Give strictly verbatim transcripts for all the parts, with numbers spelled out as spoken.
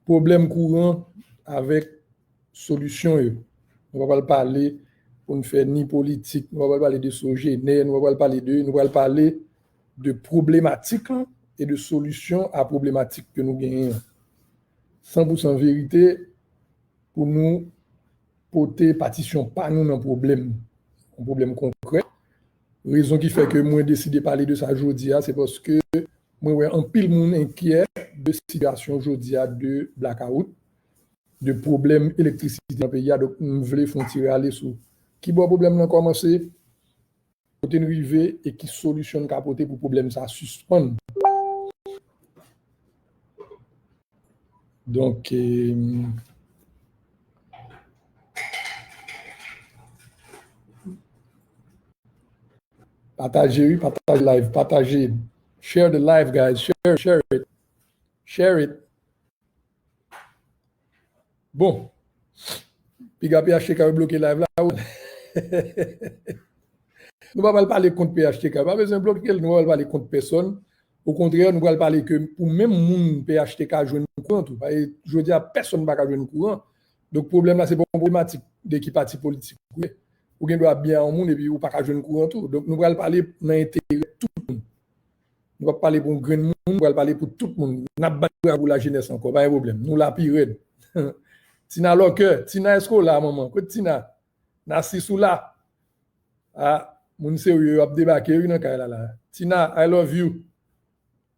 pwoblèm kouran avèk solisyon yo. Nou pa pral pale pou n fè ni politik, nou pa pral pale de Sogener, nou pa pral pale de, nou pral pale de pwoblematik lan e de solisyon a pwoblematik ke nou genyen an. San pou san verite pou nou pote patisyon pa nou nan pwoblèm, yon pwoblèm konkrè. Rezon ki fè ke mwen deside pale de sa jodi a, se paske mwen wè anpil moun enkyè de sitiyasyon jodi a de blakawout, de pwoblèm elektrisite nan peyi a. Donk, m vle fè yon ti rale sou ki bò pwoblèm nan kòmanse, kote n rive e ki solisyon n ka pote pou pwoblèm sa sispann. Donk, eh, pataje, wi, pataje live, pataje. Share the live, guys. Share, share it. Share it. Bon. Piga P H T K yo bloke live la. Nou pa pral pale kont P H T K. Pa bezwen bloke l, nou pa pral pale kont pèsonn. Okontrè, nou pral pale ke pou menm moun P H T K jwenn kouran tou. Paske jodi a, pèsonn pa ka jwenn kouran. Donk, pwoblèm la, se pa yon pwoblematik de ki pati politik ou ye. Ou gen dwa byen a yon moun epi ou pa ka jwenn kouran tou. Donk, nou pral pale nan enterè tout moun. Nou p ap pale pou yon grenn moun, nou pral pale pou tout moun. N ap bat bravo lajenès ankò, pa gen pwoblèm. Nou la pi rèd. Tina Lòkè, Tina, èske w la, manman? Kote Tina? Nasis, ou la? A, moun serye yo ap debake, wi, nan kay la, la. Tina, I love you.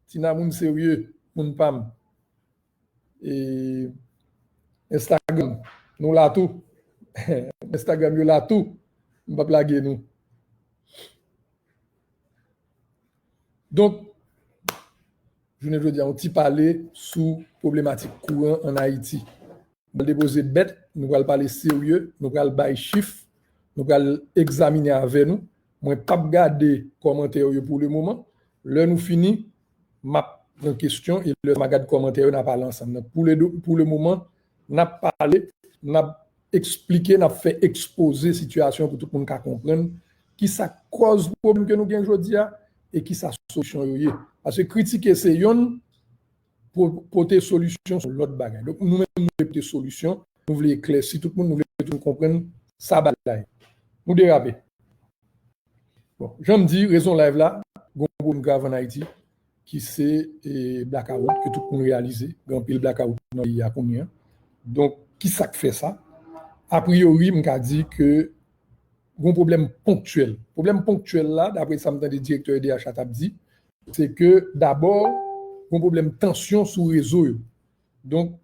Tina, moun serye, moun pa m. E Instagram, nou la tou. Instagram, yo la tou. M p ap lage nou. Donk, jounen jodi a, yon ti pale sou pwoblematik kouran ann Ayiti. Nou pral depoze bèt, nou pral pale serye, nou pral bay chif, nou pral egzamine avè nou. Mwen p ap gade kòmantè yo pou le moman. Lè nou fini, m ap pran kesyon e lè m a gad kòmantè yo, n a pale ansanm. Donk, pou le, pou le moman, n ap pale, n ap eksplike, n ap fè ekspoze sitiyasyon pou tout moun ka konprann ki sa k kòz pwoblèm ke nou gen jodi a e ki sa solisyon yo ye. Paske kritike se yonn, po-, pote solisyon se yon lòt bagay. Donk, nou menm, nou vle pote solisyon, nou vle eklèsi tout moun, nou vle tout moun konprann sa bagay la ye. Nou derape. Bon, jan m di, rezon live la, gon pwoblèm grav ann Ayiti, ki se, e, blakawout, ke tout moun reyalize, gen anpil blakawout nan peyi a kounye a. Donk, ki sa k fè sa? Apriyori, m ka di ke gon pwoblèm ponktyèl. Pwoblèm ponktyèl la, daprè sa m tande direktè E D H la t ap di, se ke dabò, gon pwoblèm tansyon sou rezo yo. Donk,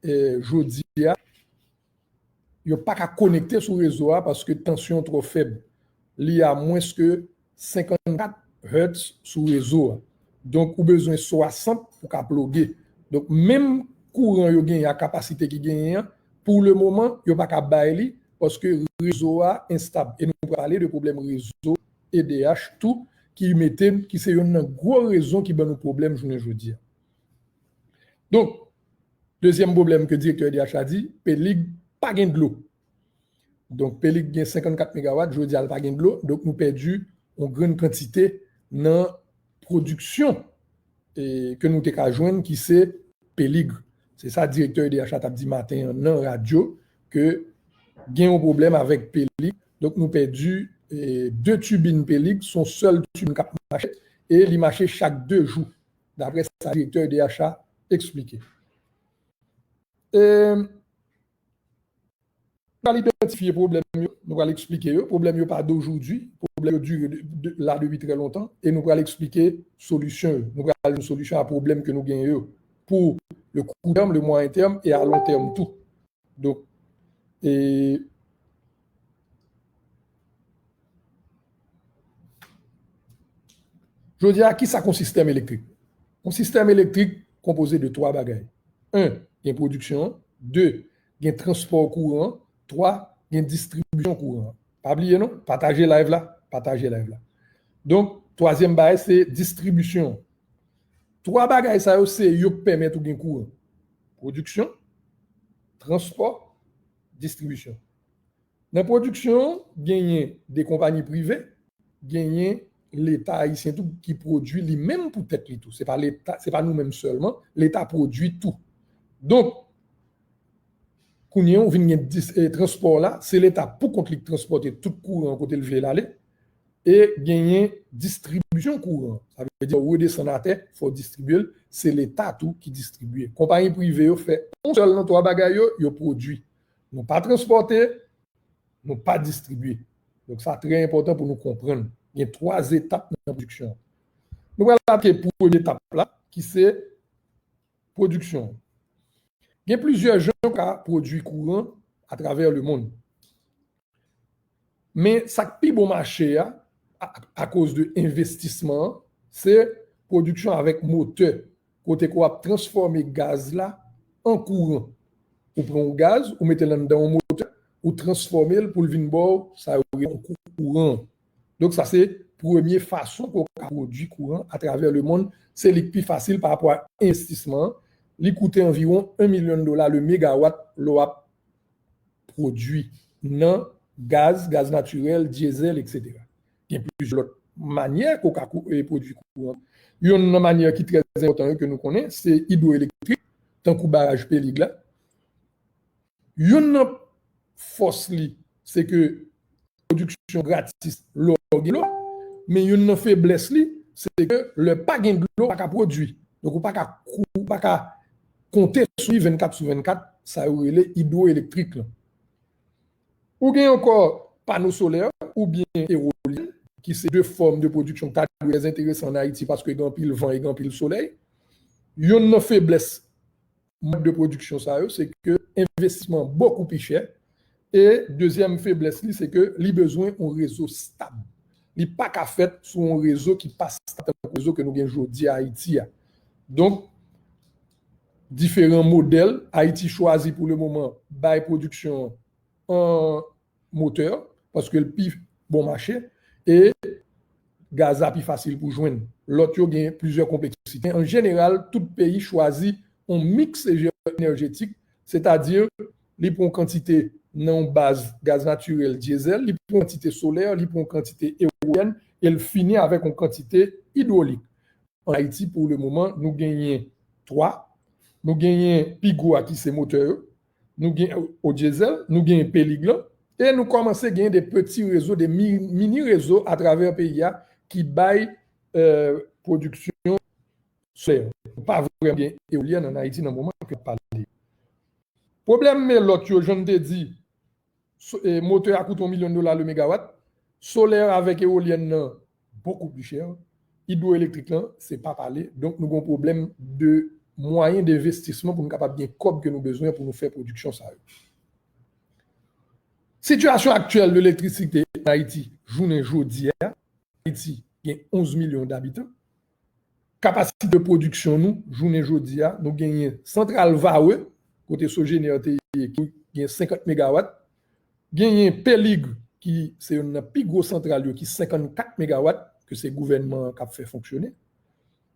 e, jodi a, yo pa ka konekte sou rezo a paske tansyon twò fèb. Li a mwens ke senkannkat hertz sou rezo a. Donk, ou bezwen swasant pou ka ploge. Donk, menm kouran yo genyen a kapasite ki genyen an, pou le moman, yo pa ka bay li paske rezo a enstab. E nou pral pale de pwoblèm rezo E D H tou, ki mete, ki se yonn nan gwo rezon ki ban nou pwoblèm jounen jodi a. Donk, dezyèm pwoblèm ke direktè E D H la di, Pelig pa gen dlo. Donk, Pelig gen senkannkat megawat, jodi a l pa gen dlo, donk nou pèdi yon grenn kantite nan pwodiksyon, e, ke nou te ka jwenn, ki se Pelig. Se sa direktè E D H la t ap di maten an nan radyo, ke gen yon pwoblèm avèk Pelig. Donk, nou pèdi, e, de tibin Pelig, se yon sèl tibin k ap mache, e li mache chak de jou, daprè sa direktè E D H la eksplike. E, nou pral idantifye pwoblèm yo, nou pral eksplike yo. Pwoblèm yo pa d'aujourd'hui, pwoblèm yo dire de, de, la depi trè lontan, e nou pral eksplike solisyon yo. Nou pral jwenn solisyon a pwoblèm ke nou genyen yo, pour le court terme, le moyen terme et à long terme tou. Donk, e, jodi a, ki sa k yon sistèm elektrik? Yon sistèm elektrik konpoze de twa bagay. En, gen pwodiksyon an. De, gen transpò kouran an. Twa, gen distribisyon kouran an. Pa bliye non, pataje live la, pataje live la. Donk, twazyèm bagay, se distribisyon an. Twa bagay sa yo, se yo k pèmèt ou gen kouran. Pwodiksyon, transpò, distribisyon. Nan pwodiksyon an, genyen de konpayi prive, genyen Leta ayisyen tou ki pwodui li menm pou tèt li tou. Se pa Leta, se pa nou menm sèlman, Leta pwodui tou. Donk, Kounye a, ou vin gen dis- eh, transpò la, se Leta pou kont li k transpòte tout kouran kote l vle l ale, e genyen distribisyon kouran. Sa vle di, w redesann atè, fò w distribye l, se Leta tou ki distribye. Konpayi prive yo fè yon sèl nan twa bagay yo, yo pwodui. Nou pa transpòte, nou pa distribye. Donk, sa trè enpòtan pou nou konprann. Gen twa etap nan pwodiksyon. Nou pral atake premye etap la, ki se pwodiksyon. Gen plizyè jan ou ka pwodui kouran atravè lemonn. Men sa k pi bon mache a, a- akoz de envestisman an, se pwodiksyon avèk motè, kote ke w ap transfòme gaz la an kouran. Ou pran yon gaz, ou mete l anndan yon motè, ou transfòme l pou l vin ba w sa yo rele yon kouran. Donk, sa se premye fason ke w ka pwodui kouran atravè lemonn. Se li k pi fasil pa rapò a envestisman an. Li koute anviwon yon milyon dola le megawat lè w ap pwodui nan gaz, gaz natirèl, dyezèl, etsetera. Gen plizyè lòt manyè ke w ka kou- e, pwodui kouran. Youn nan manyè ki trè enpòtan yo ke nou konnen, se idwoelektrik, tankou baraj Pelig la. Youn nan fòs li, se ke pwodiksyon gratis lè w gen dlo, men youn nan feblès li, se ke lè pa gen dlo, ou pa ka pwodui. Donk, ou pa ka kou- ou pa ka konte sou li vennkat sou vennkat, sa yo rele idwoelektrik lan. Ou gen ankò pano solè oubyen ewolyèn, ki se de fòm de pwodiksyon ki ta dwe trè enteresan ann Ayiti paske gen anpil van e gen anpil solèy. Youn nan feblès mòd de pwodiksyon sa yo, se ke envestisman bokou pi chè. E dezyèm feblès li, se ke li bezwen yon rezo stab. Li pa ka fèt sou yon rezo ki pa stab tankou rezo ke nou gen jodi a Ayiti a. Donk, diferan modèl, Ayiti chwazi pou le moman bay pwodiksyon an motè, paske l pi bon mache, e gaz la pi fasil pou jwenn. Lòt yo gen plizyè konpleksite. An jeneral, tout peyi chwazi yon miks enèjetik, sètadi li pran yon kantite nan yon baz gaz natirèl, dyezèl, li pran yon kantite solè, li pran yon kantite ewolyèn, e l fini avèk yon kantite idwolik. An Ayiti, pou le moman, nou genyen twa. Nou genyen pi gwo a ki se motè yo, nou gen o dyezèl, nou genyen Pelig lan, e nou kòmanse genyen de peti rezo, de mi- mini rezo atravè peyi a ki bay eh, pwodiksyon solè. Nou pa vrèman gen ewolyèn ann Ayiti nan moman ke n ap pale. Pwoblèm men lòt yo, jan n te di, so- eh, motè a koute yon milyon dola le megawat, solè avèk ewolyèn nan bokou pi chè, idwoelektrik lan, se pa pale. Donk, nou gen yon pwoblèm de mwayen denvestisman pou nou kapab gen kòb ke nou bezwen pou nou fè pwodiksyon sa yo. Sitiyasyon aktyèl de elektrisite an Ayiti, jounen jodi a, Ayiti gen onz milyon dabitan. Kapasite de pwodiksyon nou, jounen jodi a, nou genyen santral Varreux, kote Sogener te ye, ki gen senkant megawat. Genyen Pelig, ki se youn nan pi gwo santral yo, ki senkannkat megawat, ke se gouvènman an k ap fè fonksyone.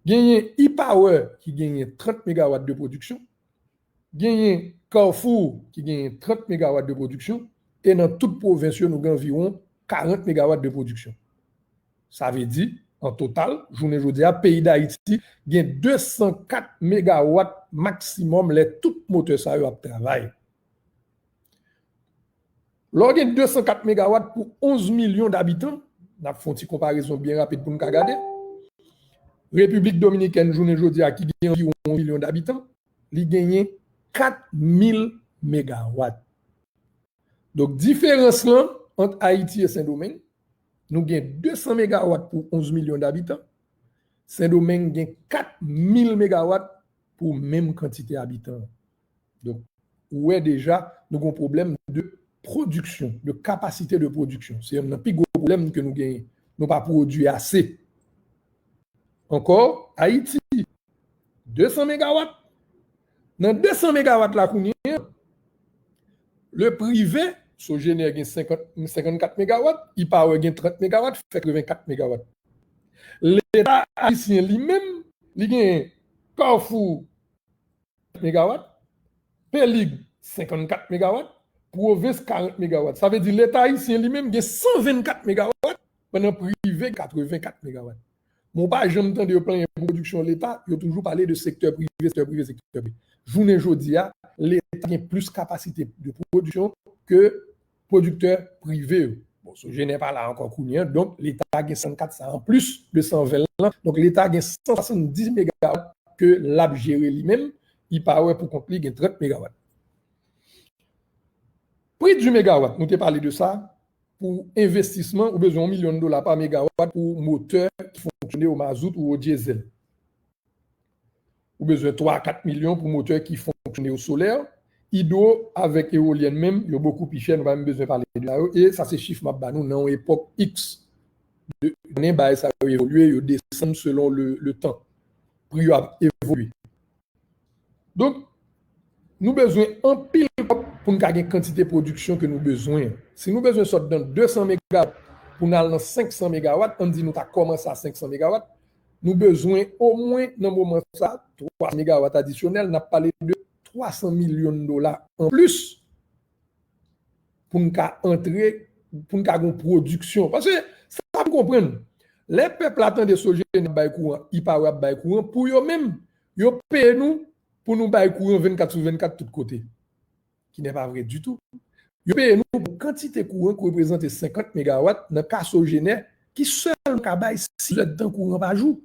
Genyen E-Power, ki genyen trant megawat de pwodiksyon. Genyen Carrefour, ki genyen trant megawat de pwodiksyon. E nan tout pwovens yo, nou gen anviwon karant megawat de pwodiksyon. Sa vle di, an total, jounen jodi a, peyi Dayiti gen de san kat megawat maksimòm lè tout motè sa yo ap travay. Lè w gen de san kat megawat pou onz milyon dabitan, n ap fè yon ti konparezon byen rapid pou n ka gade. Repiblik Dominikèn, jounen jodi a, ki gen anviwon yon milyon dabitan, li genyen kat mil megawat. Donk, diferans lan ant Ayiti e Sendomeng, nou gen de san megawat pou onz milyon dabitan, Sendomeng gen kat mil megawat pou menm kantite abitan. Donk, ou wè deja, nou gen yon pwoblèm de pwodiksyon, de kapasite de pwodiksyon. Se youn nan pi gwo pwoblèm ke nou genyen. Nou pa pwodui ase. Ankò, Ayiti, de san megawat. Nan de san megawat la kounye a, le prive, Sogener gen senkant, senkannkat megawat, E-Power gen trant megawat, fè katrevenkat megawat. Leta ayisyen li menm, li gen Carrefour megawat, Pelig senkannkat megawat, pwovens karant megawat. Sa vle di Leta ayisyen li menm gen san vennkat megawat, pandan prive katrevenkat megawat. Men w pa janm tande yo plenyen pou pwodiksyon Leta, yo toujou pale de sektè prive, sektè prive, sektè prive. Jounen jodi a, Leta Leta gen plis kapasite de pwodiksyon ke pwodiktè prive yo. Bon, Sogener pa la ankò kounye a, donk Leta gen san kat sa anplis de san ven lan. Donk Leta gen san swasanndis megawat ke l ap jere li menm, EPower pou kont li gen trant megawat. Pri di megawat, nou te pale de sa, pou envestisman, ou bezwen yon milyon dola pa megawat pou motè ki fonksyone o mazout ou o dyezèl. Ou bezwen twa a kat milyon pou motè ki fonksyone o solè. Idwo avèk ewolyèn menm, yo bokou pi chè, nou pa menm bezwen pale de sa yo. E sa se chif m ap ba nou nan yon epòk X. De, konnen bagay sa yo evolye, yo desann selon le, le tan. Pri yo ap evolye. Donk, nou bezwen anpil kòb pou n ka gen kantite pwodiksyon ke nou bezwen an. Si nou bezwen sot nan de san megawat pou n al nan senk san megawat, ann di nou ta kòmanse a senk san megawat, nou bezwen omwen nan moman sa, twa san megawat adisyonèl, n ap pale de twa san milyon dola anplis pou n ka antre, pou n ka gen pwodiksyon. Paske, sa pou konprann, lè pèp la tande Sogener ap bay kouran, EPower ap bay kouran, pou yo menm, yo peye nou pou nou bay kouran vennkat sou vennkat tout kote. Qui n'est pas vrai du tout. Yo peye nou pou kantite kouran ki reprezante senkant megawat nan ka Sogener, ki sèlman ka bay sis èdtan kouran pa jou.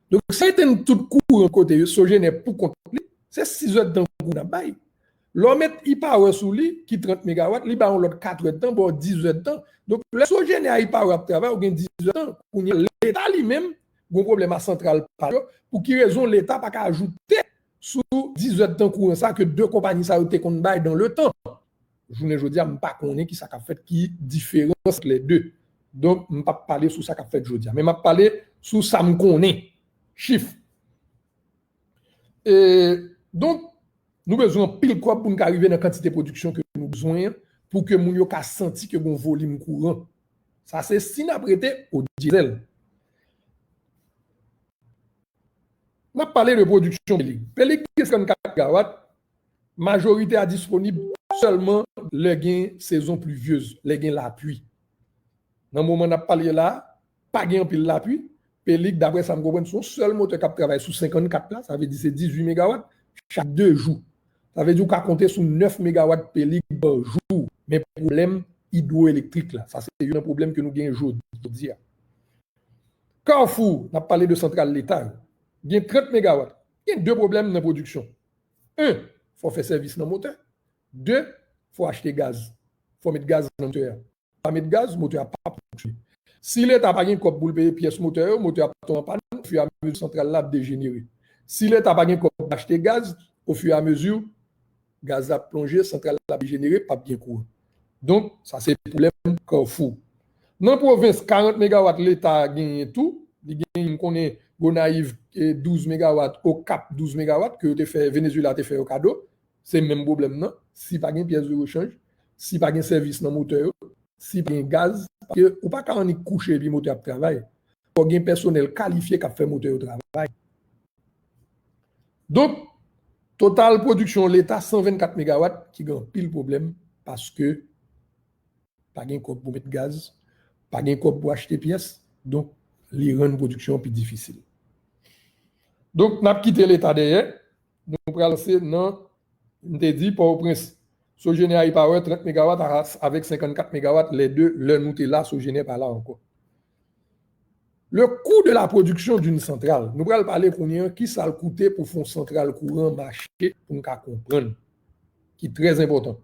Donk, si yo etenn tout kouran kote yo, Sogener pou kont li, se sis èdtan kouran n ap bay. Lè w met EPower sou li, ki trant megawat, li ba w yon lòt kat èdtan, ba w dizuit èdtan. Donk, lè Sogener a EPower ap travay, ou gen dizuit èdtan. Kounye a, Leta li menm, gen yon pwoblèm a santral pa yo. Pou ki rezon Leta pa ka ajoute sou dizuit èdtan kouran sa ke de konpayi sa yo te konn bay dans le temps? Jounen jodi a, m pa konnen ki sa k ap fèt, ki diferans ant les deux. Donk, m p ap pale sou sa k ap fèt jodi a. Men m ap pale sou sa m konnen. Chif. E, donk, nou bezwen anpil kòb pou n ka rive nan kantite pwodiksyon ke nou bezwen an, pou ke moun yo ka santi ke gen yon volim kouran. Sa se si n ap rete o dyezèl. N ap pale de pwodiksyon Pelig. Pelig gen senkannkat megawat, majorite a disponib sèlman lè gen sezon plivyez, lè gen lapli. Nan moman n ap pale la, pa gen anpil lapli. Pelig, daprè sa m konprann, se yon sèl motè k ap travay sou senkannkat la, sa vle di se dizuit megawat chak de jou. Sa vle di ou ka konte sou nèf megawat Pelig pa jou. Men pwoblèm idwoelektrik la, sa se youn nan pwoblèm ke nou gen jodi a. Carrefour, n ap pale de santral Leta yo, gen trant megawat. Gen de pwoblèm nan pwodiksyon. En, fò w fè sèvis nan motè. De, fò w achte gaz. Fò w met gaz nan motè a. Pa met gaz, motè a p ap fonksyone. Si Leta pa gen kòb pou l peye pyès motè yo, motè a ap tonbe an pàn, ofiramezi santral la ap dejenere. Si Leta pa gen kòb pou l achte gaz, ofiramezi gaz la ap plonje, santral la ap dejenere, p ap gen kouran. Donk, sa se pwoblèm Carrefour. Nan pwovens, karant megawat Leta genyen tou, li genyen, m konnen Gonayiv, e, douz megawat, Okap douz megawat, ke yo te fè, Venezuela te fè yo kado. Se menm pwoblèm nan. Si pa gen pyès de rechanj, si pa gen sèvis nan motè yo, si pa gen gaz, paske ou pa ka annik kouche epi motè ap travay. Fò gen pèsonèl kalifye k ap fè motè yo travay. Donk, total pwodiksyon Leta, san vennkat megawat, ki gen anpil pwoblèm, paske pa gen kòb pou met gaz, pa gen kòb pou achte pyès, donk, li rann pwodiksyon an pi difisil. Donk, n ap kite Leta dèyè, nou pral lanse nan, m te di, Pòtoprens. Sogener a EPower, trant megawat a, avèk senkannkat megawat, lè de, lè nou te la, Sogener pa la ankò. Le coût de la production d'une centrale. Nou pral pale kounye a, ki sa l koute pou fè yon santral kouran mache, pou n ka konprann, ki trè enpòtan.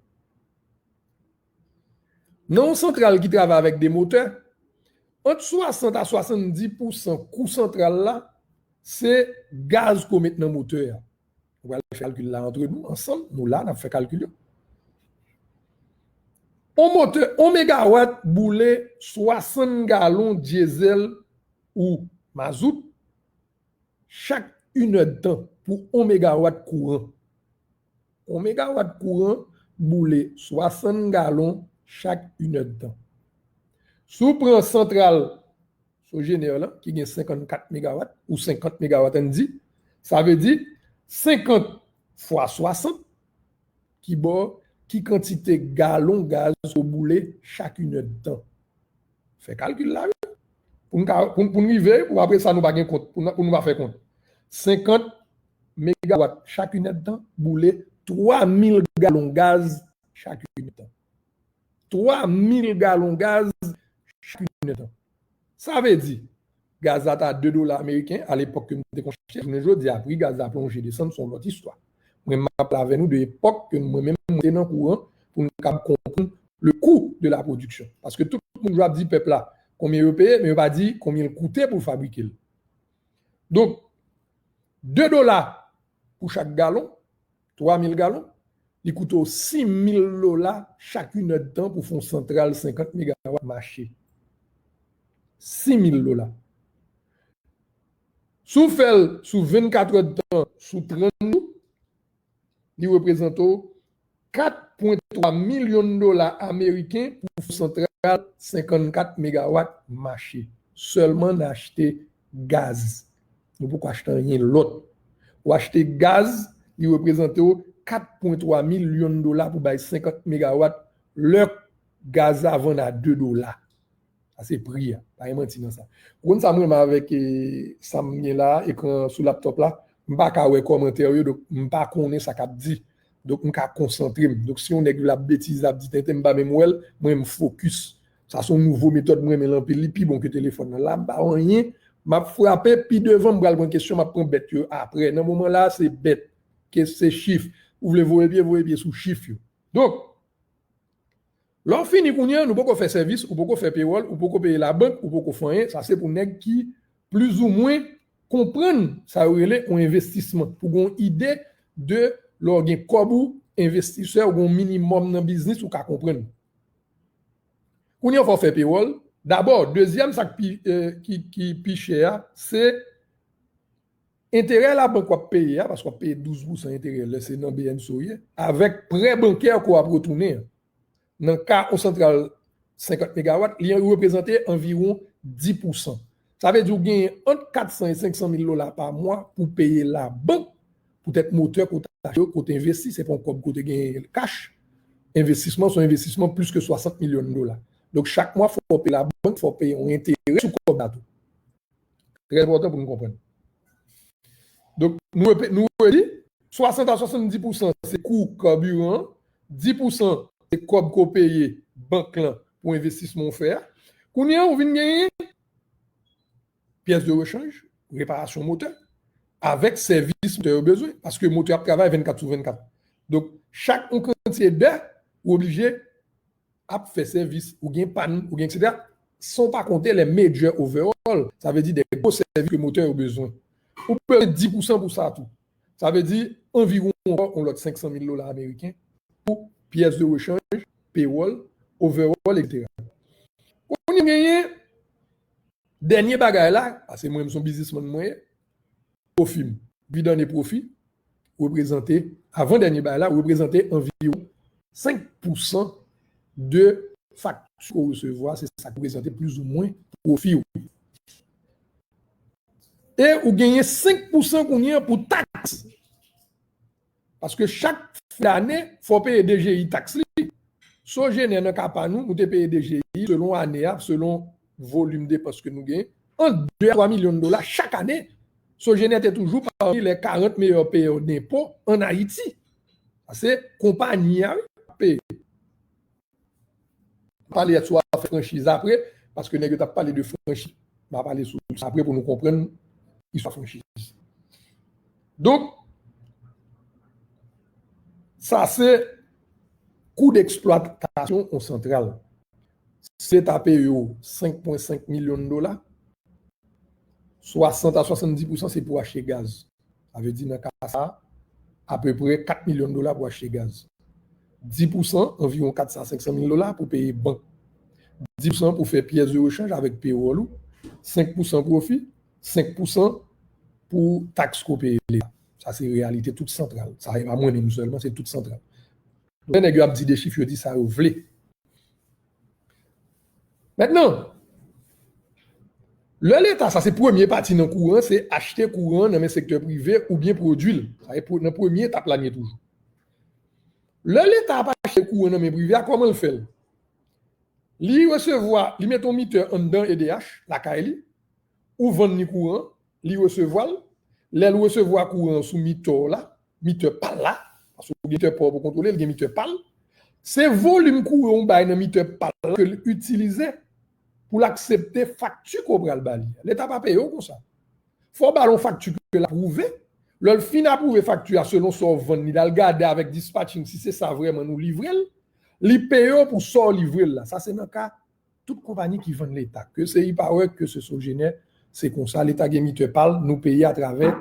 Nan yon santral ki travay avèk de motè, ant swasant a swasanndis pousan kou santral la, se gaz ke w met nan motè a. Nou pral fè kalkil la antre nou, ansanm, nou la, n ap fè kalkil yo. On motè, on megawat boule swasann galon dyezèl ou mazout chak inèdtan pou on megawat kouran. On megawat kouran boule swasann galon chak inèdtan. Si w pran santral Sogener la, ki gen senkannkat megawat, ou senkant megawat, ann di, sa vle di senkant fwa swasant, ki ba w ki kantite galon gaz ou boule chak inèdtan. Fè kalkil la, wi. Pou n ka, pou, pou n rive, pou apre sa nou pa gen kont, pou n, pou nou pa fè kont. Senkant megawat chak inèdtan boule twa mil galon gaz chak inèdtan. Twa mil galon gaz chak inèdtan. Sa vle di, gaz la ta de dola ameriken alepòk ke m te konn achte, jounen jodi a, pri gaz la plonje desann, se yon lòt istwa. Mwen, m ap pale avè nou de epòk ke mwen menm mwen te nan kouran pou nou kapab konprann le coût de la production. Paske tout moun ap di pèp la konbyen yo peye, men yo pa di konbyen l koute pou l fabrike l. Donk, de dola pou chak galon, twa mil galon, li koute w sis mil dola chak inèdtan pou fè yon santral senkant megawat mache. Sis mil dola. Si w fè l sou vennkat èdtan, sou trant jou, li reprezante w kat pwen twa milyon dola ameriken pou fè yon santral senkannkat megawat mache. Sèlman nan achte gaz. Nou poko achte anyen lòt. Ou achte gaz, li reprezante w kat pwen twa milyon dola pou bay senkant megawat lè gaz la vann a de dola. Sa se pri a. Pa gen manti nan sa. Ou konn sa m renmen avèk, eh, sa m gen la, ekran sou laptòp la? M pa ka wè kòmantè yo, donk m pa konnen sa k ap di. Donk m ka konsantre m. Donk si yon nèg l ap betize, ap di tenten, m pa menm wè l, mwen m fokis. Sa se yon nouvo metòd m renmen l anpil, li pi bon ke telefòn nan. La m pa wè anyen, m ap frape, pi devan m pral pran kesyon, m ap pran bèt yo aprè. Nan moman la, se bèt, ke se chif. Ou vle voye pye, voye pye sou chif yo. Donk, lè w fini kounye a, nou poko fè sèvis, ou poko fè pewòl, ou poko peye labank, ou poko fè anyen. Sa se pou nèg ki plizoumwen konprann sa yo rele yon envestisman. Pou gen yon ide de lè w gen kòb ou, envestisè, ou gen yon minimòm nan biznis, ou ka konprann. Kounye a, fò w fè pewòl. Dabò, dezyèm sa k pi, eh, ki, ki pi chè a, se enterè labank w ap peye a, paske w ap peye douz pousan enterè lè se nan B N C ou ye, avèk prè bankè ke w ap retounen an. Nan ka yon santral senkant megawat, li reprezante anviwon dis pousan. Sa vle di ou genyen ant kat san e senk san mil dola pa mwa pou peye labank, poutèt motè ke w t achte yo, ke w t envesti, se pa yon kòb ke w te genyen kach. Envestisman, se yon envestisman plis ke swasant milyon dola. Donk, chak mwa, fò w peye labank, fò w peye yon enterè sou kòb la tou. Trè enpòtan pou nou konprann. Donk, nou repe-, nou redi, swasant a swasanndis pousan se kou kabiran an, dis pousan se kòb ke w peye bank lan pou envestisman w fè a. Kounye a, ou vin genyen pyès de rechanj, reparasyon motè, avèk sèvis motè yo bezwen, paske motè ap travay vennkat sou vennkat. Donk, chak yon kantye dè, ou oblije ap fè sèvis, ou gen pàn, ou gen et cetera. San w pa konte les major overhaul, sa vle di de gwo sèvis ke motè yo bezwen. Ou bezwen dis pousan pou sa tou. Sa vle di anviwon ankò yon lòt senk san mil dola ameriken pou pyès de rechanj, pewòl, overhaul, et cetera. Kounye a genyen dènye bagay la, paske mwen, m se yon biznismann mwen ye, pwofi m. Vid ane pwofi reprezante, avan dènye bagay la, reprezante anviwon senk pousan de fakti ke w resevwa, se sa k reprezante plizoumwen pwofi w. E ou genyen senk pousan kounye a pou taks. Paske chak fen dane, fò w peye D G I taks li. Sogener nan ka pa nou, nou te peye D G I selon ane a, selon volim depans ke nou genyen, ant de a twa milyon dola chak ane. Sogener te toujou pami les quarante meilleurs payeurs d'impôts en Haïti. Sa se konpayi a, wi, k ap peye. Pale sou afè franchiz apre, paske nèg yo t ap pale de franchiz. M a pale sou sa apre pou nou konprann istwa franchiz. Donk, sa se kou deksplwatasyon yon santral. Si Leta peye w senk pwen senk milyon dola, swasant a swasanndis pousan se pou achte gaz. Sa vle di nan ka sa a, apeprè kat milyon dola pou achte gaz. Dis pousan, anviwon kat san a senk san mil dola pou peye bank. Dis pousan pou fè pyès de rechanj avèk pewòl ou. Senk pousan pwofi, senk pousan pou taks ke w peye Leta. Sa se reyalite tout santral. Sa e pa mwen menm sèlman, se tout santral. Lè nèg yo ap di de chif, yo di sa yo vle. Mentnan, lè Leta, sa se premye pati nan kouran, se achte kouran nan men sektè prive oubyen pwodui l. Sa e pre-, nan premye etap la n ye toujou. Lè Leta ap achte kouran nan men prive a, kòman l fè l? Li resevwa, li mete yon mitè anndan E D H, lakay li, ou vann li kouran, li resevwa l. Lè l resevwa kouran an sou mitè w la, mitè pa l la, Paske w gen mitè pa w pou kontwole l, gen mitè pa l. Se volim kouran w bay nan mitè pa l la ke l itilize pou l aksepte fakti ke w pral ba li a. Leta pa peye w konsa. Fò w ba l yon fakti ke l apwouve. Lè l fin apwouve fakti a selon sa w vann li, l al gade avèk dispatching si se sa vrèman nou livre l. Li peye w pou sa w livre l la. Sa se nan ka tout konpayi ki vann Leta, ke se Epower, ke se Sogener, se konsa. Leta gen mitè pa l, nou peye atravè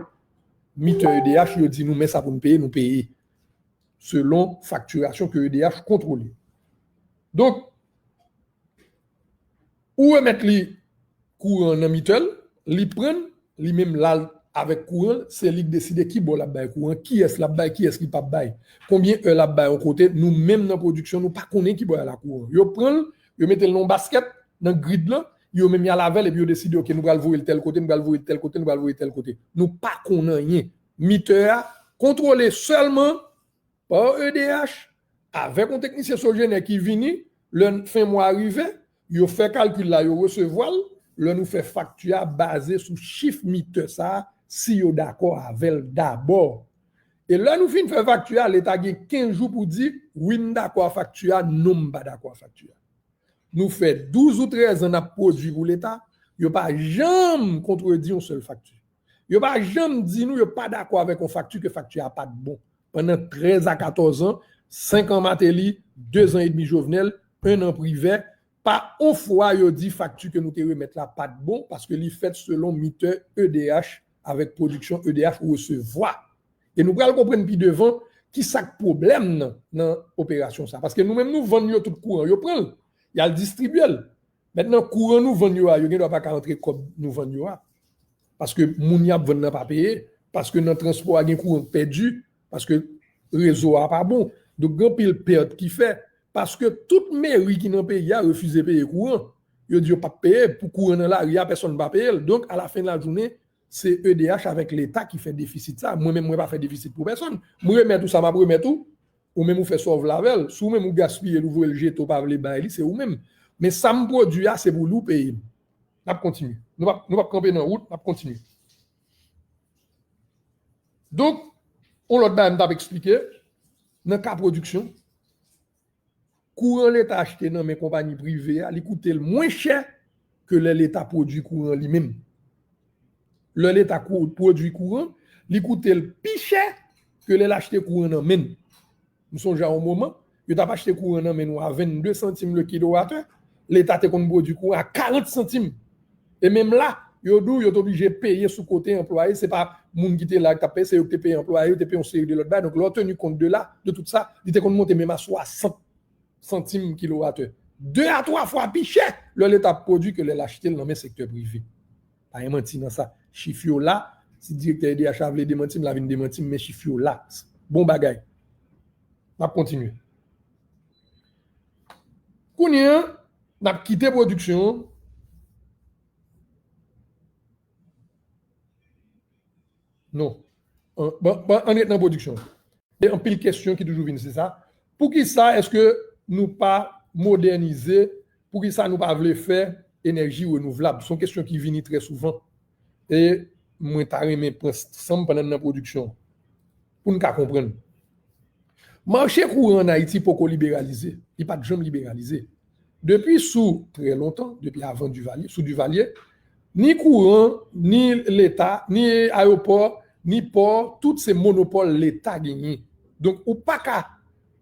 mitè E D H, yo di nou men sa pou nou peye, nou peye selon faktirasyon ke E D H kontwole. Donk, ou remèt li kouran nan mitè l, li pran l, li menm l al avèk kouran l, se li k deside ki bò l ap bay kouran, kiyès l ap bay, kiyès li p ap bay, konbyen è l ap bay yon kote, nou menm nan pwodiksyon, nou pa konnen ki bò y al ak kouran. Yo pran l, yo mete l nan yon baskèt, nan grid lan, yo menm y al avè l, epi yo deside, oke, nou pral voye l tèl kote, nou pral voye l tèl kote, nou pral voye l tèl kote. Nou pa konn anyen. Mitè a kontwole sèlman pa E D H, avèk yon teknisyen Sogener ki vini, lè fen mwa a rive, yo fè kalkil la, yo resevwa l, lè nou fè fakti a baze sou chif mitè sa a, si yo dakò avè l dabò. E lè nou fin fè fakti a, Leta gen kenz jou pou di, wi, m dakò a fakti a, non, m pa dakò a fakti a. Nou fè douz ou trèz an n ap pwodui pou Leta, yo pa janm kontredi yon sèl fakti. Yo pa janm di nou yo pa dakò avèk yon fakti, ke fakti a pa t bon. Pandan trèz a katòz an, senk an Martelly, de zan edmi Jovenel, en an Privert, pa yon fwa yo di fakti ke nou te remèt la pa t bon, paske li fèt selon mitè E D H avèk pwodiksyon E D H resevwa. E nou pral konprann pi devan ki sa k pwoblèm nan, nan operasyon sa. Paske nou menm nou vann yo tout kouran, yo pran l, y al distribye l. Mentnan, kouran nou vann yo a, yo gendwa pa ka antre kòb nou vann yo a. Paske moun y ap vann nan pa peye, paske nan transpò a gen kouran k pèdi, paske rezo a pa bon. Donk, gen anpil pèt ki fè, paske tout meri ki nan peyi a refize peye kouran. Yo di yo p ap peye, pou kouran nan lari a, pèsonn pa peye l. Donk, alafen lajounen, se E D H avèk Leta ki fè defisit sa. Mwen menm, mwen pa fè defisit pou pèsonn. Mwen remèt ou sa, m ap remèt ou. Ou menm ou fè sa w vle avè l. Si w menm ou gaspiye l, ou voye l jete, ou pa vle bay li, se ou menm. Men sa m pwodui a, se pou li w peye m. N ap kontinye. Nou p ap, nou p ap kanpe nan wout, n ap kontinye. Donk, yon lòt bagay m t ap eksplike, nan ka pwodiksyon, kouran Leta achte nan men konpayi prive a, li koute l mwen chè ke lè Leta pwodui kouran li menm. Lè Leta kou-, pwodui kouran, li koute l pi chè ke lè l achte kouran nan men n. M sonje a yon moman, yo t ap achte kouran nan men nou a vennde santim le kilowatè, Leta te konn pwodui kouran a karant santim. E menm la, yo di w yo t oblije peye sou kote anplwaye, se pa moun ki te la ki t ap peye, se yo ki te peye anplwaye, yo te peye yon seri de lòt bagay. Donk, lè w teni kont de la, de tout sa, li te konn monte menm a swasant santim kilowatè. De a twa fwa pi chè lè Leta ap pwodui ke lè l achte l nan men sektè prive. Pa gen manti nan sa. Chif yo la, si direktè E D H la vle demanti m, l a vin demanti m, men chif yo la. Bon bagay. N ap kontinye. Kounye a, n ap kite pwodiksyon an. Non. An, bon, bon, ann ret nan pwodiksyon. E anpil kesyon ki toujou vin, se sa. Poukisa èske nou pa modènize? Poukisa nou pa vle fè enèji renouvlab? Se yon kesyon ki vini trè souvan. E mwen ta renmen pran s-, san m pandan n nan pwodiksyon pou n ka konprann. Mache kouran ann Ayiti poko liberalize. Li pa t janm liberalize. Depi sou trè lontan, depi avan Duvalier, sou Duvalier, ni kouran, ni Leta, ni ayewopò, ni pò, tout se monopòl Leta genyen. Donk, ou pa ka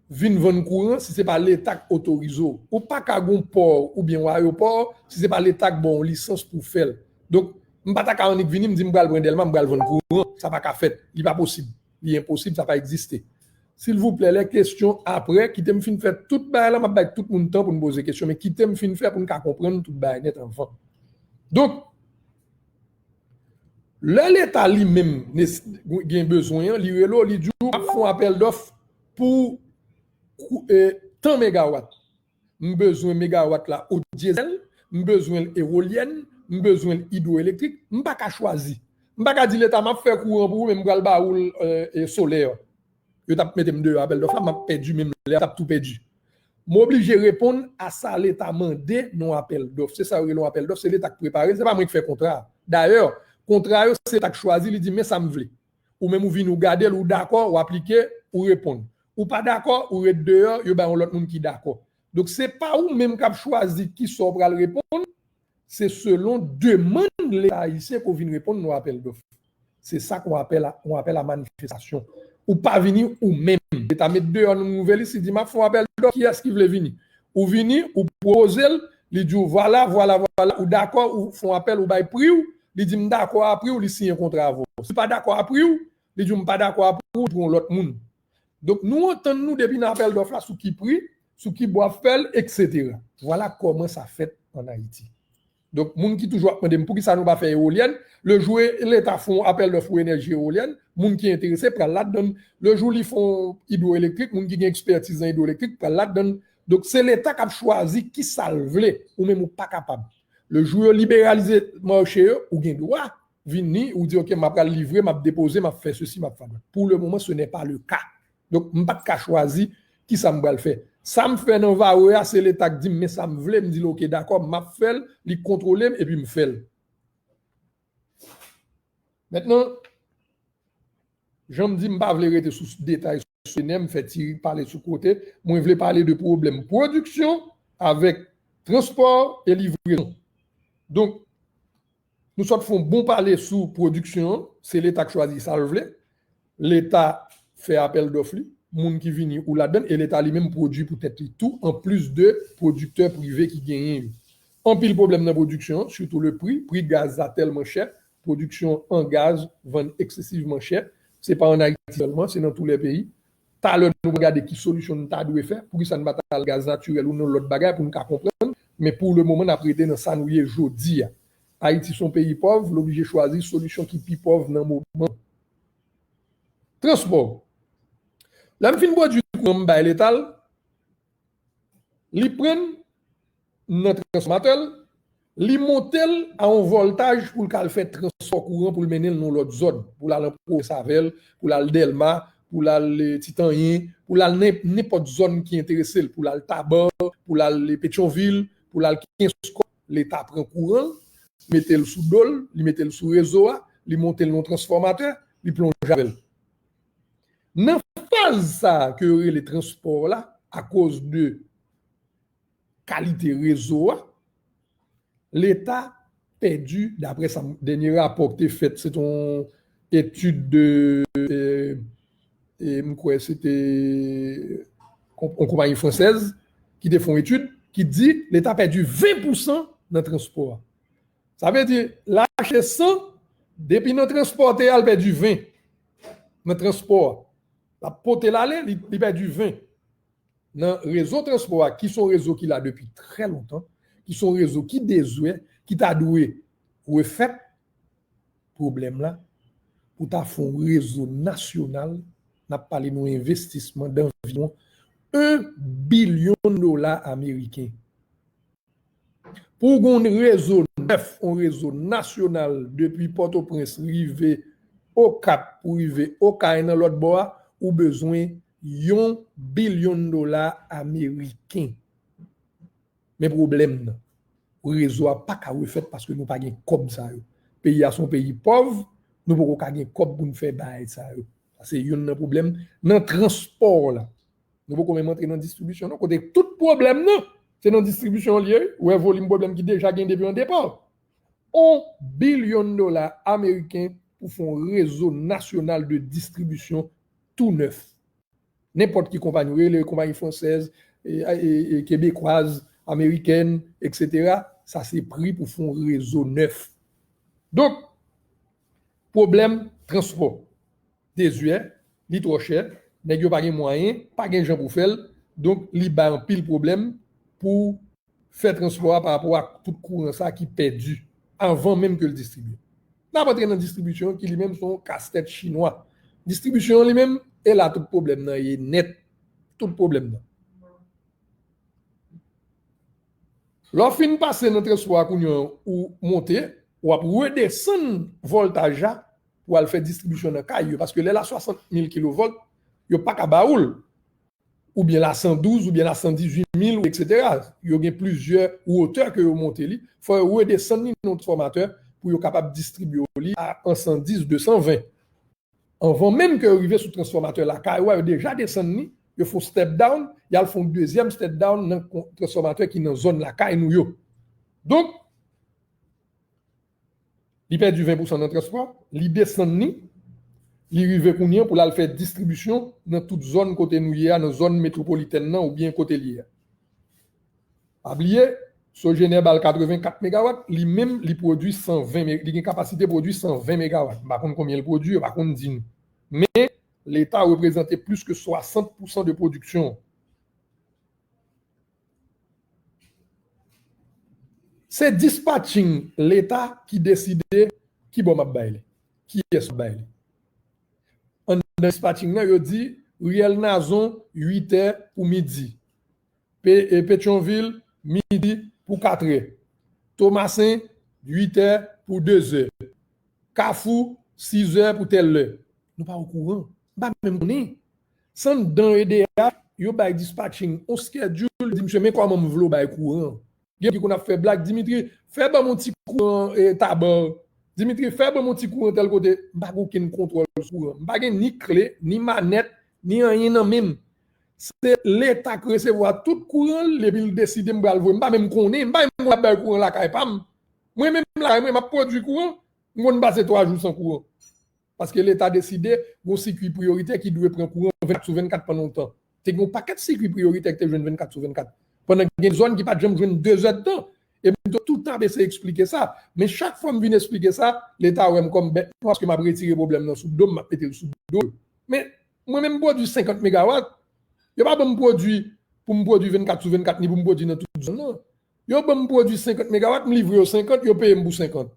vin vann kouran si se pa Leta k otorize w. Ou pa ka gon pò oubyen yon ayewopò si se pa Leta k ba w yon lisans pou w fè l. Donk, m pa ta ka annik vini, m di m pral pran Dèlma, m pral vann kouran. Sa pa ka fèt. Li pa posib. Li enposib, sa pa egziste. Silvouplè, lè kesyon apre, kite m fin fè tout bagay la, m ap bay tout moun tan pou n poze kesyon, men kite m fin fè pou n ka konprann tout bagay nèt anvan. Donk, lè Leta li menm nes-, gen bezwen an, li rele w, li di w, m ap fè yon apèl dòf pou kou-, e, tan megawat. M bezwen megawat la o dyezèl, m bezwen l ewolyèn, m bezwen l idwoelektrik, m pa ka chwazi. M pa ka di Leta, m ap fè kouran pou ou, men m pral ba ou l, e, e, solè. Yo t ap mete m deyò apèl dòf la, m ap pèdi menm lè a, m t ap tou pèdi. M oblije reponn a sa Leta mande nan yon apèl dòf. Se sa yo rele yon apèl dòf, se Leta k prepare l, se pa mwen k fè kontra a. Dayè, kontra yo, se Leta k chwazi, li di, men sa m vle. Ou menm ou vini, ou gade l, ou dakò, ou aplike, ou reponn. Ou pa dakò, ou ret deyò, yo bay yon lòt moun ki dakò. Donk, se pa ou menm k ap chwazi kisa w pral reponn, se selon demann Leta ayisyen ke w vin reponn nan apèl dòf. Se sa k yon apèl a, yon apèl a manifestasyon. Ou pa vini ou menm. Leta met deyò yon nouvelis, li di, "M ap fè yon apèl dòf, kiyès ki vle vini?" Ou vini, ou pwoze l, li di w, "Vwala, vwala, vwala," ou dakò, ou fè yon apèl, ou bay pri w, li di, "M dakò a pri w," li siyen kontra avè w. Si l pa dakò a pri w, li di w, "M pa dakò a pri w," li pran yon lòt moun. Donk, nou antann nou depi nan apèl dòf la sou ki pri, sou ki bò ap fè l, etsetera. Vwala kòman sa fèt ann Ayiti. Donk, moun ki toujou ap mande m poukisa nou pa fè ewolyèn, le jou e-, Leta fè yon apèl dòf pou enèji ewolyèn, moun ki enterese pral ladann. Le jou li fè yon idwoelektrik, moun ki gen ekspètiz nan idwoelektrik pral ladann. Donk, se Leta k ap chwazi kisa l vle, ou menm ou pa kapab. Le jou yo liberalize mache yo, ou gen dwa vini, ou di, "Ok, m ap pral livre, m ap depoze, m ap fè sesi, m ap fè sa." Pou le moman, ce n'est pas le cas. Donk, m pa t ka chwazi kisa m pral fè. Sa m fè nan Varreux a, se Leta k di m, "Men sa m vle," m di l, "Ok, dakò, m ap fè l," li kontwole m, epi m fè l. Mentnan, jan m di, m pa vle rete sou detay sou enè, m fè ti pale sou kote, mwen vle pale de pwoblèm pwodiksyon avèk transpò e livrezon. Donk, nou sot fè yon bon pale sou pwodiksyon an, se Leta k chwazi sa l vle. Leta fè apèl dòf li, moun ki vini ou ladann, e Leta li menm pwodui pou tèt li tou, anplis de pwodiktè prive ki genyen yo. Anpil pwoblèm nan pwodiksyon an, sitou le pri, pri gaz la tèlman chè, pwodiksyon an gaz vann eksesivman chè, se pa ann Ayiti sèlman, se nan tou lè peyi. Talè nou pral gade ki solisyon nou ta dwe fè, poukisa n pa t al gaz natirèl ou nan lòt bagay pou n ka konprann, men pou le moman n ap rete nan sa nou ye jodi a. Ayiti se yon peyi pòv, l oblije chwazi solisyon ki pi pòv nan moman. Transpò. Lè m fin pwodui kouran m bay Leta l, li pran l nan transfòmatè l, li monte l a yon vòltaj pou l ka al fè transpò kouran pou l mennen l nan lòt zòn, pou l al nan pwovens avè l, pou l al Dèlma, pou l al, eh, Titanyen, pou l al nen-, nenpòt zòn ki enterese l, pou l al Taba, pou l al, eh, Petyonvil, pou l al Kenskòf, Leta pran kouran l, mete l sou do l, li mete l sou rezo a, li monte l nan yon transfòmatè, li plonje avè l. Nan faz sa a ke yo rele transpò la, akoz de kalite rezo a, Leta pèdi, daprè sa m, dènye rapò ki te fèt, se te yon etid de, eh, eh, m kwè se te kon-, yon konpayi fransèz ki te fè yon etid ki di Leta pèdi ven pousan nan transpò a. Sa vle di, l achte san, depi nan transpò te al pèdi ven nan transpò a. L ap pote l ale, li, li pèdi ven. Nan rezo transpò a, ki se yon rezo ki la depi trè lontan, ki se yon rezo ki dezwè, ki ta dwe refèt, pwoblèm la, pou ta fè yon rezo nasyonal, n ap pale nou envestisman danviwon yon bilyon dola ameriken. Pou w gen yon rezo nèf, yon rezo nasyonal depi Pòtoprens rive Okap pou rive Okay nan lòt bò a, ou bezwen yon bilyon dola ameriken. Men pwoblèm nan, rezo a pa ka refèt paske nou pa gen kòb sa yo. Peyi a se yon peyi pòv, nou poko ka gen kòb pou n fè bagay sa yo. Sa se youn nan pwoblèm nan transpò la. Nou poko menm antre nan distribisyon non, kote tout pwoblèm nan, se nan distribisyon an li ye, wi. Ou wè volim pwoblèm ki deja gen depi an depa. Yon bilyon dola ameriken pou fè yon rezo nasyonal de distribisyon tou nèf. Nenpòt ki konpayi, ou rele konpayi fransèz, e, e, e, kebekwaz, amerikèn, etsetera, sa se pri pou fè yon rezo nèf. Donk, pwoblèm transpò. Dezwè, li twò chè, nèg yo pa gen mwayen, pa gen jan pou fè l, donk li bay anpil pwoblèm pou fè transpò a pa rapò ak tout kouran sa ki pèdi anvan menm ke l distribye. N ap antre nan distribisyon ki li menm se yon kastèt chinwa. Distribisyon an li menm, e la tout pwoblèm nan ye nèt. Tout pwoblèm nan. Lè w fin pase nan transpò a kounye a, ou monte, w ap redesann vòltaj la pou al fè distribisyon nan kay yo. Paske lè l a swasant mil kilovòlt, yo pa ka ba ou l. Oubyen l a san douz, oubyen l a san dizuit mil, etsetera. Yo gen plizyè wotè ke yo monte li. Fò yo redesann li nan yon transfòmatè pou yo kapab distribye w li a an san dis, de san ven. Anvan menm ke yo rive sou transfòmatè lakay ou a, yo deja desann li, yo fè yon step down, y al fè yon dezyèm step down nan kon- transfòmatè ki nan zòn lakay nou yo. Donk, li pèdi ven pousan nan transpò, li desann li, li rive kounye a pou l al fè distribisyon nan tout zòn kote nou ye a, nan zòn metwopolitèn nan oubyen kote l ye a. Pa bliye, Sogener ba l katrevenkat megawat, li menm, li pwodui san ven me- li gen kapasite pwodui san ven megawat. M pa konn konbyen l pwodui, yo pa konn di nou. Men, Leta reprezante plis ke swasant pousan de pwodiksyon. Se dispatching Leta ki deside ki bò m ap bay li, kiyès m ap bay li. Anndan dispatching nan, yo di Riyèl Nazon, uit è pou midi. Pe- e, Petyonvil, midi pou kat è. Tomasen, uit è pou de zè. Kafou, sis è pou tèl lè. Nou pa okouran. M pa menm konnen. Se anndan E D H, yo bay dispatching, on schedule, di misye, men kòman m vle w bay kouran. Gen ki konn ap fè blag, Dimitri, fè ban m yon ti kouran e, Taba. Dimitri, fè ban m yon ti kouran tèl kote. M pa gen okenn kontwòl sou kouran. M pa gen ni kle, ni manèt, ni anyen nan men m. Se Leta k resevwa tout kouran l, epi l deside m pral voye. M pa menm konnen, m pa menm konn ap bay kouran lakay pa m. Mwen menm lakay mwen, m ap pwodui kouran, m konn pase twa jou san kouran. Paske Leta deside gon sikui priyoritè ki dwe pran kouran vennkat sou vennkat pandan yon tan. Te gen yon pakèt sikui priyoritè ki te jwenn vennkat sou vennkat. Pandan gen zòn ki pa t janm jwenn de zè d tan. E m te toutan ap eseye eksplike sa. Men chak fwa m vin eksplike sa, Leta wè m kòm bèt nwa paske m ap retire pwoblèm nan sou do m, m ap mete l sou do l. Men mwen menm m pwodui senkant megawat. Yo pa ban m pwodui pou m pwodui vennkat sou vennkat ni pou m pwodui nan tout zòn nan. Yo ban m pwodui senkant megawat, m livre yo senkant, yo peye m pou senkant.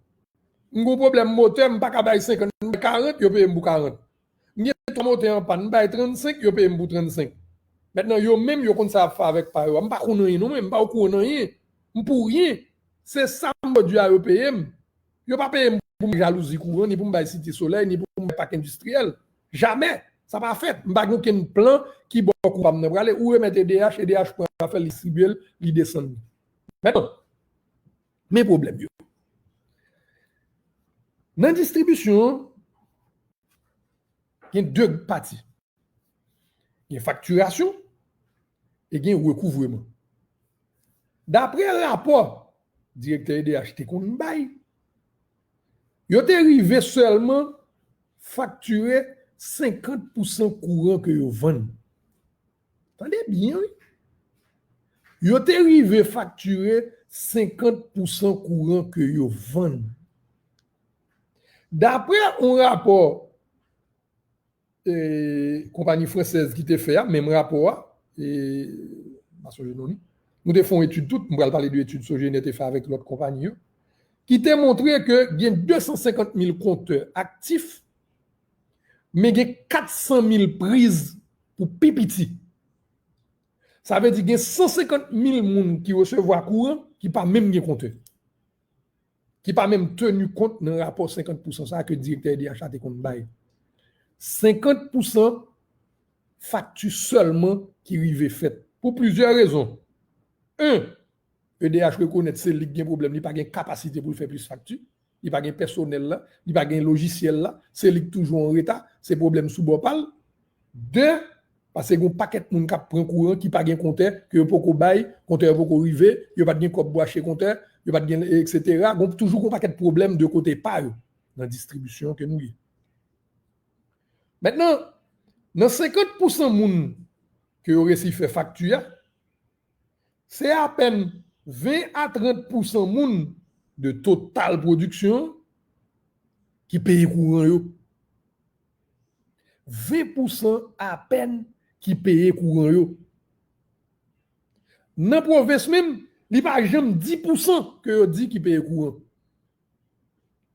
M gon pwoblèm motè, m pa ka bay senkant, m bay karant, yo peye m pou karant. M gen twa motè an pàn, m bay trannsenk, yo peye m pou trannsenk. Mentnan, yo menm, yo konn sa y ap fè avèk pa yo a. M pa konn anyen non mwen, m pa okouran anyen. M pou ryen. Se sa m pwodui a, yo peye m. Yo pa peye m pou m jalouzi kouran, ni pou m bay Site Solèy, ni pou m bay pak endistriyèl. Jamè. Sa pa fèt. M pa gen okenn plan ki bò kouran m nan prale. Ou remèt E D H, E D H pran afè l, li distribye l, li desann li. Mentnan, men pwoblèm yo. Nan distribisyon an, gen de pati. Gen faktirasyon e gen rekouvreman. Daprè rapò direktè E D H te konn bay, yo te rive sèlman faktire senkant pousan kouran ke yo vann. Tande byen, wi. Yo te rive faktire senkant pousan kouran ke yo vann. Daprè yon rapò e, konpayi fransèz ki te fè a, menm rapò a, e, m pa sonje non li. Nou te fè yon etid tout, m pral pale de etid Sogener te fè avèk lòt konpayi yo, ki te montre ke gen de san senkant mil kontè aktif, men gen kat san mil priz pou pi piti. Sa vle di gen san senkant mil moun ki resevwa kouran ki pa menm gen kontè. Ki pa menm teni kont nan rapò senkant pousan sa a ke direktè E D H la te konn bay. Senkant pousan fakti sèlman ki rive fèt. Pou plizyè rezon. En, E D H rekonèt se li k gen pwoblèm, li pa gen kapasite pou l fè plis fakti, li pa gen pèsonèl la, li pa gen lojisyèl la, se li k toujou an reta, se pwoblèm sou bò pa l. De, paske gen yon pakèt moun k ap pran kouran ki pa gen kontè, ke yo poko bay, kontè yo poko rive, yo pa t gen kòb pou achte kontè, yo pa t gen, etsetera. Gon toujou gon pakèt pwoblèm de kote pa yo nan distribisyon ke nou ye. Mentnan, nan senkant pousan moun ke yo resi fè fakti a, se apèn ven a trant pousan moun de total pwodiksyon ki peye kouran yo. Ven pousan apèn ki peye kouran yo. Nan pwovens menm, li pa janm dis pousan ke yo di ki peye kouran.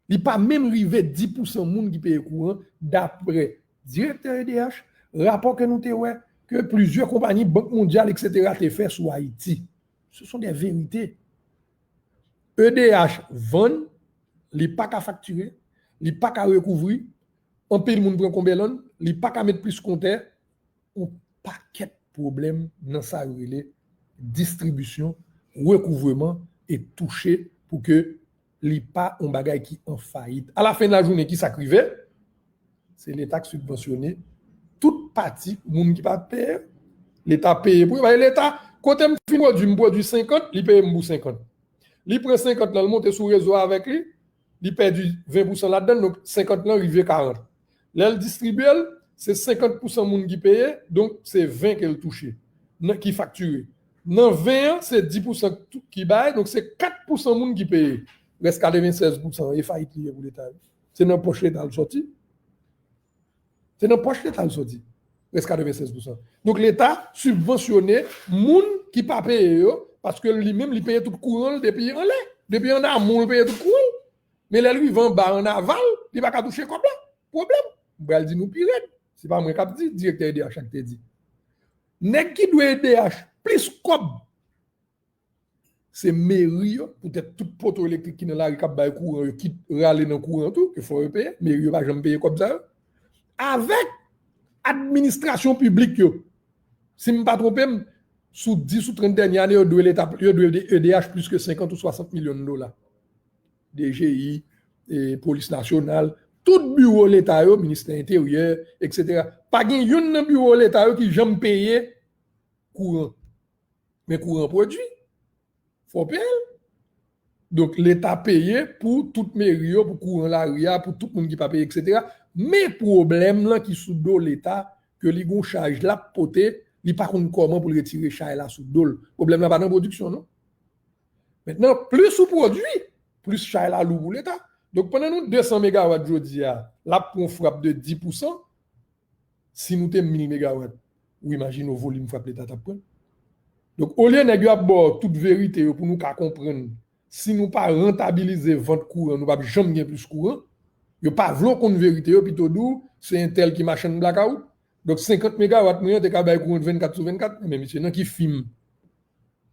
Li pa menm rive dis pousan moun ki peye kouran, daprè direktè E D H, rapò ke nou te wè, ke plizyè konpayi, Bank Mondyal, etsetera, te fè sou Ayiti. Ce sont des vérités. E D H vann, li pa ka faktire, li pa ka rekouvri, anpil moun pran konbèlann, li pa ka met plis kontè, yon pakèt pwoblèm nan sa yo rele distribisyon, rekouvreman e touche pou ke li pa yon bagay ki an fayit. Alafen lajounen, kisa k rive? Se Leta k sibvansyone tout pati moun ki pa peye. Leta peye pou yo. Paske Leta, kote m fin pwodui, m pwodui senkant, li peye m pou senkant. Li pran senkant lan, li monte sou rezo avèk li, li pèdi ven pousan ladan l, donk senkant lan rive karant. Lè l distribye l, se senkant pousan moun ki peye, donk se ven ke l touche. Nan, ki faktire. Nan ven an, se dis pousan ki bay, donk se kat pousan moun ki peye. Rès katrevennsèz pousan, e fayit li ye pou Leta. Se nan pòch Leta l sòti. Se nan pòch Leta l sòti. Rès katrevennsèz pousan. Donk Leta sibvansyone moun ki pa peye yo, paske li menm li peye tout kouran l depi anlè, depi an amou l peye tout kouran l. Men lè l rive anba an aval, li pa ka touche kòb la. Pwoblèm. M pral di nou pi rèd. Se pa mwen k ap di, direktè E D H la k te di. Nèg ki dwe E D H plis kòb, se meri yo, poutèt tout poto elektrik ki nan lari k ap bay kouran yo, ki rale nan kouran tou, ke fò yo peye. Meri yo pa janm peye kòb sa yo. Avèk administrasyon piblik yo. Si m pa twonpe m, sou dis ou trant dènye ane, yo dwe Leta, yo dwe E D H plis ke senkant ou swasant milyon dola. D G I, e, Polis Nasyonal, tout biwo Leta yo, Ministè Enteryè, etsetera. Pa gen youn nan biwo Leta yo ki janm peye kouran. Men kouran pwodui, fò peye l. Donk, Leta peye pou tout meri yo, pou kouran lari a, pou tout moun ki pa peye, etsetera. Men pwoblèm lan ki sou do Leta, ke li gon chaj l ap pote, li pa konn kòman pou l retire chay la sou do l. Pwoblèm lan pa nan pwodiksyon, non. Mentnan, plis ou pwodui, plis chay la lou pou Leta. Donk, pandan nou de san megawat jodi a, l ap pran yon frap de dis pousan, si nou te mil megawat, ou imajine w volim frap Leta t ap pran. Donk, olye nèg yo ap ba w tout verite yo pou nou ka konprann, si nou pa rantabilize vant kouran, nou p ap janm gen plis kouran. Yo pa vle w konn verite yo, pito di w, se entèl ki machann blakawout. Donk, senkant megawat mwen an te ka bay kouran vennkat sou vennkat. Men misye, nan ki fim?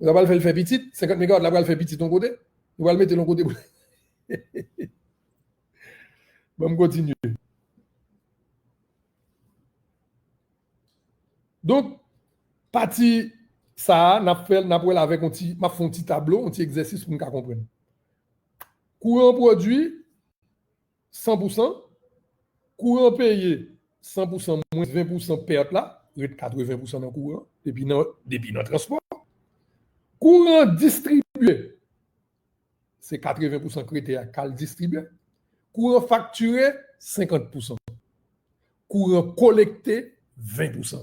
Nou ta pral fè l fè pitit, senkant megawat la pral fè pitit yon kote. Nou pral mete l yon kote pou Ban m kontinye. Donk, pati sa a, n ap fè l, n ap wè l avèk yon ti, m ap fè yon ti tablo, yon ti egzèsis pou n ka konprann. Kouran pwodui san pousan, kouran peye san pousan, mwens ven pousan pèt la, ret katreven pousan nan kouran, depi nan, depi nan transpò. Kouran distribye, se katreven pousan k rete a k al distribye. Kouran faktire, senkant pousan. Kouran kolekte, ven pousan.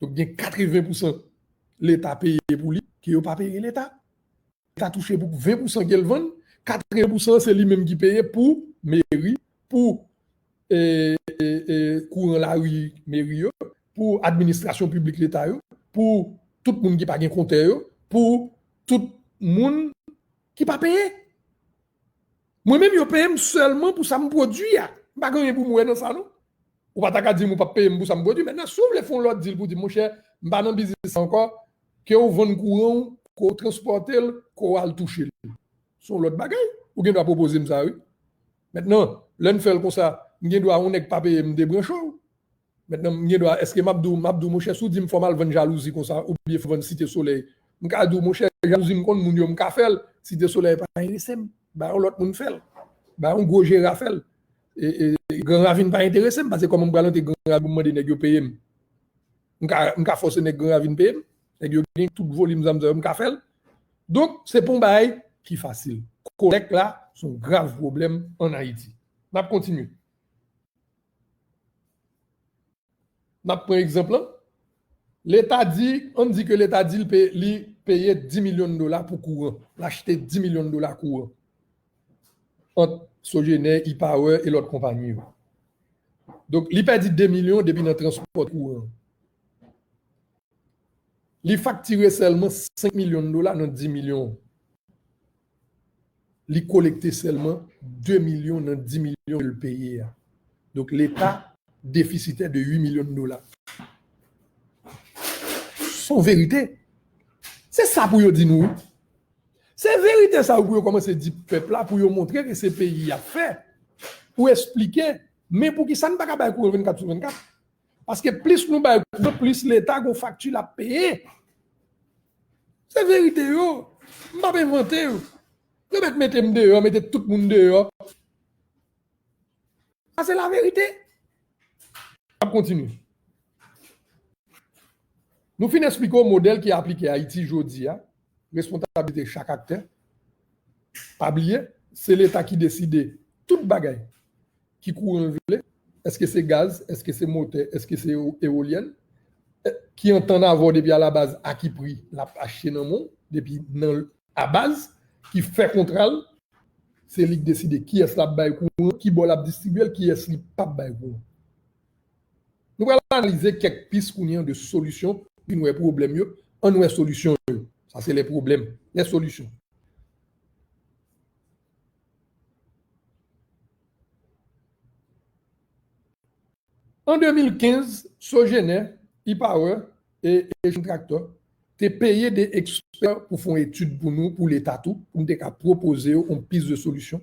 Donk, gen katreven pousan Leta peye pou li, ke yo pa peye Leta. Leta touche pou ven pousan ke l vann, katreven pousan se li menm ki peye pou meri, pou e, e, e, kouran lari meri yo, pou administrasyon piblik Leta yo, pou tout moun ki pa gen kontè yo, pou tout moun ki pa peye. Mwen menm, yo peye m sèlman pou sa m pwodui a. M pa gen anyen pou m wè nan sa, non. Ou pa ta ka di m ou p ap peye m pou sa m pwodui. Mentnan, si w vle fè yon lòt dil pou di, monchè, m pa nan biznis sa ankò, ke w vann kouran w, ke w transpòte l, ke w al touche l. Se yon lòt bagay. Ou gen dwa pwopoze m sa, wi. Mentnan, lè n fè l konsa, m gen dwa yon nèg pa peye m debranche w. Mentnan, m gen dwa, èske m ap di w, m ap di w, monchè, si w di m fò m al vann jalouzi konsa, oubyen fò m vann Site Solèy, m ka di w, monchè, jalouzi m konn moun yo, m ka fè l, Site Solèy pa enterese m, ba yon lòt moun fè l, ba yon gwo jera fè l. E, e, Gran Ravin pa enterese m, paske kòman m pral antre Gran Ravin pou m mande nèg yo peye m? M ka, m ka fòse nèg Gran Ravin peye m? Nèg yo gen tout volim zam sa yo, m ka fè l. Donk, se pa yon bagay ki fasil. Kolèk la, se yon grav pwoblèm ann Ayiti. N ap kontinye. N ap pran egzanp lan. Leta di, ann di ke Leta di l pe-, li peye dis milyon dola pou kouran. L achte dis milyon dola kouran. Ant Sogener, E-Power e lòt konpayi yo. Donk, li pèdi de milyon depi nan transpò kouran. Li faktire sèlman senk milyon dola nan dis milyon. Li kolekte sèlman de milyon nan dis milyon ke l peye a. Donk, Leta defisitè de uit milyon dola. Se yon verite. Se sa pou yo di nou, wi. Se verite sa yo pou yo kòmanse di pèp la, pou yo montre ke se peyi y ap fè. Pou eksplike, men poukisa n pa ka bay kouran vennkat sou vennkat? Paske plis nou bay kouran, plis Leta gon fakti l ap peye. Se verite yo. M p ap envante yo. Yo mèt mete m deyò, mete tout moun deyò. Sa se laverite. ap kontinye. Nou fin eksplike w modèl ki aplike Ayiti jodi a, responsablite chak aktè. Pa bliye, se Leta ki deside tout bagay. Ki kouran l vle? Èske se gaz? Èske se motè? Èske se ewo-, ewolyèn? Ki antann avè w depi alabaz, a ki pri l ap achte nan men w, depi nan abaz, ki fè kontra l, se li k deside kiyès l ap bay kouran, ki bò l ap distribye l, kiyès li p ap bay kouran. Nou pral analize kèk pis kounye a de solisyon, vin wè pwoblèm yo, ann wè solisyon yo. Sa se lè pwoblèm, lè solisyon. An de mil kenz, Sogener, E-Power e Asian Tractor te peye de ekspè pou fè yon etid pou nou, pou Leta tou, pou nou te ka pwopoze yo yon pis de solisyon.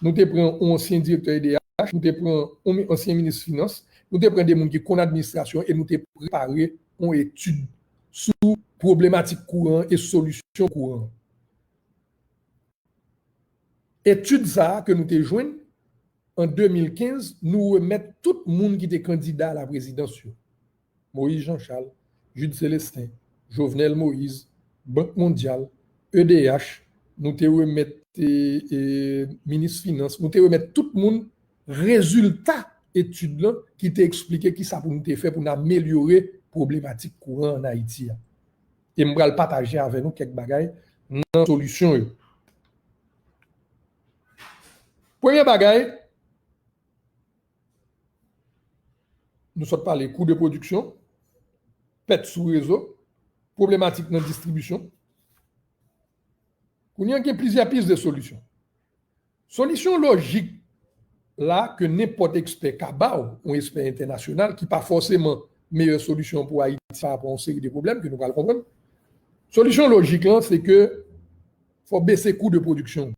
Nou te pran yon ansyen direktè E D H, nou te pran yon mi-, ansyen minis finans, nou te pran de moun ki konn administrasyon e nou te prepare yon etid sou pwoblematik kouran e solisyon kouran. Etid sa a ke nou te jwenn an de mil kenz, nou remèt tout moun ki te kandida a la prezidans yo. Moïse Jean Charles, Jude Célestin, Jovenel Moïse, Bank Mondyal, E D H, nou te remèt, e, e, minis finans, nou te remèt tout moun rezilta etid lan ki te eksplike kisa pou nou te fè pou n amelyore pwoblematik kouran an Ayiti a. E m pral pataje avè nou kèk bagay nan solisyon yo. Premye bagay, nou sot pale kou de pwodiksyon, pèt sou rezo, pwoblematik nan distribisyon. Kounye a gen plizyè pis de solisyon. Solisyon lojik la ke nenpòt ekspè ka ba w, yon ekspè entènasyonal, ki pa fòseman meyè solisyon pou Ayiti pa rapò a yon seri de pwoblèm ke nou pral konprann. Solisyon lojik lan, se ke fò bese kou de pwodiksyon.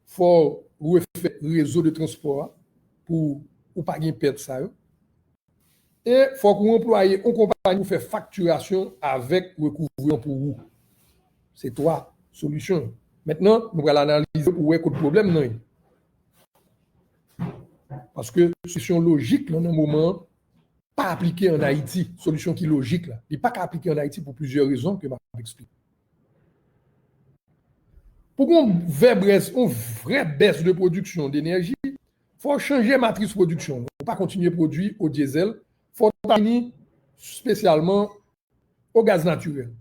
Fò refè rezo de transpò a pou ou pa gen pèt sa yo. E fòk ou anplwaye yon konpayi pou fè faktirasyon avèk rekouvreman pou ou. Se twa solisyon. Mentnan, nou pral analize pou wè kot pwoblèm nan ye. Paske solisyon lojik lan nan moman an pa aplike ann Ayiti, solisyon ki lojik la. Li pa ka aplike ann Ayiti pou plizyè rezon ke m ap eksplike. Pou gen yon vè brès, yon vrè bès de pwodiksyon de enèji, fò w chanje matris pwodiksyon. Ou pa kontinye pwodui o dyezèl, fò w ta vini espesyalman o gaz natirèl.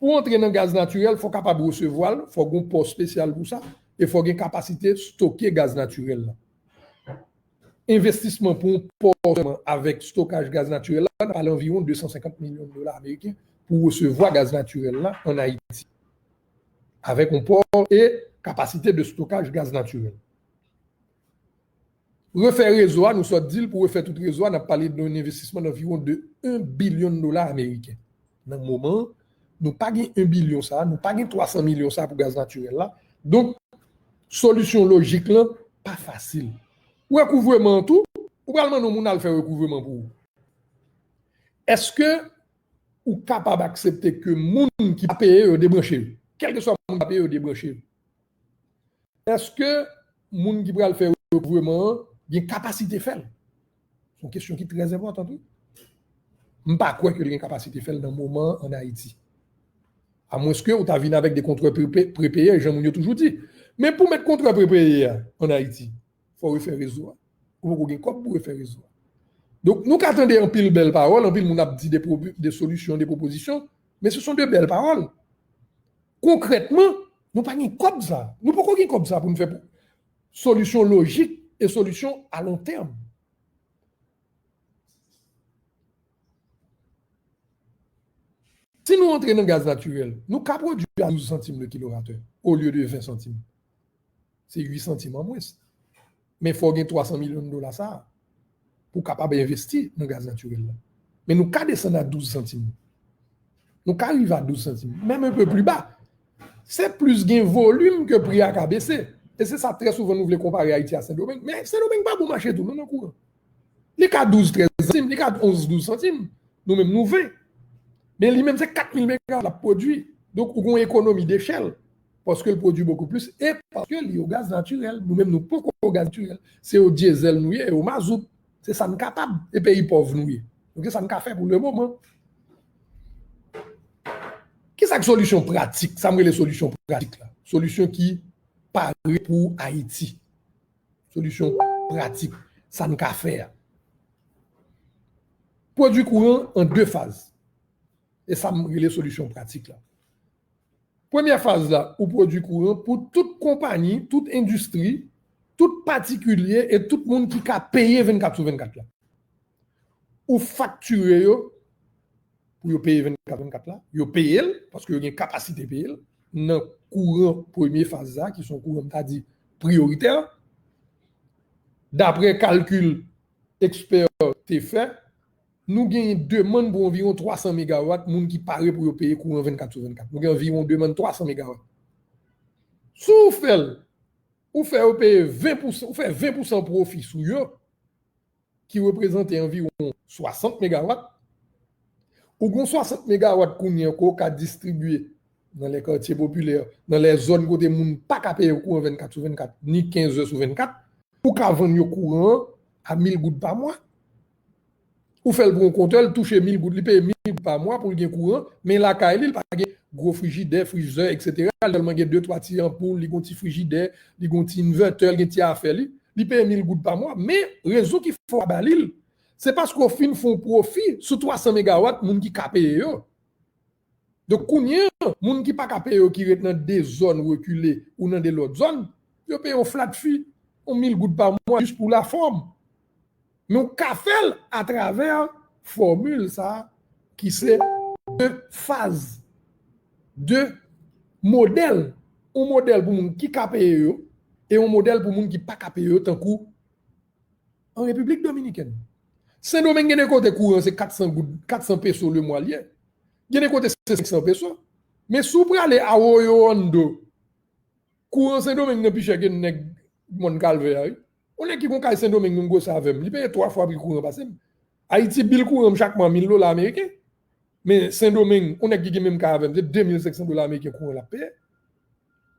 Pou w antre nan gaz natirèl, fò w kapab resevwa l, fò w gen yon pò espesyal pou sa, e fò w gen kapasite stoke gaz natirèl la. Envestisman pou yon pò sèlman avèk stokaj gaz natirèl la, n ap pale anviwon de san senkant milyon dola ameriken pou resevwa gaz natirèl la ann Ayiti. Avèk yon pò e kapasite de stokaj gaz natirèl. Refè rezo a, nou sot di l, pou refè tout rezo a, n ap pale de yon envestisman anviwon de yon bilyon dola ameriken. Nan moman an, nou pa gen yon bilyon sa a, nou pa gen twa san milyon sa a pou gaz natirèl la. Donk, solisyon lojik lan pa fasil. Rekouvreman an tou, ou pral mande yon moun al fè rekouvreman pou ou. Èske ou kapab aksepte ke moun ki pa peye yo debranche yo? Kèlkeswa moun ki pa peye yo debranche yo. Èske moun ki pral fè rekouvreman an gen kapasite fè l? Se yon kesyon ki trè enpòtan tou. M pa kwè ke l gen kapasite fè l nan moman an ann Ayiti. Amwenske ou ta vin avèk de kontrè prepe-, prepeye, jan moun yo toujou di. Men pou met kontrè prepeye a ann Ayiti, fò w refè rezo a. Ou poko gen kòb pou refè rezo a. Donk, nou ka tande anpil bèl pawòl, anpil moun ap di de pwobi-, de solisyon, de pwopozisyon, men se son de bèl pawòl. Konkrètman, nou pa gen kòb sa. Nou poko gen kòb sa pou nou fè pou solisyon lojik e solisyon a lon tèm. Si nou antre nan gaz natirèl, nou ka pwodui a douz santim le kilovatè olye de ven santim. Se uit santim an mwens. Men fò w gen twa san milyon dola sa a pou w kapab envesti nan gaz natirèl la. Men nou ka desann a douz santim. Nou ka rive a douz santim, menm un peu plus bas. Se plis gen volim ke pri a ka bese. E se sa trè souvan nou vle konpare Ayiti a Sendomeng. Men Sendomeng pa bon mache tou, non, nan kouran. Li ka douz, trèz santim, li ka onz, douz santim. Nou menm, nou ven. Men li menm, se kat mil megawat l ap pwodui. Donk, ou gen yon ekonomi dechèl. Paske l pwodui bokou plis e paske li o gaz natirèl. Nou menm, nou poko o gaz natirèl. Se o dyezèl nou ye, e o mazout. Se sa n kapab, e peyi pòv nou ye. Donk, se sa n ka fè pou lemoman. Ki sa k solisyon pratik? Sa m rele solisyon pratik la. Solisyon ki pare pou Ayiti. Solisyon pratik. Sa n ka fè a. Pwodui kouran an de faz. E sa m rele solisyon pratik la. Premyè faz la, ou pwodui kouran pou tout konpayi, tout endistri, tout patikilye e tout moun ki ka peye vennkat sou vennkat la. Ou faktire yo pou yo peye vennkat vennkat la. Yo peye l, paske yo gen kapasite peye l, nan kouran premye faz la, ki se yon kouran, m ta di, priyoritè. Dapre kalkil ekspè te fè, nou genyen demann pou anviwon twa san megawat moun ki pare pou yo peye kouran vennkat sou vennkat. Nou gen anviwon demann twa san megawat. Si w fè l, ou fè yo peye ven pousan, ou fè ven pousan pwofi sou yo, ki reprezante anviwon swasant megawat, ou gen swasant megawat kounye an ke w ka distribye nan lè katye popilè, nan lè zòn kote moun pa ka peye kouran vennkat sou vennkat, ni kenz è sou vennkat, ou ka vann yo kouran an a mil goud pa mwa. Ou fè l pou yon kontè, l touche mil goud, li peye mil goud pa mwa pou l gen kouran, men lakay li, li pa gen gwo frijidè, frizè, etsetera. Li sèlman gen de, twa ti anpoul, li gen yon ti frijidè, li gen yon ti invètè, li gen ti afè li. Li peye mil goud pa mwa, men rezon ki fè w a ba li l, se paske w fin fè yon pwofi sou twa san megawat moun ki ka peye yo. Donk, kounye an, moun ki pa ka peye yo, ki ret nan de zòn rekile ou nan de lòt zòn, yo peye yon flat fee, yon mil goud pa mwa, jis pou lafòm. Men w ka fè l atravè fòmil sa a, ki se de faz, de modèl. Yon modèl pou moun ki ka peye yo, e yon modèl pou moun ki pa ka peye yo, tankou an Repiblik Dominikèn. Sendomeng gen de kote kouran se kat san goud, kat san peso lemwa l ye. Gen de kote se senk san peso. Men si w prale Arroyo Hondo, kouran Sendomeng nan pi chè ke nèg Mòn Kalvè a, wi. Yon nèg ki gon kay Sendomeng menm gwosè avè m, li peye twa fwa pri kouran pase m. Ayiti, bil kouran m chak mwa mil dola ameriken. Men Sendomeng, yon nèg ki gen menm kay avè m, se de mil senk san dola ameriken kouran l ap peye.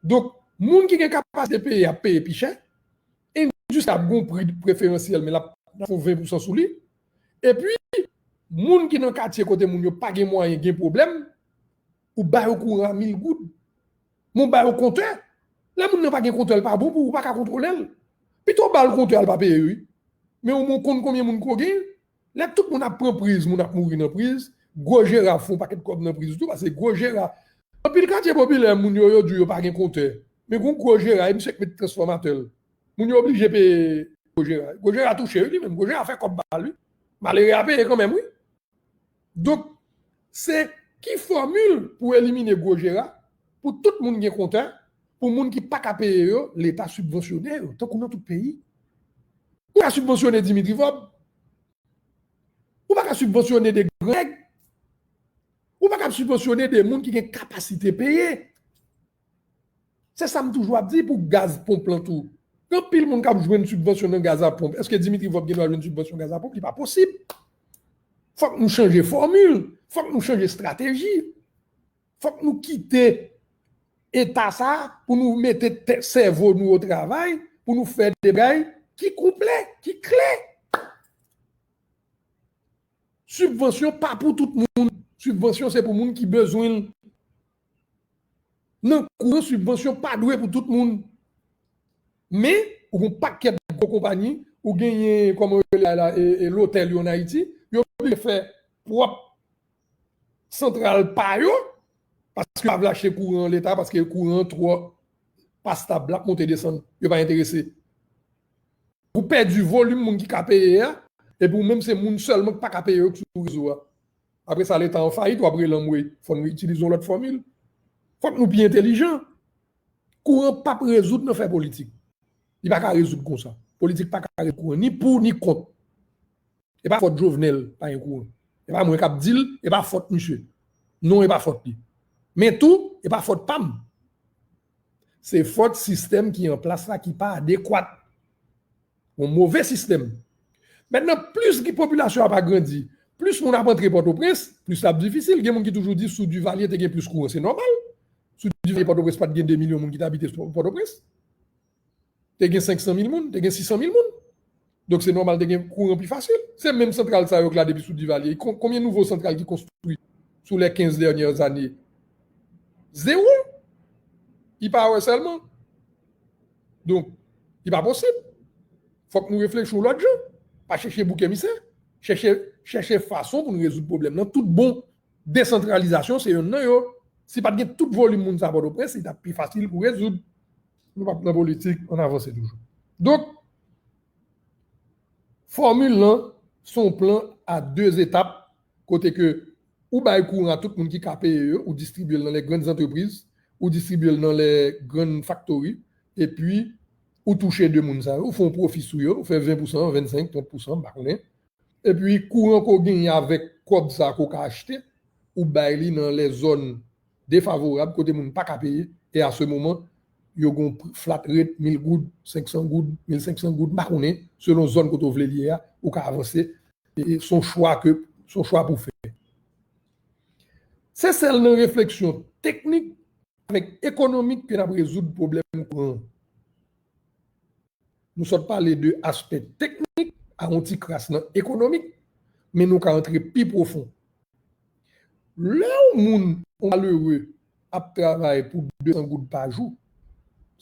Donk, moun ki gen kapasite peye ap peye pi chè. Endistri ap gon pri preferansyèl, men l ap fè ven pousan sou li. Epi, moun ki nan katye kote moun yo pa gen mwayen, gen pwoblèm, ou ba yo kouran a mil goud. Men w ba yo kontè. Lè moun nan pa gen kontè, l pa bon pou ou, ou pa ka kontwole l. Pito w ba l kontè a, l pa peye, wi. Men ou konn konbyen moun ke w genyen? Lè tout moun ap pran priz, moun ap mouri nan priz, Gwo Jera fè yon pakèt kòb nan priz tou, paske Gwo Jera, anpil katye popilè, moun yo, yo di yo pa gen kontè. Men gon Gwo Jera, e misye k met transfòmatè l. Moun yo oblije peye Gwo Jera. Gwo Jera touche, wi, li menm. Gwo Jera fè kòb ba l, wi. Malere a peye kanmenm, wi. Donk, se ki fòmil pou elimine Gwo Jera, pou tout moun gen kontè, pou moun ki pa ka peye yo, Leta sibvansyone yo, tankou nan tout peyi. Ou ka sibvansyone Dimitri Vorbe. Ou pa ka sibvansyone de gran nèg. Ou pa ka sibvansyone de moun ki gen kapasite peye. Se sa m toujou ap di pou gaz ponp lan tou. Gen anpil moun k ap jwenn sibvansyon nan gaz a ponp. Èske Dimitri Vorbe gen dwa jwenn sibvansyon gaz a ponp? Li pa posib. Fòk nou chanje fòmil. Fòk nou chanje estrateji. Fòk nou kite eta sa a pou nou mete tè-, sèvo nou o travay, pou nou fè de bagay ki konplè, ki klè. Sibvansyon pa pou tout moun. Sibvansyon se pou moun ki bezwen l. Nan kouran, sibvansyon pa dwe pou tout moun. Men, ou gen yon pakèt gwo konpayi, ou genyen, kòman yo rele la, e, e, lotèl yo an Ayiti, yo oblije fè pwòp santral pa yo, paske yo pa vle achte kouran Leta, paske kouran twò pa stab, l ap monte desann, yo pa enterese. Ou pèdi volim moun ki ka peye a, epi ou menm se moun sèlman ki pa ka peye yo ki sou rezo a. Apre sa, Leta an fayit, w ap rele anmwe. Fò n itilize yon lòt fòmil. Fòk nou pi entelijan. Kouran p ap rezoud nan fè politik. Li pa ka rezoud konsa. Politik pa ka rezoud kouran, ni pou, ni kont. E pa fòt Jovenel pa gen kouran. E pa mwen k ap di l, e pa fòt misye. Non, e pa fòt li. Men tou, e pa fòt pa m. Se fòt sistèm ki an plas la ki pa adekwat. Yon move sistèm. Mentnan, plis ki popilasyon ap agrandi, plis moun ap antre Pòtoprens, plis l ap difisil. Gen moun ki toujou di sou Duvalier te gen plis kouran. Se nòmal. Sou Duvalier, Pòtoprens pa t gen de milyon moun ki t abite Pòtoprens. Te gen senk san mil moun, te gen sis san mil moun. Donk, se nòmal te gen kouran pi fasil. Se menm santral sa yo k la depi sou Divalye. Kon- Konbyen nouvo santral ki konstwi sou les quinze dernières années? Zewo. E-Power sèlman. Donk, li pa posib. Fòk nou reflechi yon lòt jan. Pa chèche bouk emisè. Chèche, chèche fason pou nou rezoud pwoblèm nan tout bon. Desantralizasyon se yonn nan yo. Si pa t gen tout volim moun sa Pòtoprens, li t ap pi fasil pou rezoud. Nou p ap nan politik, ann avanse toujou. Donk, fòmil lan se yon plan a de etap, kote ke ou bay kouran a tout moun ki ka peye yo, ou distribye l nan les grandes entreprises, ou distribye l nan les grandes factories, epi ou touche de moun sa yo, ou fè yon pwofi sou yo, ou fè ven pousan, vennsenk, trant pousan, m pa konnen. Epi kouran ke w genyen avèk kòb sa ke w ka achte, ou bay li nan les zones défavorables kote moun pa ka peye, e a se moman, yo gon pr- flat rate mil goud, senk san goud, mil senk san goud, m pa konnen, selon zòn kote w vle li ye a, ou ka avanse, e se yon chwa ke, se yon chwa pou fè. Se sèl nan refleksyon teknik avèk ekonomik ke n ap rezoud pwoblèm kouran. Nou sot pale de aspè teknik a yon ti kras nan ekonomik, men nou ka antre pi pwofon. Lè yon moun, yon malere, ap travay pou de san goud pa jou,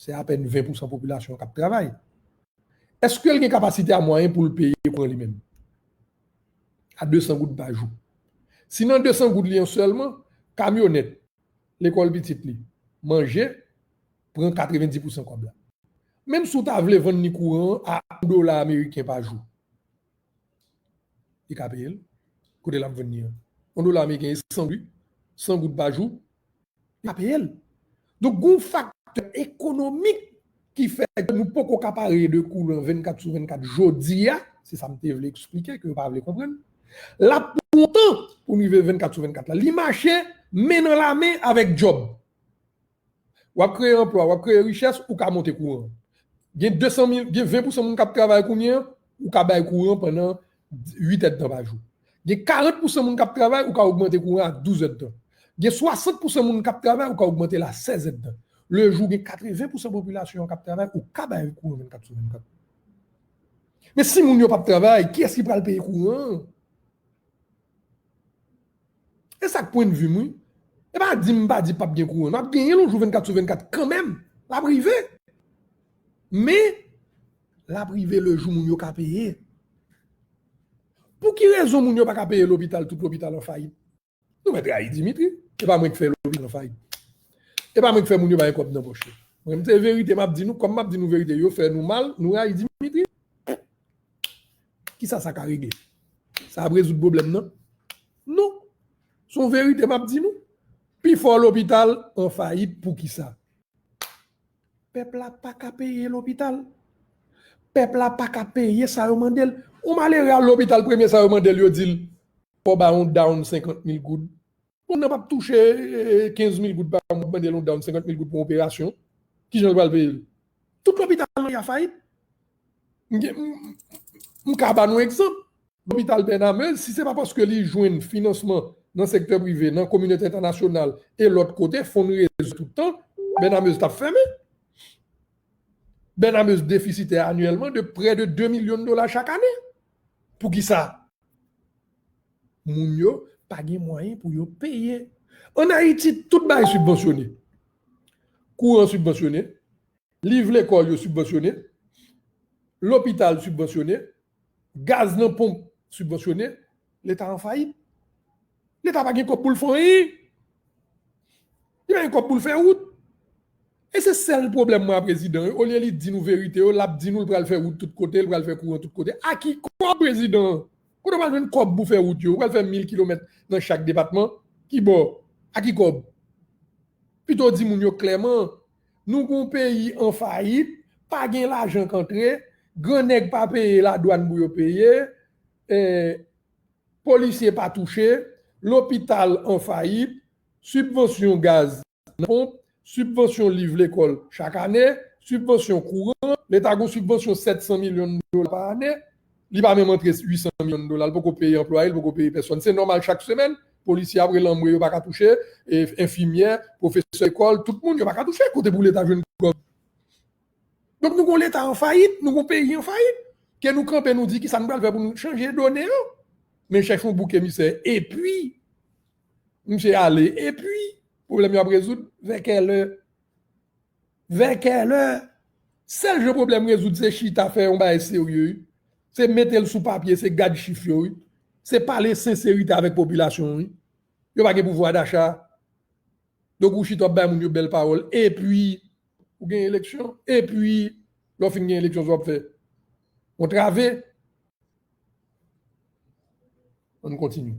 se apèn ven pousan popilasyon an k ap travay. Èske l gen kapasite a mwayen pou l peye kouran li menm? A de san goud pa jou. Si nan de san goud li an sèlman, kamyonèt, lekòl pitit li, manje, pran katrevenndis pousan kòb la. Menm si w ta vle vann li kouran an a yon dola ameriken pa jou, li ka peye l. Kote l ap vann li an? Yon dola ameriken e san goud, san goud pa jou, li ka peye l. Donk, gon faktè ekonomik ki fè ke nou poko ka pare de kouran vennkat sou vennkat jodi a, se sa m te vle eksplike, ke yo pa vle konprann. L ap pran tan pou n rive vennkat sou vennkat la. Li mache men nan lamen avèk djòb. W ap kreye anplwa, w ap kreye richès, ou ka monte kouran. Gen de san mil, gen ven pousan moun k ap travay kounye a, ou ka bay kouran pandan uit èdtan pa jou. Gen karant pousan moun k ap travay, ou ka ogmante kouran a douz èdtan. Gen swasant pousan moun k ap travay, ou ka ogmante l a sèz èdtan. Le jou gen katreven pousan popilasyon an k ap travay, ou ka bay kouran vennkat sou vennkat. Men si moun yo p ap travay, kiyès ki pral peye kouran an? E sa k pwennvi m, wi. E pa di m pa di p ap gen kouran. N ap genyen l yon jou vennkat sou vennkat kanmenm. L ap rive. Men, l ap rive le jou moun yo ka peye. Pou ki rezon moun yo pa ka peye lopital, tout lopital an fayit? Nou mèt rayi Dimitri. E pa mwen k fè lopital an fayit. E pa mwen k fè moun yo pa gen kòb nan pòch yo. Mwen, se verite m ap di nou, kòm m ap di nou verite, yo fè nou mal, nou rayi Dimitri. Kisa sa ka regle? Sa ap rezoud pwoblèm nan? Non. Se yon verite m ap di nou. Pifò lopital an fayit, poukisa? Pèp la pa ka peye lopital. Pèp la pa ka peye sa yo mande l. Yon malere al lopital, premye sa yo mande l, yo di l, fò w ba yon down senkant mil goud. Moun nan p ap touche, eh, kenz mil goud pa mwa, w ap mande l yon down senkant mil goud pou yon operasyon. Kijan l pral peye l? Tout lopital nan peyi a fayit. M gen- m- m ka ba nou egzanp. Lopital Bènamez, si se pa paske li jwenn finansman nan sektè prive, nan kominote entènasyonal e lòt kote, fonn rezèv tout tan, Bènamez t ap fèmen. Bènamez defisitè anyèlman de près de de milyon dola chak ane. Poukisa? Moun yo pa gen mwayen pou yo peye. Ann Ayiti, tout bagay sibvansyone. Kouran sibvansyone, liv lekòl yo sibvansyone, lopital sibvansyone, gaz nan ponp sibvansyone, Leta an fayit. Leta pa gen kòb pou l fè anyen. Li pa gen kòb pou l fè wout. E se sèl pwoblèm mwen a prezidan an. Olye li di nou verite yo, l ap di nou l pral fè wout tout kote, l pral fè kouran tout kote. A ki kòb prezidan an? Kote w pral jwenn kòb pou fè wout yo? Ou pral fè mil kilomèt nan chak depatman? Ki bò? A ki kòb? Pito di moun yo klèman, nou gon peyi an fayit, pa gen lajan k antre, gran nèg pa peye ladwann pou yo peye, eh, polisye pa touche, lopital an fayit, sibvansyon gaz nan ponp, sibvansyon liv lekòl chak ane, sibvansyon kouran, Leta gon sibvansyon sèt san milyon dola pa ane, li pa menm antre uit san milyon dola, li poko peye anplwaye, li poko peye pèsòn. Se nòmal chak semèn, polisye ap rele anmwe yo pa ka touche, e, enfimyè, pwofesè lekòl, tout moun yo pa ka touche, kote pou Leta jwenn kòb? Donk nou gon Leta an fayit, nou gon peyi an fayit. Ke nou kanpe, nou di kisa nou pral fè pou nou chanje done yo. Men chèche yon bouk emisè. Epi, misye ale. Epi, pwoblèm yo ap rezoud. Vè kèlè? Vè kèlè? Sèl jan pwoblèm rezoud, se chita fè yon bagay serye, wi. Se mete l sou papye, se gad chif yo, wi. Se pale senserite avèk popilasyon, wi. Yo pa gen pouvwa dacha. Donk, ou chita, w ap bay moun yo bèl pawòl. Epi, ou gen eleksyon. Epi, lè w fin gen eleksyon, sa w ap fè? Antrave. Ann kontinye.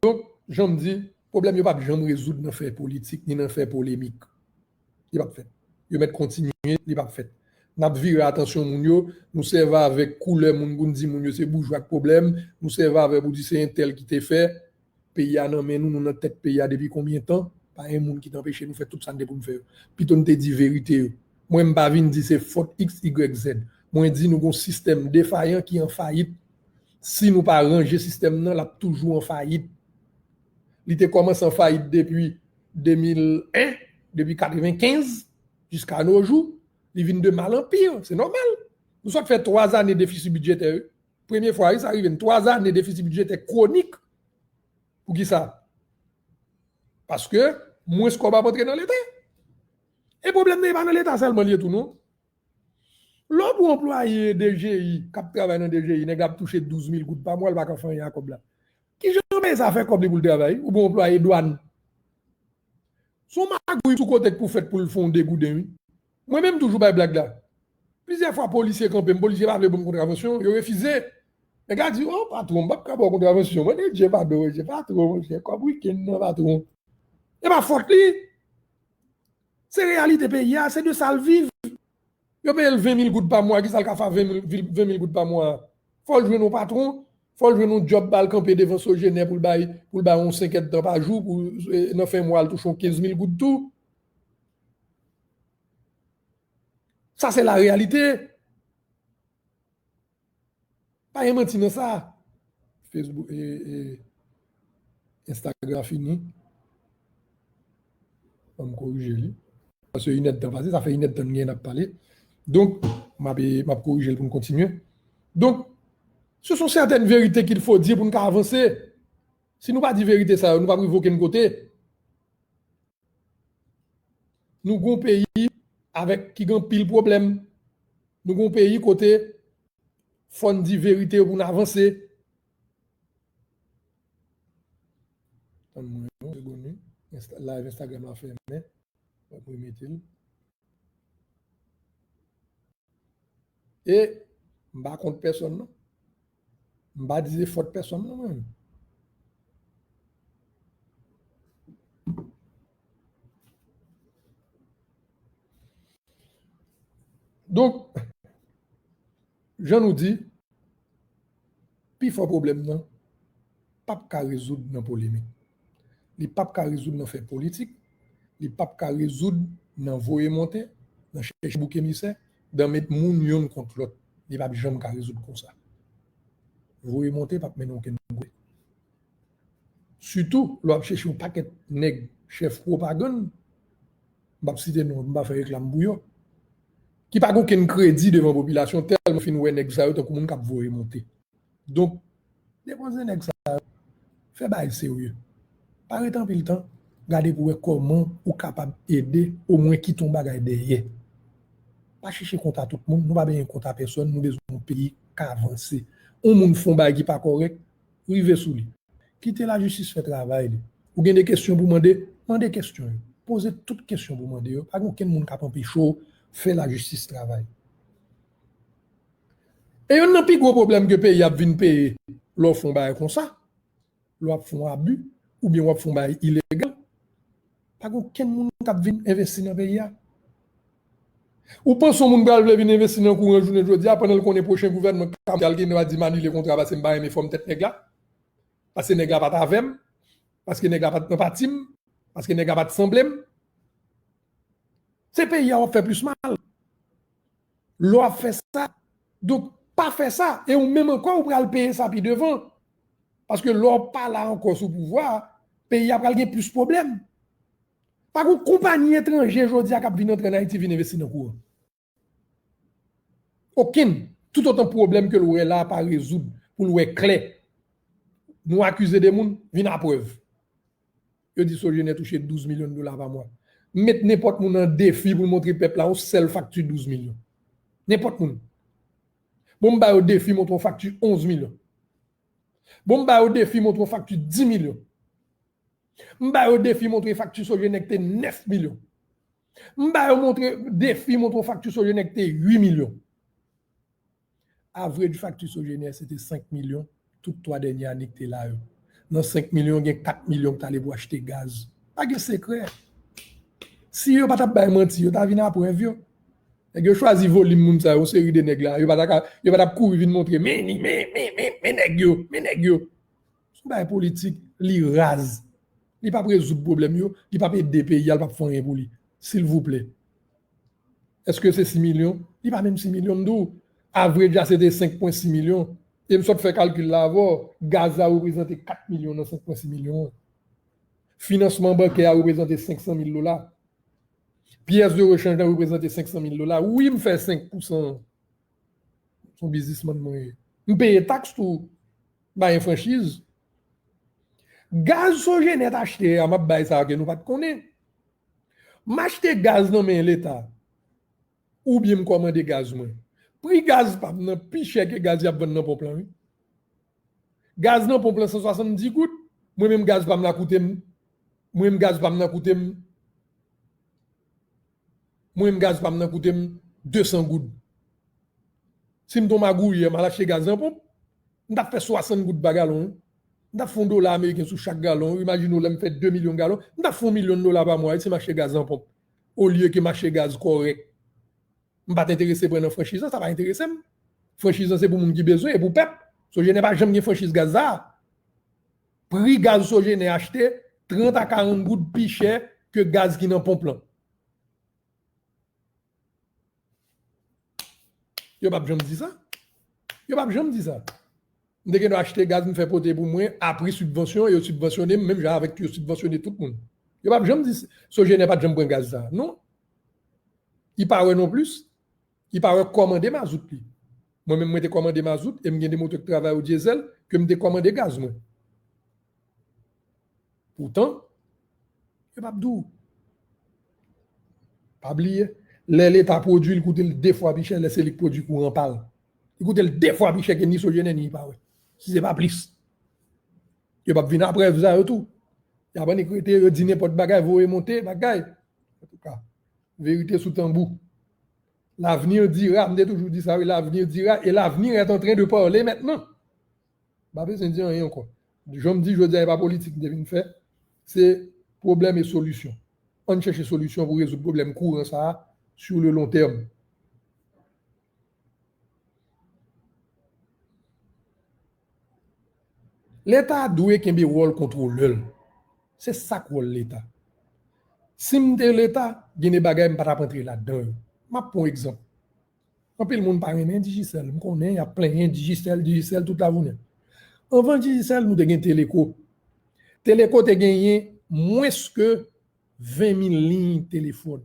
Donk, jan m di, pwoblèm yo p ap janm rezoud nan fè politik, ni nan fè polemik. Li p ap fèt. Yo mèt kontinye, li p ap fèt. N ap vire atansyon moun yo, nou sèvi avèk koulè moun pou n di moun yo se boujwa k pwoblèm, nou sèvi avè pou di se entèl ki te fè, peyi a nan men nou, nou nan tèt peyi a depi konbyen tan, pa gen moun ki t anpeche nou fè tout sa n te pou n fè yo. Pito n te di verite yo. Mwen, m pa vin di se fòt X, Y, Z. Mwen di nou gon sistèm defayan ki an fayit. Si nou pa ranje sistèm nan, l ap toujou an fayit. Li te kòmanse an fayit depi de mil en, depi katrevenkenz, jiska no jou, li vin de mal an pi, se nòmal. Nou sot fè twa zane defisi bidjetè, wi. Premye fwa, wi, sa rive n, twa zane defisi bidjetè kwonik. Poukisa? Paske mwens kòb ap antre nan Leta. E pwoblèm nan, e pa nan Leta sèlman li ye tou, non. Lè w pou anplwaye D G I, k ap travay nan D G I, nèg la ap touche douz mil goud pa mwa, l pa ka fè anyen a kòb la. Kijan bagay sa fè kòb li pou l travay? Ou pou anplwaye dwàn. Se yon magouy sou kote k pou fèt pou l fè yon degouden, wi. Mwen menm toujou bay blag la. Plizyè fwa polisye kanpe m, polisye pa vle ban m kontravansyon, yo refize. Nèg la di, "O, patwon, m p ap ka ba w kontravansyon." Mwen di, "Dye padon, Dye patwon, monchè, kòb wikenn nan, patwon." E pa fòt li. Se reyalite peyi a, se de sa l viv. Yo peye l ven mil goud pa mwa, kisa l ka fè a ven mil, ven mil goud pa mwa a? Fò l jwenn yon patwon, fò l jwenn yon djòb, ba l kanpe devan Sogener pou l bay, pou l bay yon senk èdtan pa jou, pou, e, nan fen mwa, l touche yon kenz mil goud tou. Sa se la reyalite. Pa gen manti nan sa. Facebook, e, e, Instagram fini. Ban m korije li. Paske inèdtan pase, sa fè inèdtan n gen n ap pale. Donk, m ap, m ap korije l pou n kontinye. Donk, ce sont certaines vérités qu'il faut dire pou n ka avanse. Si nou pa di verite sa yo, nou p ap rive okenn kote. Nou gon peyi avèk ki gen anpil pwoblèm. Nou gon peyi kote fò n di verite yo pou n avanse. Tann mwen yon segonn, wi. Insta-, live Instagram la fèmen. Mwen remete l. E m pa kont pèsonn, non. M pa di se fòt pèsonn, non, mwen. Donk, jan nou di, pifò pwoblèm nan p ap ka rezoud nan polemik. Li p ap ka rezoud nan fè politik. Li p ap ka rezoud nan voye monte, nan chèche bouk emisè, nan met moun youn kont lòt. Li p ap janm ka rezoud konsa. Voye monte p ap mennen okenn kote. Sitou, lè w ap chèche yon pakèt nèg chèf pwopagann, m p ap site non, m pa fè reklam pou yo, ki pa gen okenn kredi devan popilasyon, tèlman fin wè nèg sa yo tankou moun k ap voye monte. Donk, depoze nèg sa yo, fè bagay serye. Pa ret anpil tan, gade pou wè kòman ou kapab ede, omwen kite yon bagay dèyè. Pa chèche kont a tout moun, nou pa bezwen kont a pèsonn, nou bezwen yon peyi k avanse. Yon moun fè yon bagay ki pa kòrèk, rive sou li. Kite lajistis fè travay li. Ou gen de kesyon pou mande, mande kesyon yo. Poze tout kesyon pou mande yo. Pa gen okenn moun k ap anpeche w fè lajistis travay. E youn nan pi gwo pwoblèm ke peyi ap vin peye lè w fè yon bagay konsa, lè w ap fè yon abi, oubyen w ap fè yon bagay ilegal, pa gen okenn moun k ap vin envesti nan peyi a. Ou panse yon moun pral vle vin envesti nan kouran jounen jodi a, pandan l konnen pwochen gouvènman k ap monte a, l gen dwa di m anile kontra paske m pa renmen fòm tèt nèg la? Paske nèg la pa t avè m, paske nèg la pa t nan pati m, paske nèg la pa t sanble m. Se peyi a w ap fè plis mal. Lè w ap fè sa, donk, pa fè sa, e ou menm ankò, ou pral peye sa pi devan. Paske lè w pa la ankò sou pouvwa a, peyi a pral gen plis pwoblèm. Pa gen konpayi etranje jodi a k ap vin antre ann Ayiti vin envesti nan kouran. Okenn. Toutotan pwoblèm ke l wè la pa rezoud, pou l wè klè. Nou akize de moun, vin a prèv. Yo di Sogener touche douz milyon dola pa mwa. M met nenpòt moun an defi pou l montre pèp la yon sèl fakti douz milyon. Nenpòt moun. Bon, m ba yo defi montre yon fakti onz milyon. Bon, m ba yo defi montre yon fakti dis milyon. M ba yo defi montre fakti Sogener ki te nèf milyon. M ba yo montre defi montre yon fakti Sogener ki te uit milyon. Average fakti Sogener se te senk milyon tout twa dènye ane ki te la yo. Nan senk milyon, gen kat milyon ki t ale pou achte gaz. Pa gen sekrè. Si yo pa t ap bay manti, yo ta vin a prèv yo. Nèg yo chwazi volim moun sa yo, yon seri de nèg la, yo pa ta ka, yo pa t ap kouri vin montre, men, men, men, men, men nèg yo, men nèg yo. Se yon bagay politik, li raz. Li p ap rezoud pwoblèm yo, li p ap ede peyi a, li p ap fè anyen pou li. Silvouplè. Èske se sis milyon? Li pa menm sis milyon, m di w. Average la, se te senk pwen sis milyon. E m sot fè kalkil la avè w, gaz la reprezante kat milyon nan senk pwen sis milyon an. Finansman bankè a reprezante senk san mil dola. Pyès de rechanj lan reprezante senk san mil dola. Wi, m fè senk pou san. Se yon biznismann mwen ye. M peye taks tou. M pa gen franchiz. Gaz Sogener t achte a, m ap bay sa ke nou pa t konnen. M achte gaz nan men Leta. Oubyen m kòmande gaz mwen. Pri gaz pa m nan pi chè ke gaz y ap vann nan ponp lan, wi. Gaz nan ponp lan san swasanndis goud. Mwen menm gaz pa m la koute m, mwen menm gaz pa m la koute m, mwen menm gaz pa m la koute m de san goud. Si m t on magouyè, m al achte gaz nan ponp, m t ap fè swasann goud pa galon, wi. M t ap fè yon dola ameriken sou chak galon, wi. Imajine w lè m fè de milyon galon, m t ap fè yon milyon dola pa mwa, wi, si m achte gaz nan ponp. Olye ke m achte gaz kòrèk. M pa t enterese pran nan franchiz lan, sa pa enterese m. Franchiz lan se pou moun ki bezwen, e pou pèp. Sogener pa janm gen franchiz gaz sa. Pri gaz Sogener achte trant a karant goud pi chè ke gaz ki nan ponp lan. Yo p ap janm di sa. Yo p ap janm di sa. M te gen dwa achte gaz, m fè pote pou mwen, a pri sibvansyon, yo sibvansyone m, menm jan avèk yo sibvansyone tout moun. Yo p ap janm di, Sogener pa t janm pran gaz sa. Non. Li pa wè non plis. Li pa wè kòmande mazout li. Mwen menm, mwen te kòmande mazout, e m gen de moto k travay o dyezèl, ke m te kòmande gaz mwen. Poutan, yo p ap di w. Pa bliye, lè Leta pwodui, li koute l de fwa pi chè, lè se li k pwodui kouran pa l. Li koute l de fwa pi chè ke ni Sogener, ni Power. Si se pa plis. Yo p ap vin a prèv sa yo tou. Y ap annik rete, yo di nenpòt bagay, voye monte, bagay. Antouka, verite sou tanbou. L'avenir dira, m te toujou di sa, wi, l'avenir dira, et l'avenir est en train de parler maintenant. M pa bezwen di anyen ankò. Jan m di jodi a, e pa politik m te vin fè. Se pwoblèm e solisyon. Ann chèche solisyon pou rezoud pwoblèm kouran sa a sur le long terme. Leta dwe kenbe wòl kontwolè l. Se sa k wòl Leta. Si m te Leta, gen de bagay m pa t ap antre ladan yo. M ap pran yon egzanp. Anpil moun pa renmen Digicel. M konnen y ap plenyen Digicel, Digicel tout lajounen. Anvan Digicel, nou te gen Teleco. Teleco te genyen mwens ke ven mil liy telefòn.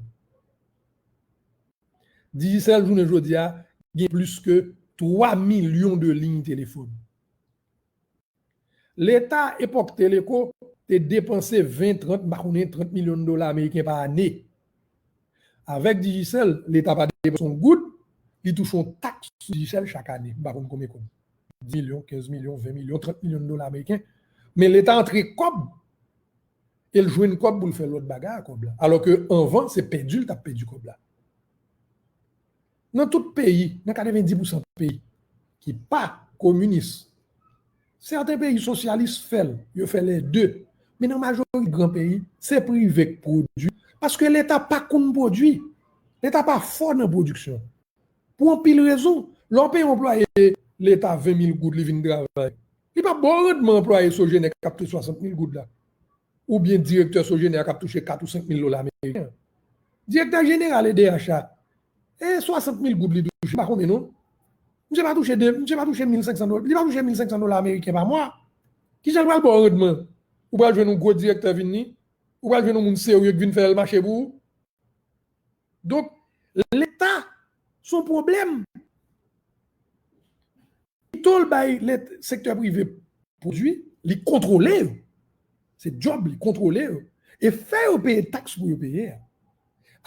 Digicel, jounen jodi a, gen plis ke twa milyon de liy telefòn. Leta, epòk Teleco, te depanse ven, trant, m pa konnen, trant milyon dola ameriken pa ane. Avèk Digicel, Leta pa depanse yon goud, li touche yon taks sou Digicel chak ane. M pa konn konbyen kòb. Dis milyon, kenz milyon, ven milyon, trant milyon dola ameriken. Men Leta antre kòb, e l jwenn kòb pou l fè lòt bagay a kòb la. Alò ke anvan, se pèdi l t ap pèdi kòb la. Nan tout peyi, nan katrevenndis pousan peyi ki pa kominis, sèten peyi sosyalis fè l, yo fè lè de. Men nan majorite gran peyi, se prive k pwodui, paske Leta pa konn pwodui. Leta pa fò nan pwodiksyon. Pou anpil rezon, lè w peye yon anplwaye Leta ven mil goud, li vin travay, li p ap ba w randman anplwaye Sogener k ap touche swasant mil goud la. Oubyen direktè Sogener k ap touche kat ou senk mil dola ameriken. Direktè jeneral E D H a, e swasant mil goud li touche, m pa konnen non. Misye pa touche de, misye pa touche mil senk san dola, li pa touche mil senk san dola ameriken pa mwa. Kijan l pral ba w randman? Ou pral jwenn yon gwo direktè vin ni, ou pral jwenn yon moun serye k vin fè l mache pou ou. Donk, Leta, se yon pwoblèm. pito l bay sektè prive pwodui, li kontwole yo. Se djòb li, kontwole yo. E fè yo peye taks pou yo peye a.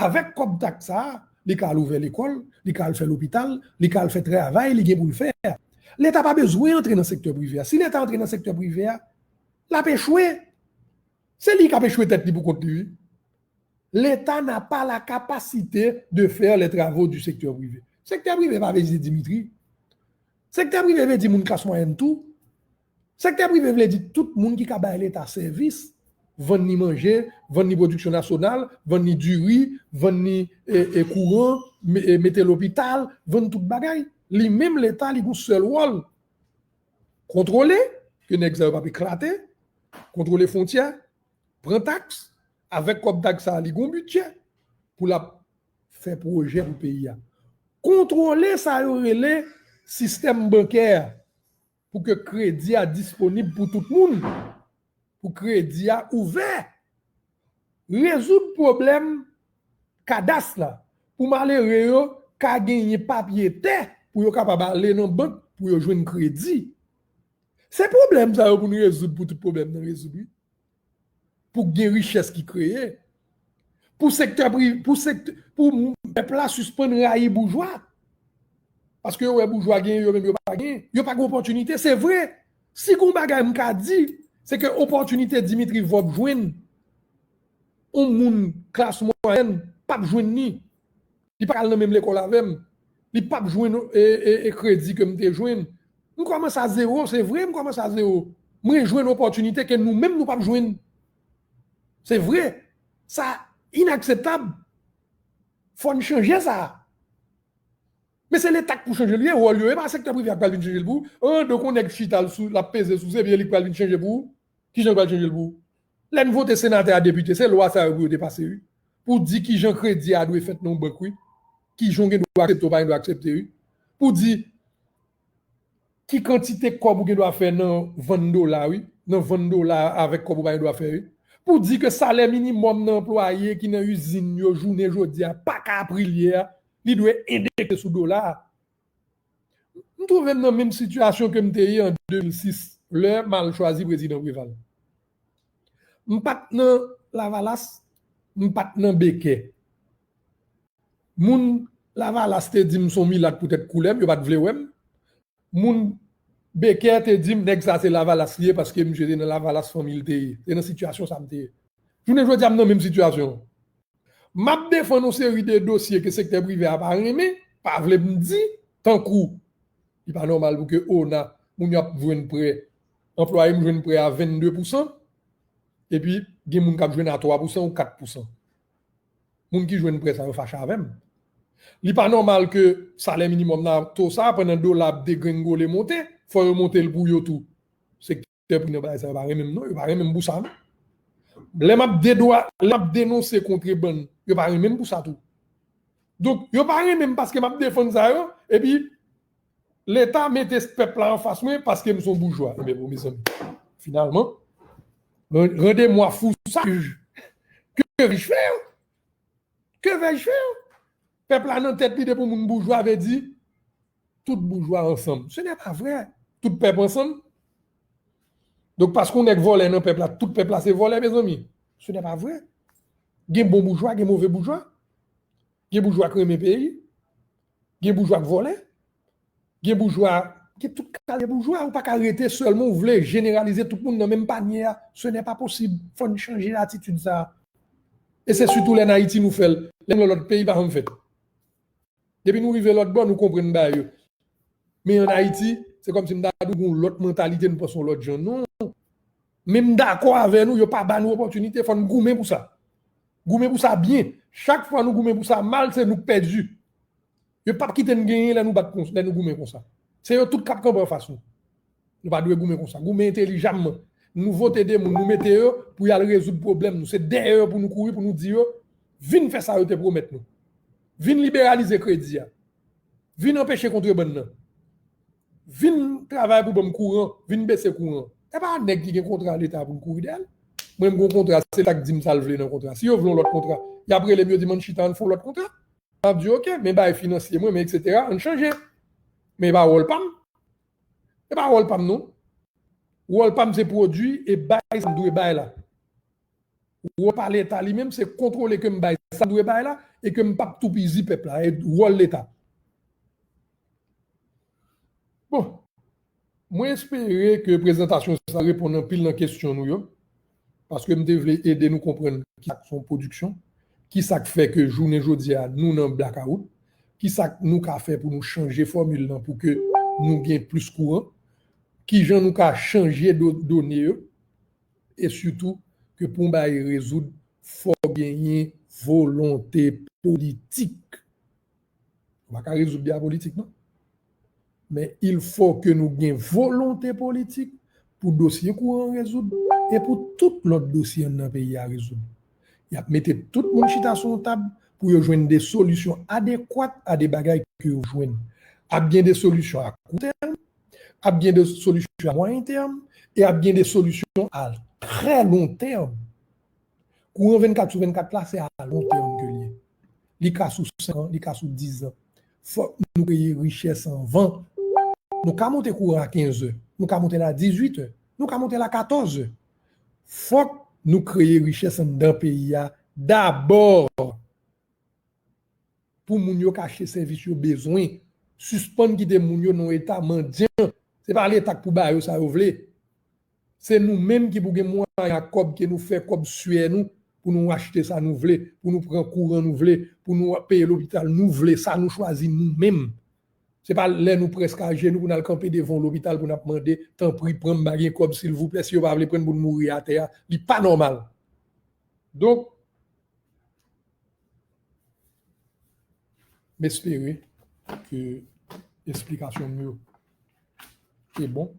Avèk kòb taks sa a, li ka al ouvè lekòl, li ka al fè lopital, li ka al fè travay li gen pou l fè a. Leta pa bezwen antre nan sektè prive a. Si Leta antre nan sektè prive a, l ap echwe. Se li k ap echwe tèt li pou kont li, wi. L'État n'a pas la capacité de faire les travaux du secteur privé. Sektè prive pa vle di Dimitri. Sektè prive vle di moun klas mwayèn tou. Sektè prive vle di tout moun ki ka bay Leta sèvis, vann ni manje, vann ni pwodiksyon nasyonal, vann ni diri, vann ni e, e, kouran, me- e, mete lopital, vann tout bagay. Li menm Leta, li gon sèl wòl. Kontwole ke nèg sa yo p ap eklate, kontwole fwontyè, pran taks, avèk kòb taks sa a, li gon bidjè pou l ap fè pwojè pou peyi a. Kontwole sa yo rele sistèm bankè a, pou ke kredi a disponib pou tout moun, pou kredi a ouvè. Rezoud pwoblèm kadas la, pou malere yo ka genyen papye tè, pou yo kapab ale nan bank, pou yo jwenn kredi. Se pwoblèm sa yo pou nou rezoud, pou tout pwoblèm nan rezoud, wi. Pou gen richès ki kreye. Pou sektè pri, pou sektè, pou pèp la sispann rayi boujwa. Paske yo wè boujwa genyen, yo menm yo pa genyen. Yo pa gen opòtinite, se vre. Si gon bagay m ka di, se ke opòtinite Dimitri Vorbe jwenn, yon moun klas mwayèn p ap jwenn li. Li pa ka al nan menm lekòl avè m. Li p ap jwenn e, e, e kredi ke m te jwenn. M kòmanse a zewo, se vre, m kòmanse a zewo. Mwen jwenn opòtinite ke nou menm nou p ap jwenn. Se vre. Sa inakseptab. Fò n chanje sa. Men se Leta k pou chanje l ye, wòl yo, e pa sektè prive a k pral vin chanje l pou ou. An, donk yon nèg chita l sou, l ap peze sou se pye, li k pral vin chanje pou ou. Kijan l pral chanje l pou ou? Lè n vote senatè a, depite, se lwa sa yo pou yo te pase, wi. Pou di kijan kredi a dwe fèt nan yon bank, wi. Kijan w gen dwa aksepte, w pa gen dwa aksepte, wi. Pou di ki kantite kòb ou gen dwa fè nan vann dola, wi. Nan vann dola avèk kòb ou pa gen dwa fè, wi. Pou di ke salè minimòm nan anplwaye ki nan izin yo jounen jodi a pa ka aprilye a, li dwe endekse sou dola a. M twouve m nan menm sitiyasyon ke m te ye an de mil sis, lè m al chwazi prezidan Preval. M pa t nan Lavalas, m pa t nan Bekè. Moun Lavalas te di m se yon milat poutèt koulè m, yo pa t vle wè m. Moun Bekè te di m nèg sa se Lavalas li ye paske misye te nan Lavalas fanmi l te ye. Se nan sitiyasyon sa m te ye. Jounen jodi a m nan menm sitiyasyon an. M ap defann yon seri de dosye ke sektè prive a pa renmen, pa vle m di, tankou li pa nòmal pou ke ona, moun yo ap jwenn prè, anplwaye m jwenn prè a vennde pousan, epi gen moun k ap jwenn a twa pousan ou kat pousan. Moun ki jwenn prè sa yo fache avè m. Li pa nòmal ke salè minimòm nan to sa, pandan dola ap degrengole monte, fò yo monte l pou yo tou. Sektè prive nan bagay sa yo pa renmen m non, yo pa renmen m pou sa non. Lè m ap dedwa, lè m ap denonse kontrebann, yo pa renmen m pou sa tou. Donk, yo pa renmen m paske m ap defann sa yo, epi Leta mete pèp la anfas mwen paske m se yon boujwa. Enben, bon, mezanmi, finalman, rendez-moi fou sage. Que vais-je faire? Que vais-je faire? Pèp la nan tèt li depi yon moun boujwa vle di tout boujwa ansanm. Ce n'est pas vrai. Tout pèp ansanm. Donk, paske yon nèg vòlè nan pèp la, tout pèp la se vòlè, mezanmi. Ce n'est pas vrai. Gen bon boujwa, gen move boujwa. Gen boujwa k renmen peyi. Gen boujwa k vòlè. Gen boujwa, gen tout kalite boujwa. Ou pa ka rete sèlman ou vle jeneralize tout moun nan menm panye a. Ce n'est pas possible. Fò n chanje atitid sa a. E se sitou lè n Ayiti nou fè l. Lè n nan lòt peyi, li pa janm fèt. Depi nou rive lòt bò, nou konprann bagay yo. Men ann Ayiti, se kòmsi m ta di w gen yon lòt mantalite, nou panse yon lòt jan. Non. Men m dakò avè nou, yo pa ba nou opòtinite, fò n goumen pou sa. Goumen pou sa byen. Chak fwa nou goumen pou sa mal, se nou k pèdi. Yo p ap kite n genyen lè nou bat kon, lè nou goumen konsa. Se yo tout k ap kanpe anfas nou. Nou pa dwe goumen konsa. Goumen entelijamman. Nou vote de moun, nou mete yo pou y al rezoud pwoblèm nou. Se dèyè yo pou nou kouri, pou nou di yo, vin fè sa yo te pwomèt nou. Vin liberalize kredi a. Vin anpeche kontrebann nan. Vin travay pou ban m kouran, vin bese kouran. E pa nèg ki gen kontra Leta pou n kouri dèyè l. Mwen, m gen yon kontra, se Leta k di m sa l vle nan kontra. Si yo vle yon lòt kontra, y ap rele m, yo di m ann chita, ann fè yon lòt kontra. M ap di, oke, men bagay finansye mwen, men etsetera, ann chanje. Men e pa wòl pa m. E pa wòl pa m non. Wòl pa m se pwodui e bay sa m dwe bay la. Wòl pa Leta li menm se kontwole ke m bay sa m dwe bay la e ke m p ap toupizi pèp la. E wòl Leta. Bon, mwen espere ke prezantasyon sa reponn anpil nan kesyon nou yo, paske m te vle ede nou konprann ki sa k se yon pwodiksyon, ki sa k fè ke jounen jodi a nou nan blakawout, ki sa k nou ka fè pou nou chanje fòmil lan pou ke nou gen plis kouran, ki jan nou ka chanje do, done yo, e sitou ke pou yon bagay rezoud, fò genyen volonte politik. Ou pa ka rezoud li a politik non. Men il fò ke nou gen volonte politik pou dosye kouran an rezoud e pou tout lòt dosye anndan peyi a rezoud. Y ap mete tout moun chita sou yon tab pou yo jwenn de solisyon adekwat a de bagay ke yo jwenn. Ap gen de solisyon a kou tèm, ap gen de solisyon a mwayen tèm, e ap gen de solisyon a trè lon tèm. Kouran vennkat sou vennkat la, se a lon tèm ke l ye. Li ka sou senk an, li ka sou diz an. Fòk nou kreye richès anvan. Nou ka monte kouran a kenz è, nou ka monte l a dizuit è, nou ka monte l a katòz è. Fòk nou kreye richès anndan peyi a dabò. Pou moun yo ka achte sèvis yo bezwen. Sispann kite moun yo nan yon eta mandyan. Se pa Leta k pou ba yo sa yo vle. Se nou menm ki pou gen mwayen ak kòb ke nou fè, kòb swè nou, pou nou achte sa nou vle, pou nou pran kouran nou vle, pou nou peye lopital nou vle, sa nou chwazi nou menm. Se pa lè nou prèske ajenou pou n al kanpe devan yon lopital pou n ap mande, tanpri, pran m, m pa gen kòb, silvouplè, si yo pa vle pran n pou n mouri atè a, li pa nòmal. Donk, m espere ke esplikasyon m yo te bon.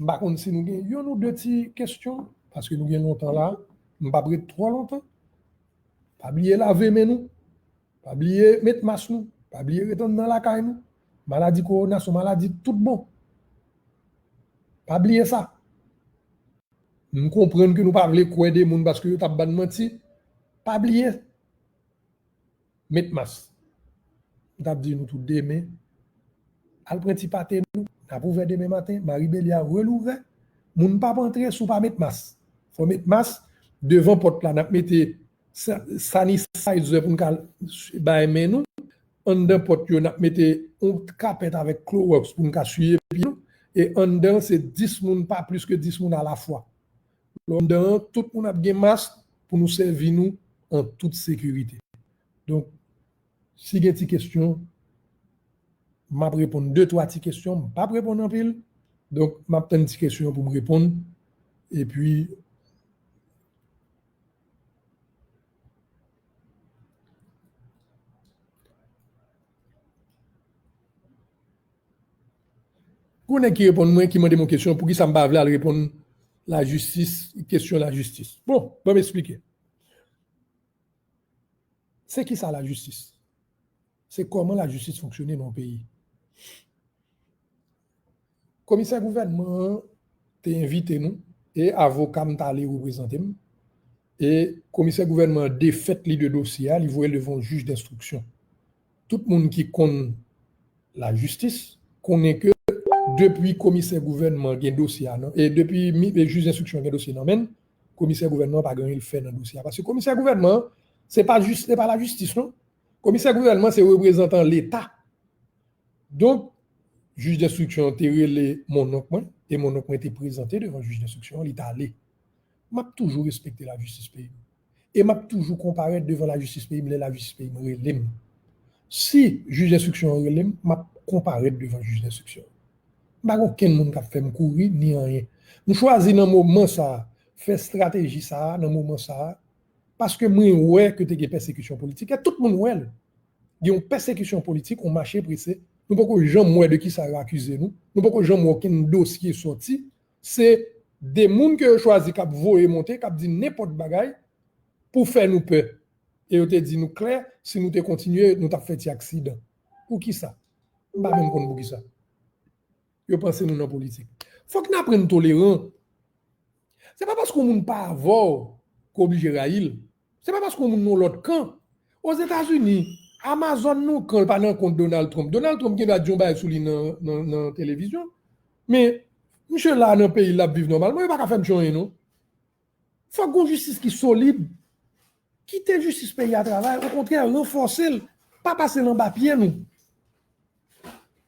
M pa konn si nou gen youn ou de ti kesyon, paske nou gen lontan la, m p ap ret twò lontan. Pa bliye lave men nou. Pa bliye met mas nou. Pa bliye ret anndan lakay nou. Maladi kowona se yon maladi tout bon. Pa bliye sa. M konprann ke nou pa vle kwè de moun paske yo t ap ba n manti. Pa bliye. Met mas. M t ap di nou tou demen, al pran ti pate nou, n ap ouvè demen maten, Maribeli a relouvè. Moun p ap antre si w pa met mas. Fò met mas, devan pòt la, n ap mete sa-, sanitizer pou n ka bay men nou. Anndan pòt yo, n ap mete yon kapèt avèk klowòks pou n ka siye pye nou. E anndan, se dis moun, pa plis ke dis moun alafwa. Lè w anndan an, tout moun ap gen mas pou nou sèvi nou an tout sekirite. Donk, si gen ti kesyon, m ap reponn de, twa ti kesyon, m p ap reponn anpil. Donk, m ap tann ti kesyon pou m reponn. Epi, gon nèg ki reponn mwen, ki mande m yon kesyon, poukisa m pa vle al reponn lajistis, kesyon lajistis. Bon, ban m esplike. Se ki sa lajistis? Se kòman lajistis fonksyone nan yon peyi. Komisè gouvènman an te envite nou, e avoka m t ale reprezante m. E komisè gouvènman an defèt li de dosye a, li voye l devan yon jij denstriksyon. Tout moun ki konn lajistis konnen ke depi komisè gouvènman gen dosye a nan, e depi mi-, e jij denstriksyon gen dosye nan men l, komisè gouvènman an pa gen anyen l fè nan dosye a. Paske komisè gouvènman an, se pa jis, se pa lajistis non. Komisè gouvènman se reprezantan Leta. Donk, jij denstriksyon an te rele monnonk mwen, e monnonk mwen te prezante devan jij denstriksyon an, li t ale. M ap toujou respekte lajistis peyi m. E m ap toujou konparèt devan lajistis peyi m lè lajistis peyi m rele m. Si jij denstriksyon an rele m, m ap konparèt devan jij denstriksyon an. M pa gen okenn moun k ap fè m kouri, ni anyen. Nou chwazi nan moman sa a, fè estrateji sa a, nan moman sa a, paske mwen wè ke te gen pèsekisyon politik, e tout moun wè l. Gen yon pèsekisyon politik, yon mache prese. Nou poko janm wè de kisa yo akize nou. Nou poko janm wè okenn dosye sòti. Se de moun ke yo chwazi k ap voye monte, k ap di nenpòt bagay pou fè nou pè. E yo te di nou klè, si nou te kontinye, nou t ap fè ti aksidan. Poukisa? M pa menm konn poukisa. Yo panse nou nan politik. Fòk n aprann toleran. Se pa paske yon moun pa avè w ke w oblije rayi l. Se pa paske yon moun nan yon lòt kan. Ozetazini, Amazon nan kan l pa nan kont Donald Trump. Donald Trump gen dwa di yon bagay sou li nan, nan, nan televizyon. Men, misye la nan peyi l, l ap viv nòmalman, yo pa ka fè misye anyen, non. Fòk gon jistis ki solid. Kite jistis peyi a travay, okontrè, ranfòse l. Pa pase l anba pye nou.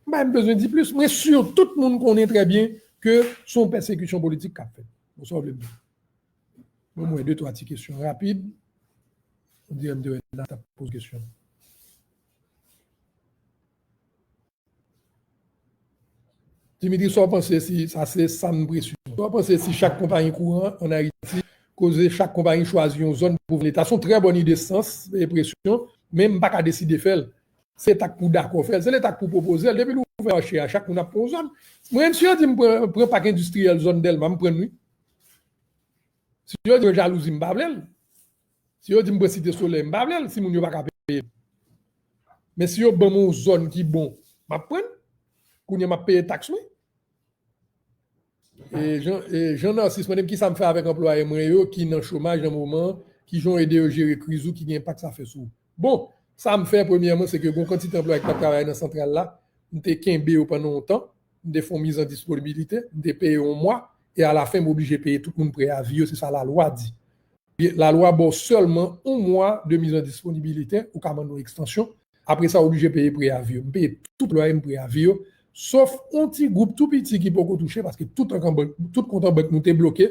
M pa menm bezwen di plis. Mwen si tout moun konnen trè byen ke se yon pèsekisyon politik k ap fèt. Bon, sa w vle m di? Bon, mwen, de twa ti kesyon rapid. On dirè m te wè Nata poze kesyon. Dimitri, sa w panse si, sa se sa m presyon. Sa w panse si chak konpayi kouran ann Ayiti, koze chak konpayi chwazi yon zòn pou vin leta? Se yon trè bòn ide sans e presyon, men m pa ka deside fè l. Se leta k pou dakò fè l, se leta k pou pwopoze l. Depi l ouvè mache a, chak moun ap pran yon zòn. Mwen, si yo di m pran, pran pak endistriyèl zòn Dèlma, m pran l, wi. Si yo di mwen jalouzi, m pa vle l. Si yo di m pran Site Solèy, m pa vle l, si moun yo pa ka peye m. Men si yo ban m yon zòn ki bon, m ap pran l. Kounye a m ap peye taks mwen. E Jean, e Jean Narcisse mande m kisa m fè avèk anplwaye mwen yo ki nan chomaj nan moman an, ki jan w ede yo jere kriz ou, ki gen enpak sa fè sou ou. Bon, sa m fè premyèman, se ke gon kantite anplwaye ki t ap travay nan santral la, m te kenbe yo pandan yon tan, m te fè yon mizandisponibilite, m te peye yon mwa, e alafen m oblije peye tout moun preyavi yo, se sa lalwa di. Lalwa ba w sèlman yon mwa de mizandisponibilite, ou ka mande yon ekstansyon. Apre sa, w oblije peye preyavi yo. M peye tout lwaye m, preyavi yo, sof yon ti gwoup tou piti ki poko touche, paske tout kont an bank, tout kont an bank nou te bloke.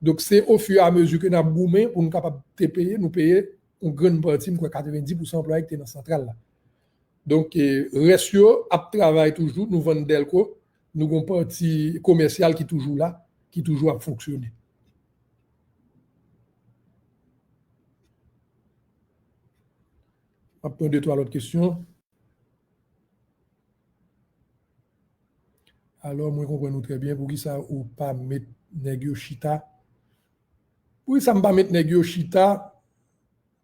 Donk, se ofiramezi ke n ap goumen pou nou kapab te peye, nou peye yon grenn pati, m kwè katrevendis pousan anplwaye ki te nan santral la. Donk, e, rès yo ap travay toujou, nou vann dèlko, nou gon pati komèsyal ki toujou la, ki toujou ap fonksyone. M ap pran de, twa lòt kesyon. Alò, mwen konprann ou trè byen. Poukisa ou pa met nèg yo chita? Poukisa m pa met nèg yo chita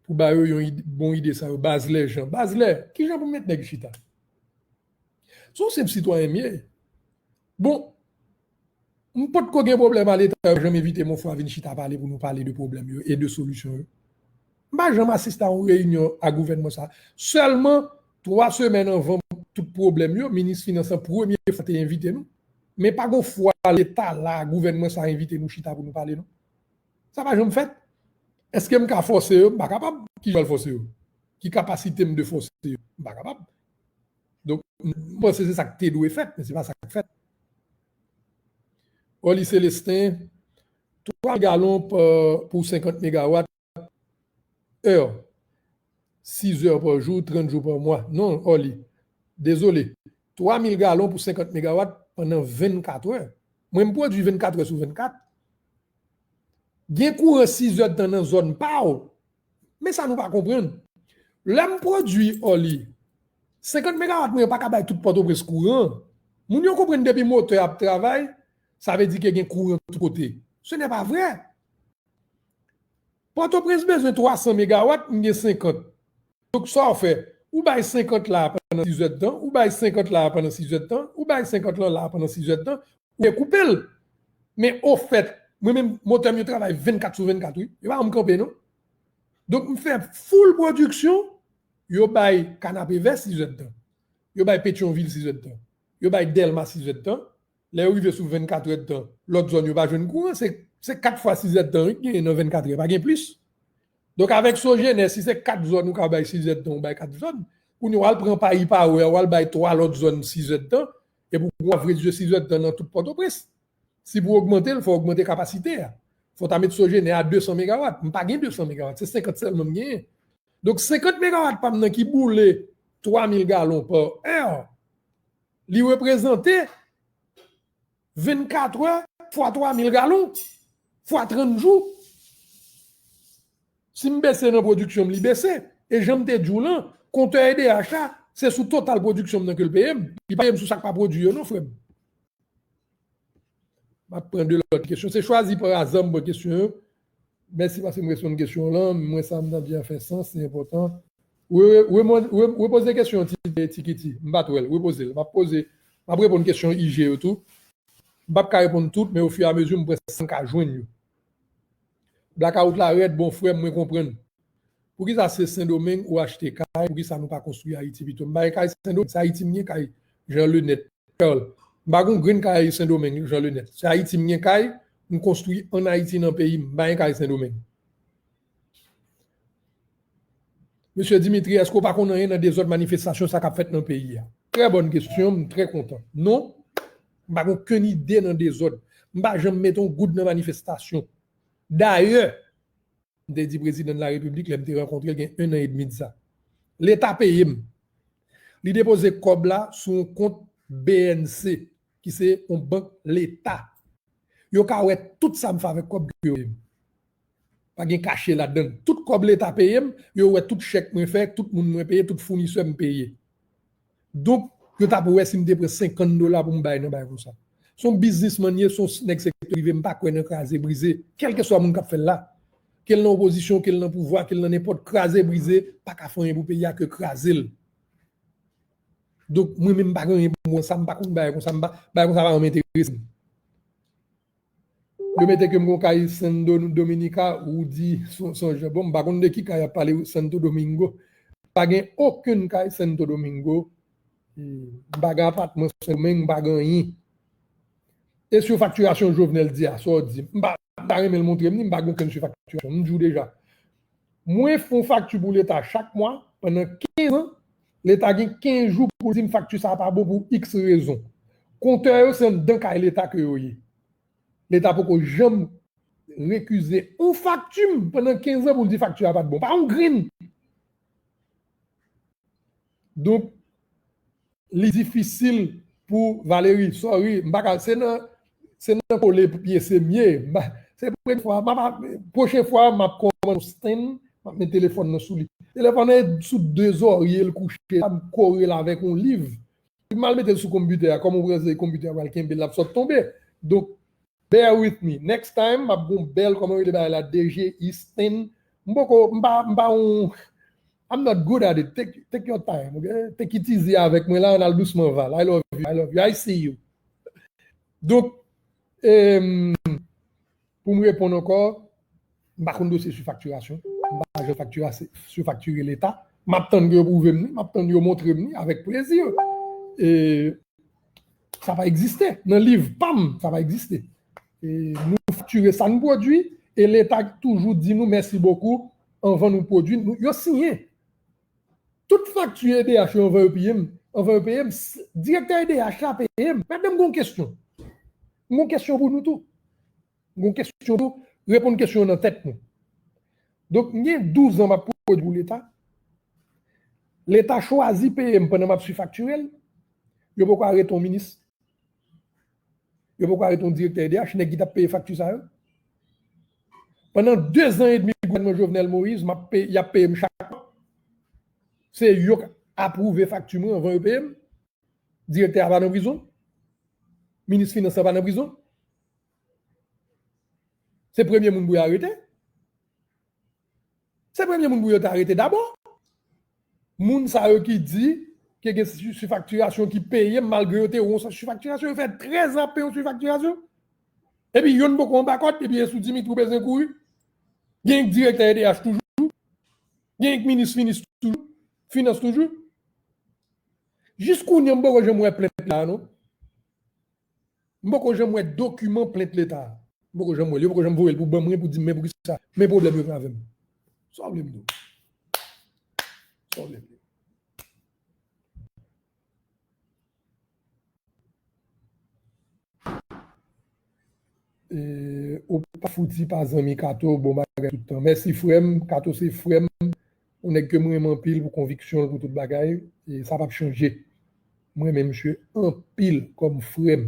pou ba yo yon ide, bon ide sa yo? Bazlè Jean. Bazlè, kijan pou m met nèg chita? Se yon senp sitwayen m ye. Bon, m potko gen pwoblèm a Leta, yo pa janm envite m yon fwa vin chita pale pou nou pale de pwoblèm yo e de solisyon yo. M pa janm asiste a yon reyinyon a gouvènman sa. Sèlman twa semèn anvan tout pwoblèm yo, minis finans lan premye fwa te envite nou. Men pa gon fwa Leta la, gouvènman sa envite nou chita pou nou pale, non. Sa pa janm fèt. Èske m ka fòse yo? M pa kapab. Kijan m pral fòse yo? Ki kapasite m de fòse yo? M pa kapab. Donk, m panse se sa k te dwe fèt, men se pa sa k fèt. Orly Célestin, twa mil galon pa, pou senkant megawat, è, sis è pa jou, trant jou pa mwa. Non, Orly, dezole. Twa mil galon pou senkant megawat pandan vennkat è. Mwen, m pwodui vennkat è sou vennkat. Gen kouran sis è tan nan zòn pa w. Men sa nou pa konprann. Lè m pwodui Orly, senkant megawat mwen yo pa ka bay tout Pòtoprens kouran. Moun yo konprann depi motè ap travay, sa vle di ke gen kouran tout kote. Ce n'est pas vrai. Pòtoprens bezwen twa san megawat, m gen senkant. Donk, sa w fè? Ou bay senkant la pandan sis è tan, ou bay senkant la pandan sis è tan, ou bay senkant lan la pandan sis è tan, ou dekoupe l. Men ofèt, mwen menm, motè m yo travay vennkat sou vennkat, wi. Yo pa janm kanpe, non. Donk, m fè full pwodiksyon, yo bay Kanapevè sis è tan. Yo bay Petyonvil sis è tan. Yo bay Dèlma sis è tan. Lè yo rive sou vennkat è tan, lòt zòn yo pa jwenn kouran, se, se kat fwa sis è tan, wi, ki genyen nan vennkat è, pa gen plis. Donk, avèk Sogener, si se kat zòn ou ka bay sis è tan, ou bay kat zòn, kounye a w al pran Payi Power, w al bay twa lòt zòn sis è tan, epi w ap redui sis è tan nan tout Pòtoprens. Si pou w ogmante l, fò w ogmante kapasite a. Fò w ta met Sogener a de san megawat. M pa gen de san megawat, se senkant sèlman m genyen. Donk, senkant megawat pa m nan ki boule twa mil galon pa è, li reprezante vennkat è fwa twa mil galon, fwa trant jou. Si m bese nan pwodiksyon m, li bese. E jan m te di w lan, kontè E D H la, se sou total pwodiksyon m nan ke l peye m. Li pa peye m sou sa k pa pwodui yo non, frè m. M ap pran de lòt kesyon. Se chwazi pa aza m pran kesyon yo. Mèsi paske m reponn kesyon w lan. Mwen sa m tande an fè sans, li enpòtan. Re-, re-, re-, re-, repoze kesyon Ti, Ti Kiti. M pa t wè l. Repoze l. M ap poze, m ap reponn kesyon I G yo tou. M p ap ka reponn tout, men ofiramezi m pran sa m ka jwenn yo. Blakawout la rèd, bon frè m, mwen konprann. Poukisa se Sendomeng ou achte kay? Poukisa nou pa konstwi Ayiti pito? M pa gen kay Sendomeng, se Ayiti m gen kay. Jean Lenette, Pearl. M pa gen yon grenn kay Sendomeng, Jean Lenèt. Se Ayiti m gen kay, m konstwi ann Ayiti nan peyi m. M pa gen kay Sendomeng. Mesye Dimitri, èske w pa konn anyen nan dezòd manifestasyon sa k ap fèt nan peyi a? Trè bòn kesyon, m trè kontan. Non, m pa gen okenn ide nan dezòd. M pa janm mete yon goud nan manifestasyon. Dayè, m te di prezidan de la repiblik lè m te rankontre l gen ennan edmi de sa. Leta peye m. Li depoze kòb la sou yon kont B N C, ki se yon bank leta. Yo ka wè tout sa m fè avèk kòb ke yo peye m. Pa gen kache ladan l. Tout kòb leta peye m, yo wè tout chèk mwen fè, tout moun mwen peye, tout founisè m peye. Donk, yo t ap wè si m te pran senkant dola pou m bay nan bay konsa. Se yon biznismann ye, se yon nèg sektè prive, m pa kwè nan kraze brize. Kèlkeswa moun k ap fè l la, ke l nan opozisyon, ke l nan pouvwa, ke l nan nenpòt, kraze brize pa ka fè anyen pou peyi a ke kraze l. Donk, mwen menm m pa gen anyen pou mwen sa, m pa konn bagay konsa, m pa, bagay konsa pa janm enterese m. Yo mete ke m gon kay Santo Dominica, ou di son, son jan. Bon, m pa konn de ki kay y ap pale, Santo Domingo. Pa gen okenn kay Santo Domingo. M pa gen apatman Sendomeng, m pa gen anyen. E sou faktirasyon Jovenel di a, sa w di? M pa, m pa renmen l montre m ni, m pa gen okenn sou faktirasyon. M di w deja. Mwen fè yon fakti pou leta chak mwa, pandan kenz an, leta gen kenz jou pou l di m fakti sa a pa bon pou iks rezon. Kontè yo, se anndan kay leta ke yo ye. Leta poko janm rekize yon fakti m pandan kenz an pou l di fakti a pa t bon. Pa yon grenn. Donk, li difisil pou Valery, sorry, m pa ka, se nan, se nan kole pyese m ye. M pa, se premye fwa, m pa, pwochen fwa, m ap kòmande yon stand, m ap met telefòn nan sou li. Telefòn nan sou de zòrye l kouche, m kore l avèk yon liv. M al mete l sou konpitè a, kòm ou prese konpitè a pral kenbe l, l ap sot tonbe. Donk, bear with me. Next time, m ap gon bèl, kòman yo rele bagay la, D J I stand. M poko, m pa, m pa yon, I'm not good at it. Take, take your time, okay? Take it easy avèk mwen la, ann al dousman, Val. I love you, I love you, I see you. Donk, em, pou m reponn ankò, m pa konn dosye sou faktirasyon. M pa janm faktira-, sou faktire leta. M ap tann ke yo pwouve m li, m ap tann yo montre m li avèk plezi. E, sa pa egziste. Nan liv pa m, sa pa egziste. E nou faktire sa n pwodui, e leta toujou di nou mèsi bokou anvan nou pwodui. Nou, yo siyen. Tout fakti E D H yo anvan yo peye m, anvan yo peye m, s-, direktè E D H la peye m. Mèt, m gon kesyon. M gon kesyon pou nou tou. M gon kesyon tou, reponn kesyon nan tèt nou. Donk, m gen douz an m ap pwodui pou leta. Leta chwazi peye m pandan m ap sifaktire l. Yo poko arete yon minis. Yo poko arete yon direktè E D H, nèg ki t ap peye fakti sa yo. Pandan de zan edmi gouvènman Jovenel Moïse, m ap peye, y ap peye m chak mwa. Se yo k apwouve fakti mwen anvan yo peye m. Direktè a pa nan prizon. Minis finans lan pa nan prizon. Se premye moun pou yo arete. Se premye moun pou yo te arete dabò. Moun sa yo ki di ke gen si-, sifaktirasyon ki peye m malgre yo te wè yon sifaktirasyon, yo fè trèz an ap peye yon sifaktirasyon. Epi youn poko anba kòd, epi e sou Dimitri w bezwen kouri. Gen yon direktè E D H toujou. Gen yon minis finis toujou, finans toujou. Jis kounye a, m poko janm wè plent la, non. M poko janm wè dokiman plent leta a. M poko janm wè l. Yo poko janm voye l pou ban mwen pou di m men poukisa, men pwoblèm yo gen avè m. Sa w vle m di w? Sa w vle m di w? E, ou pa fouti pa zanmi Kato, bon bagay tout tan. Mèsi frè m, Kato se frè m, yon nèg ke m renmen anpil pou konviksyon l, pou tout bagay, e sa p ap chanje. M renmen misye anpil kòm frè m.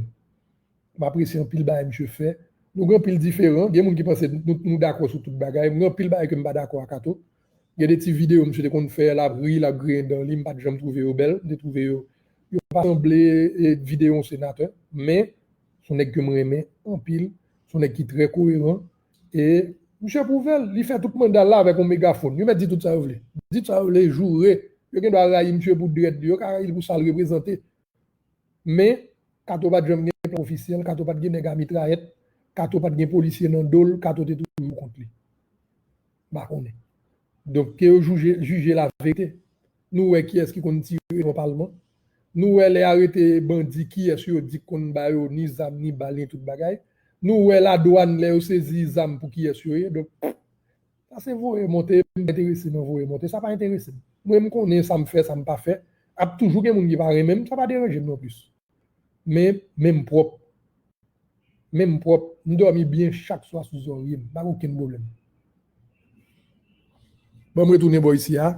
M apresye anpil bagay misye fè. Nou gen anpil diferan, gen moun ki panse nou, nou dakò sou tout bagay, m gen anpil bagay ke m pa dakò a Kato. Gen de ti videyo misye te konn fè, l ap ri, l ap griyen dan li, m pa t janm twouve yo bèl, m te twouve yo, yo pa sanble, e, videyo yon senatè, men se yon nèg ke m renmen anpil, se yon nèg ki trè koeran, e misye pwouve l, li fè tout manda l la avèk yon megafòn. Yo mèt di tout sa yo vle. Di tout sa yo vle, joure. Yo gen dwa rayi misye pou drèd li, yo ka rayi l pou sa l reprezante. Men, Kato pa t janm gen plan ofisyèl, Kato pa t gen nèg a mitrayèt, Kato pa t gen polisye nan do l, Kato te toujou kont li. M pa konnen. Donk, ke yo jije, jije laverite. Nou wè kiyès ki konn tire nan palman. Nou wè lè arete bandi, kiyès yo di k konn ba yo ni zam, ni bal, ni tout bagay. Nou wè ladwàn lè yo sezi zam pou kiyès yo ye. Donk, sa se voye monte, m pa enterese nan voye monte, sa pa enterese m. Mwen, m konnen sa m fè, sa m pa fè. Ap toujou gen moun ki pa renmen m, sa pa deranje m non plis. Men, men m pwòp. Men m pwòp. M dòmi byen chak swa sou zòrye m. Pa gen okenn pwoblèm. Ban m retounen bò isi a.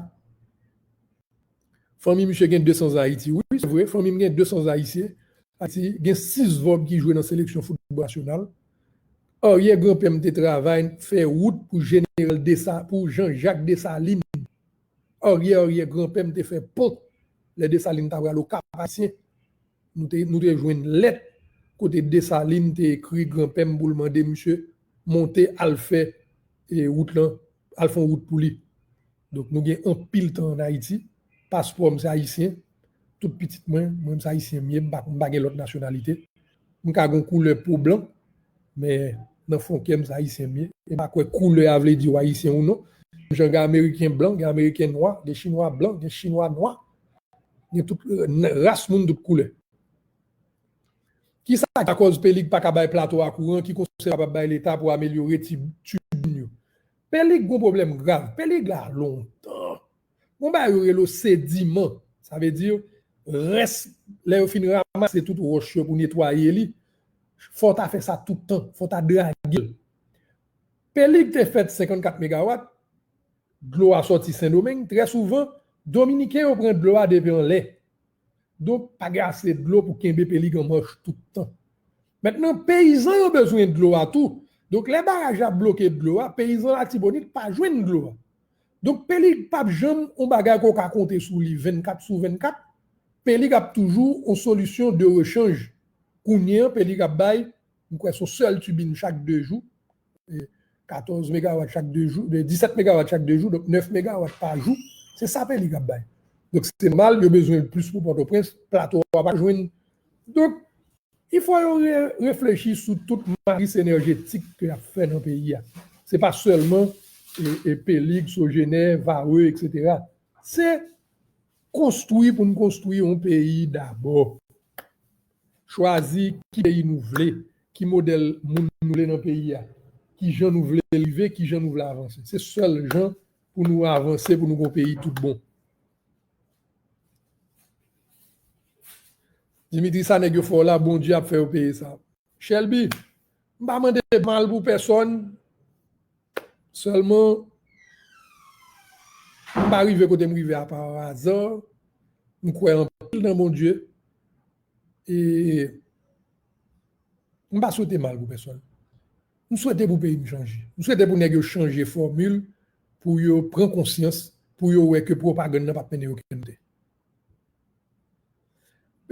Fanmi misye gen de san Ayiti. Wi, se vre, fanmi m gen de san Ayisyen. Ayiti gen sis vòb ki jwe nan seleksyon foutbòl nasyonal. Aryè granpè m te travay, fè wout pou jeneral Desa, pou Jean Jacques Dessalines. Aryè, aryè granpè m te fè pon lè Desalin t ap pral Okap Ayisyen. Nou te, nou te jwenn lèt kote Desalin te ekri granpè m pou l mande misye monte al fè, e, wout lan, al fè yon wout pou li. Donk, nou gen anpil tan ann Ayiti. Paspò m se ayisyen. Tout pitit mwen, mwen m se ayisyen m ye, m pa, m pa gen lòt nasyonalite. M ka gen yon koulè po blan, men nan fon kè m se ayisyen m ye. E m pa kwè koulè a vle di w ayisyen ou non. Jan gen ameriken blan, gen ameriken nwa, gen chinwa blan, gen chinwa nwa. Gen tout, euh, n-, ras moun tout koulè. Kisa k lakòz Pelig pa ka bay plato a kouran? Ki konsèy w kapab bay Leta pou amelyore ti, tibin yo? Pelig gon pwoblèm grav. Pelig la lontan. Gon bagay yo rele sediman. Sa vle di, rès, lè yo fin ranmase tout wòch yo pou netwaye li, fò w ta fè sa tout tan, fò w ta drage l. Pelig te fèt senkannkat megawat, dlo a sòti Sendomeng, trè souvan, Dominiken yo pran dlo a depi anlè. Donk, pa gen ase dlo pou kenbe Pelig an mach tout tan. Mentnan, peyizan yo bezwen dlo a tou. Donk, lè baraj la bloke dlo a, peyizan Latibonit pa jwenn dlo a. Donk, Pelig p ap janm yon bagay ke w ka konte sou li vennkat sou vennkat. Pelig ap toujou yon solisyon de rechanj. Kounye an, Pelig ap bay, m kwè, se yon sèl tibin chak de jou. E, katòz megawat chak de jou, de disèt megawat chak de jou, donk nèf megawat pa jou. Se sa Pelig ap bay. Donk, se nòmal, yo bezwen l plis pou Pòtoprens, Plato a pa jwenn. Donk, il faut yo re-, reflechi sou tout matris enèjetik ke y ap fè nan peyi a. Se pa sèlman, e, e, Pelig, Sogener, Varreux, et cetera. Se konstwi pou n konstwi yon peyi dabò. Chwazi ki peyi nou vle, ki modèl moun nou vle nan peyi a, ki jan nou vle rive, ki jan nou vle avanse. Se sèl jan pou nou avanse, pou nou gon peyi tout bon. Dimitri, sa nèg yo fè w la, Bondye ap fè yo peye sa. Shelby, m pa mande mal pou pèsòn. Sèlman, m pa rive kote m rive a pa aza. M kwè anpil nan Bondye. E m pa swete mal pou pèsòn. M swete pou peyi m chanje. M swete pou nèg yo chanje fòmil, pou yo pran konsyans, pou yo wè ke pwopagann nan p ap mennen yo okenn kote.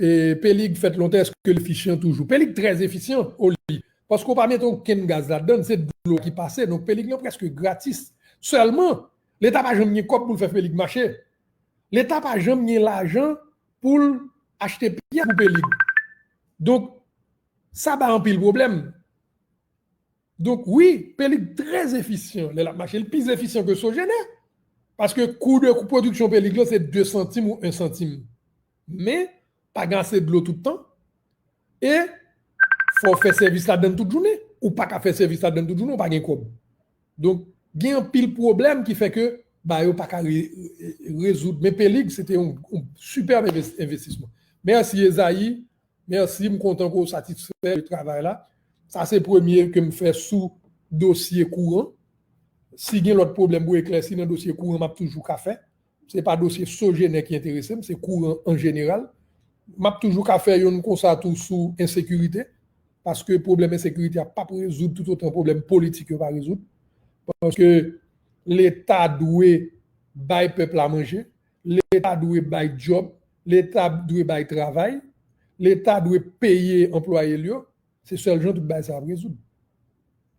E, Pelig fèt lontan, èske l efisyan toujou? Pelig trè efisyan, Oli. Paske w pa mete okenn gaz ladan l, se dlo ki pase. Donk, Pelig lan prèske gratis. Sèlman, Leta pa janm gen kòb pou l fè Pelig mache. Leta pa janm gen lajan pou l achte pyès pou Pelig. Donk, sa bay anpil pwoblèm. Donk, wi, Pelig trè efisyan lè l ap mache. Li pi efisyan ke Sogener. Paske kou de pwodiksyon Pelig lan, se de santim ou en santim. Men, pa gen ase dlo tout tan. E, fò w fè sèvis ladan l tout jounen. Ou pa ka fè sèvis ladan l tout jounen, ou pa gen kòb. Donk, gen anpil pwoblèm ki fè ke ba yo pa ka re-, rezoud. Men Pelig, se te yon, yon sipèb enves-, envestisman. Mèsi, Ezayi. Mèsi, m kontan ke w satisfè de travay la. Sa se premye ke m fè sou dosye kouran. Si gen lòt pwoblèm pou eklèsi nan dosye kouran, m ap toujou ka fè. Se pa dosye Sogener ki enterese m, se kouran an jeneral. M ap toujou ka fè youn konsa tou sou ensekirite, paske pwoblèm ensekirite a p ap rezoud toutotan pwoblèm politik yo pa rezoud. Paske Leta dwe bay pèp la manje, Leta dwe bay djòb, Leta dwe bay travay, Leta dwe peye anplwaye l yo. Se sèl jan tout bagay sa ap rezoud.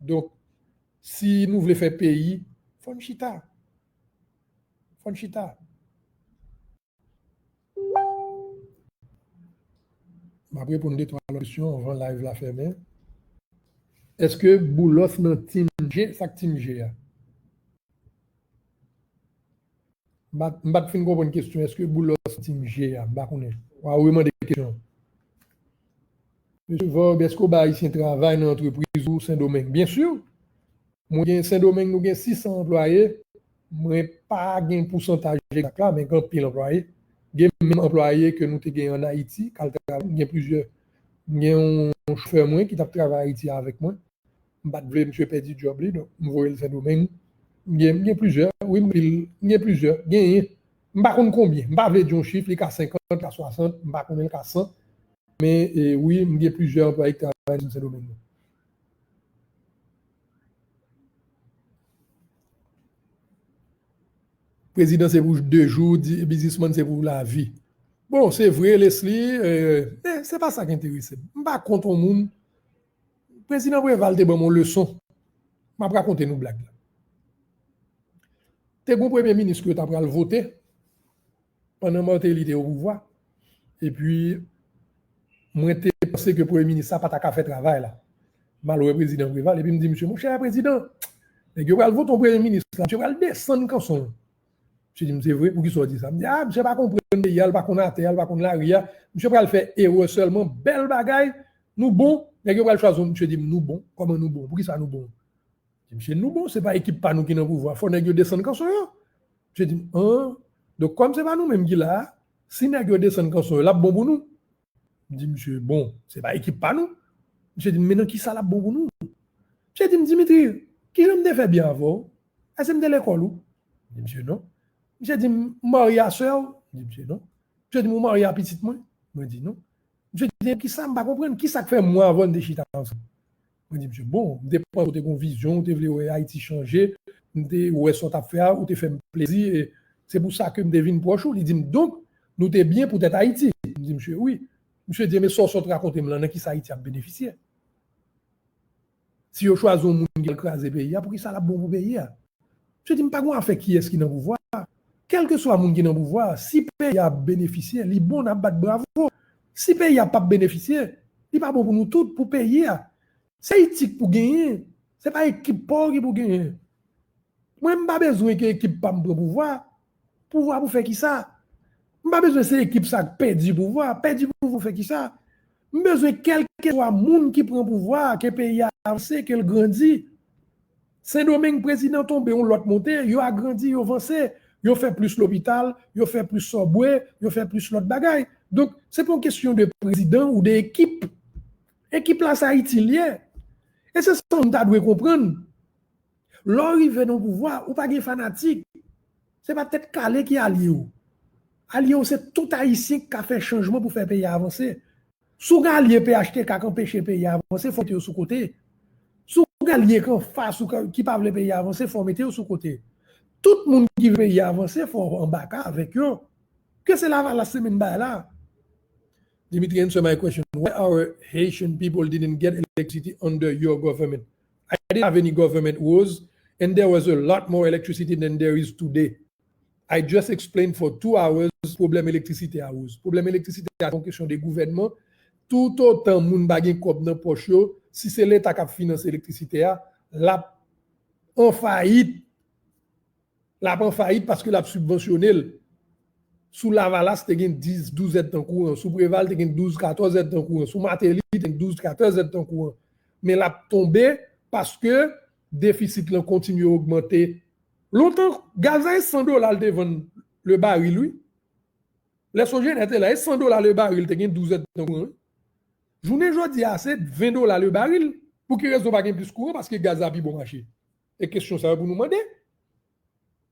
Donk, si nou vle fè peyi, fò n chita. Fò n chita. M ap reponn de twa lòt kesyon anvan live la fèmen. Èske Boulos nan Team G? Sa k Team G a? M pa, m pa t fin konprann kesyon. Èske Boulos Team G a? M pa konnen. W a remande kesyon. Mesye Vorbe, èske w bay Ayisyen travay nan antrepriz ou Sendomeng? Byen si. Mwen gen Sendomeng, nou gen sis san anplwaye. Mwen pa gen pousantaj egzak la, men gen anpil anplwaye. Gen menm anplwaye ke nou te gen an Ayiti, k al travay, gen plizyè. Gen yon chofè mwen ki t ap travay Ayiti avèk mwen. M pa t vle misye pèdi djòb li, donk m voye l Sendomeng. M gen, m gen plizyè, wi, m, m gen plizyè, genyen. M pa konn konbyen, m pa vle di yon chif, li ka senkant, li ka swasant, m pa konnen, li ka san. Men, e, wi, m gen plizyè anplwaye ki travay nan Sendomeng. Prezidan se pou de jou, di, biznismann se pou lavi. Bon, se vre, Leslie, e, men se pa sa k enterese m. M pa kont yon moun. Prezidan Preval te ban m yon leson. M ap rakonte nou blag la. Te gen yon premye minis ke yo ta pral vote pandan Martelly te o pouvwa. Epi, mwen te panse ke premye minis sa pa ta ka fè travay la. M al wè prezidan Preval, epi m di, "Mesye, monchè prezidan, nèg yo pral vote yon premye minis la, misye pral desann kanson l." Misye di m, "Se vre, poukisa w di sa?" M di, "A, misye pa konprann peyi a, l pa konn atè a, l pa konn lari a. Misye pral fè erè sèlman, bèl bagay, nou bon, nèg yo pral chwazi yon." Misye di m, "Nou bon? Kòman nou bon? Poukisa nou bon?" M di, "Misye, nou bon, se pa ekip pa nou ki nan pouvwa, fò nèg yo desann kanson yo." Misye di m, "An, donk kòm se pa nou menm ki la a, si nèg yo desann kanson yo, l ap bon pou nou?" M di, "Misye, bon, se pa ekip pa nou." Misye di m, "Men nan kisa l ap bon pou nou?" Misye di m, "Dimitri, kijan m te fè byen avè w? Èske m te lekòl ou?" M di, "Misye, non." Misye di m, "M marye a sè w?" M di, "Misye, non." Misye di m, "Ou marye a pitit mwen?" Mwen di, "Non." Misye di, "Kisa m pa konprann? Kisa k fè mwen avè w n te chita ansanm?" Mwen di, "Misye, bon, m te panse w te gen yon vizyon, w te vle wè Ayiti chanje, m te wè sa w t ap fè a, ou te fè m plezi, e se pou sa ke m te vin pwòch ou." Li di m, "Donk, nou te byen poutèt Ayiti?" M di, "Misye, wi." Misye di, "Men sa w sot rakonte m lan, nan kisa Ayiti ap benefisye? Si yo chwazi yon moun ki al kraze peyi a, poukisa l ap bon pou peyi a?" Misye di, "M pa gen afè kiyès ki nan pouvwa. Kèlkeswa moun ki nan pouvwa, si peyi a ap benefisye, li bon, n ap bat bravo. Si peyi a p ap benefisye, li pa bon pou nou tout, pou peyi a. Se Ayiti k pou genyen, se pa ekip pa w ki pou genyen." Mwen, m pa bezwen ke ekip pa m pran pouvwa. Pouvwa pou fè kisa? M pa bezwen se ekip sa k pèdi pouvwa. Pèdi pouvwa pou fè kisa? M bezwen kèlkeswa moun ki pran pouvwa, ke peyi a avanse, ke l grandi. Sendomeng, prezidan tonbe, yon lòt monte, yo agrandi, yo vanse, yo fè plis lopital, yo fè plis subway, yo fè plis lòt bagay. Donk, se pa yon kesyon de prezidan ou de ekip. Ekip la, se Ayiti l ye. E se sa moun ta dwe konprann. Lè w rive nan pouvwa, ou pa gen fanatik. Se pa Tèt Kale ki alye w. Alye w se tout Ayisyen ki ka fè chanjman pou fè peyi a avanse. Si w gen alye P H T K k anpeche peyi a avanse, fò w mete yo sou kote. Si w gen alye k anfas ou ka, ki pa vle peyi a avanse, fò w mete yo sou kote. Tout moun ki vle peyi a avanse, fò w anbake avèk yo. Ke se Lavalas se menm bagay la. Dimitri, answer my question. Why our Haitian people didn't get electricity under your government? I didn't have any government woes, and there was a lot more electricity than there is today. I just explained for two hours pwoblèm elektrisite a woz. Pwoblèm elektrisite a se yon kesyon de gouvènman. Toutotan moun pa gen kòb nan pòch yo, si se Leta k ap finanse elektrisite a, l ap an fayit. L ap an fayit paske l ap sibvansyone l. Sou Lavalas te gen dis, douz èdtan kouran. Sou Preval te gen douz, katòz èdtan kouran. Sou Martelly te gen douz, katòz èdtan kouran. Men l ap tonbe paske defisit lan kontinye ogmante. Lontan, gaz la e san dola l te vann le baril, wi. Lè Sogener te la, e san dola le baril te gen douz èdtan kouran, wi. Jounen jodi a, se ven dola le baril. Pou ki rezon pa gen plis kouran? Paske gaz la pi bon mache. E kesyon sa yo pou nou mande.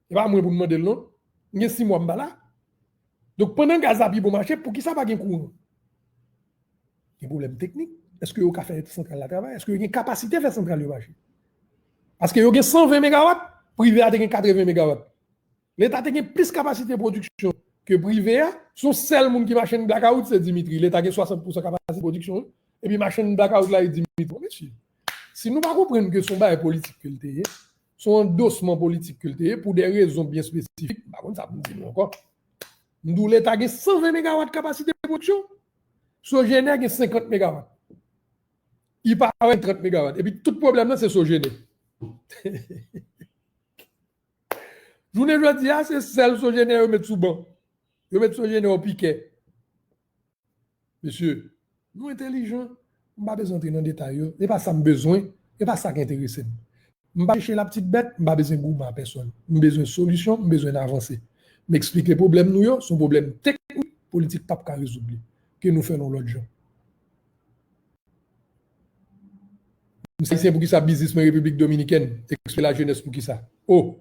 E pa mwen pou n mande l non. M gen sis mwa m pa la. Donk, pandan gaz la pi bon mache, poukisa pa gen kouran? Gen pwoblèm teknik. Èske yo ka fè santral la travay? Èske yo gen kapasite fè santral yo mache? Paske yo gen san ven megawat, prive a te gen katreven megawat. Leta te gen plis kapasite pwodiksyon ke prive a. Se yon sèl moun ki mache nan blakawout, se Dimitri. Leta gen swasant pousan kapasite pwodiksyon, wi. Epi mache nan blakawout la, e Dimitri. Bon, mesye, si nou pa konprann ke se yon bagay politik ke l te ye, se yon andosman politik ke l te ye, pou de rezon byen espesifik, m pa konn sa pou m di nou ankò. M di w Leta gen san ven megawat kapasite pwodiksyon, Sogener gen senkant megawat. Ipawa gen trant megawat. Epi tout pwoblèm nan se Sogener. Jounen jodi a, se sèl Sogener yo met sou ban. Yo met Sogener o pikè. Mesye, nou entèlijan. M pa bezwen antre nan detay yo. E pa sa m bezwen. E pa sa k enterese m. M pa chèche laptitbèt, m pa bezwen goumen a pèsonn. M bezwen solisyon, m bezwen n avanse. M eksplike pwoblèm nou yo, se yon pwoblèm teknik, politik p ap ka rezoud li. Ke nou fè l yon lòt jan. M se ayisyen, poukisa biznis mwen Repiblik Dominikèn? Eksplike lajenès poukisa. O,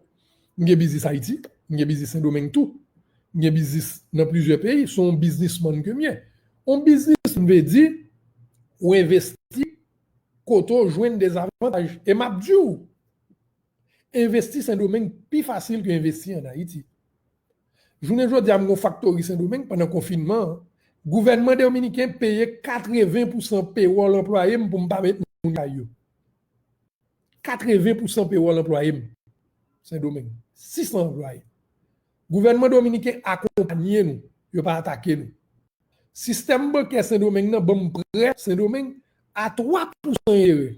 m gen biznis Ayiti, m gen biznis Sendomeng tou. M gen biznis nan plizyè peyi, se yon biznismann ke m ye. Yon biznis, m vle di, ou envesti kote w jwenn dezavantaj. E m ap di w, envesti Sendomeng pi fasil ke envesti ann Ayiti. Jounen jodi a, m gon faktori Sendomeng pandan konfinman an. Gouvènman dominiken peye katreven pousan pewòl anplwaye m pou m pa met moun kay yo. Katreven pousan pewòl anplwaye m. Sendomeng. Sisan anplwaye. Gouvènman dominiken akonpanye nou. Yo pa atake nou. Sistèm bankè Sendomeng nan ban m prè Sendomeng a twa pousan enterè.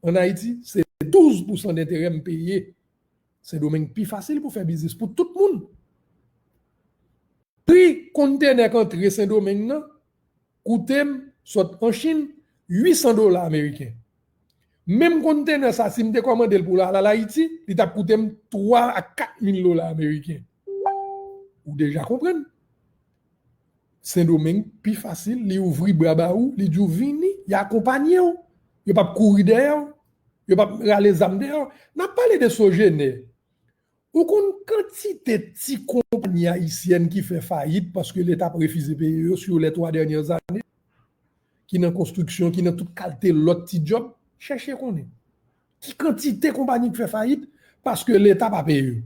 Ann Ayiti, se douz pousan denterè m peye. Sendomeng pi fasil pou fè biznis pou tout moun. Pri kontenè k antre Sendomeng nan koute m, sot an Chin, uit san dola ameriken. Menm kontenè sa, si m te kòmande l pou l al, al Ayiti, li t ap koute m twa a kat mil dola ameriken. Ou deja konprann. Sendomeng pi fasil, li ouvri bra ba ou, li di w vini, y akonpanye w. Yo p ap kouri dèyè w. Yo p ap rale zam dèyè w. N ap pale de Sogener. Ou konn kantite ti konpayi ayisyèn ki fè fayit paske Leta ap refize peye yo sur les trois dernières années, ki nan konstriksyon, ki nan tout kalte lòt ti djòb? Chèche konnen. Ki kantite konpayi ki fè fayit paske Leta pa peye yo?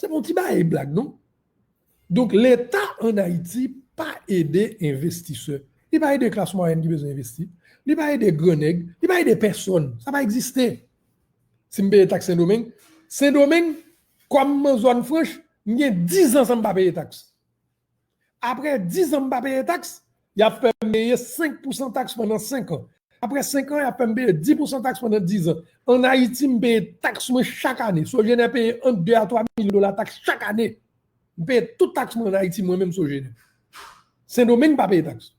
Se pa yon ti bagay blag, non. Donk, Leta ann Ayiti pa ede envestisè. Li pa ede klas mwayèn ki bezwen envesti. Li pa ede gran nèg. Li pa ede pèsonn. Sa pa egziste. Si m peye taks Sendomeng, Sendomeng, kòm m nan zòn franch, m gen diz an san m pa peye taks. Apre diz an m pa peye taks, y ap fè m peye senk pousan taks pandan senk an. Apre senk an, y ap fè m peye dis pousan taks pandan diz an. Ann Ayiti, m peye taks mwen chak ane. Sogener peye ant de a twa milyon dola taks chak ane. M peye tout taks mwen ann Ayiti, mwen menm Sogener. Sendomeng pa peye taks.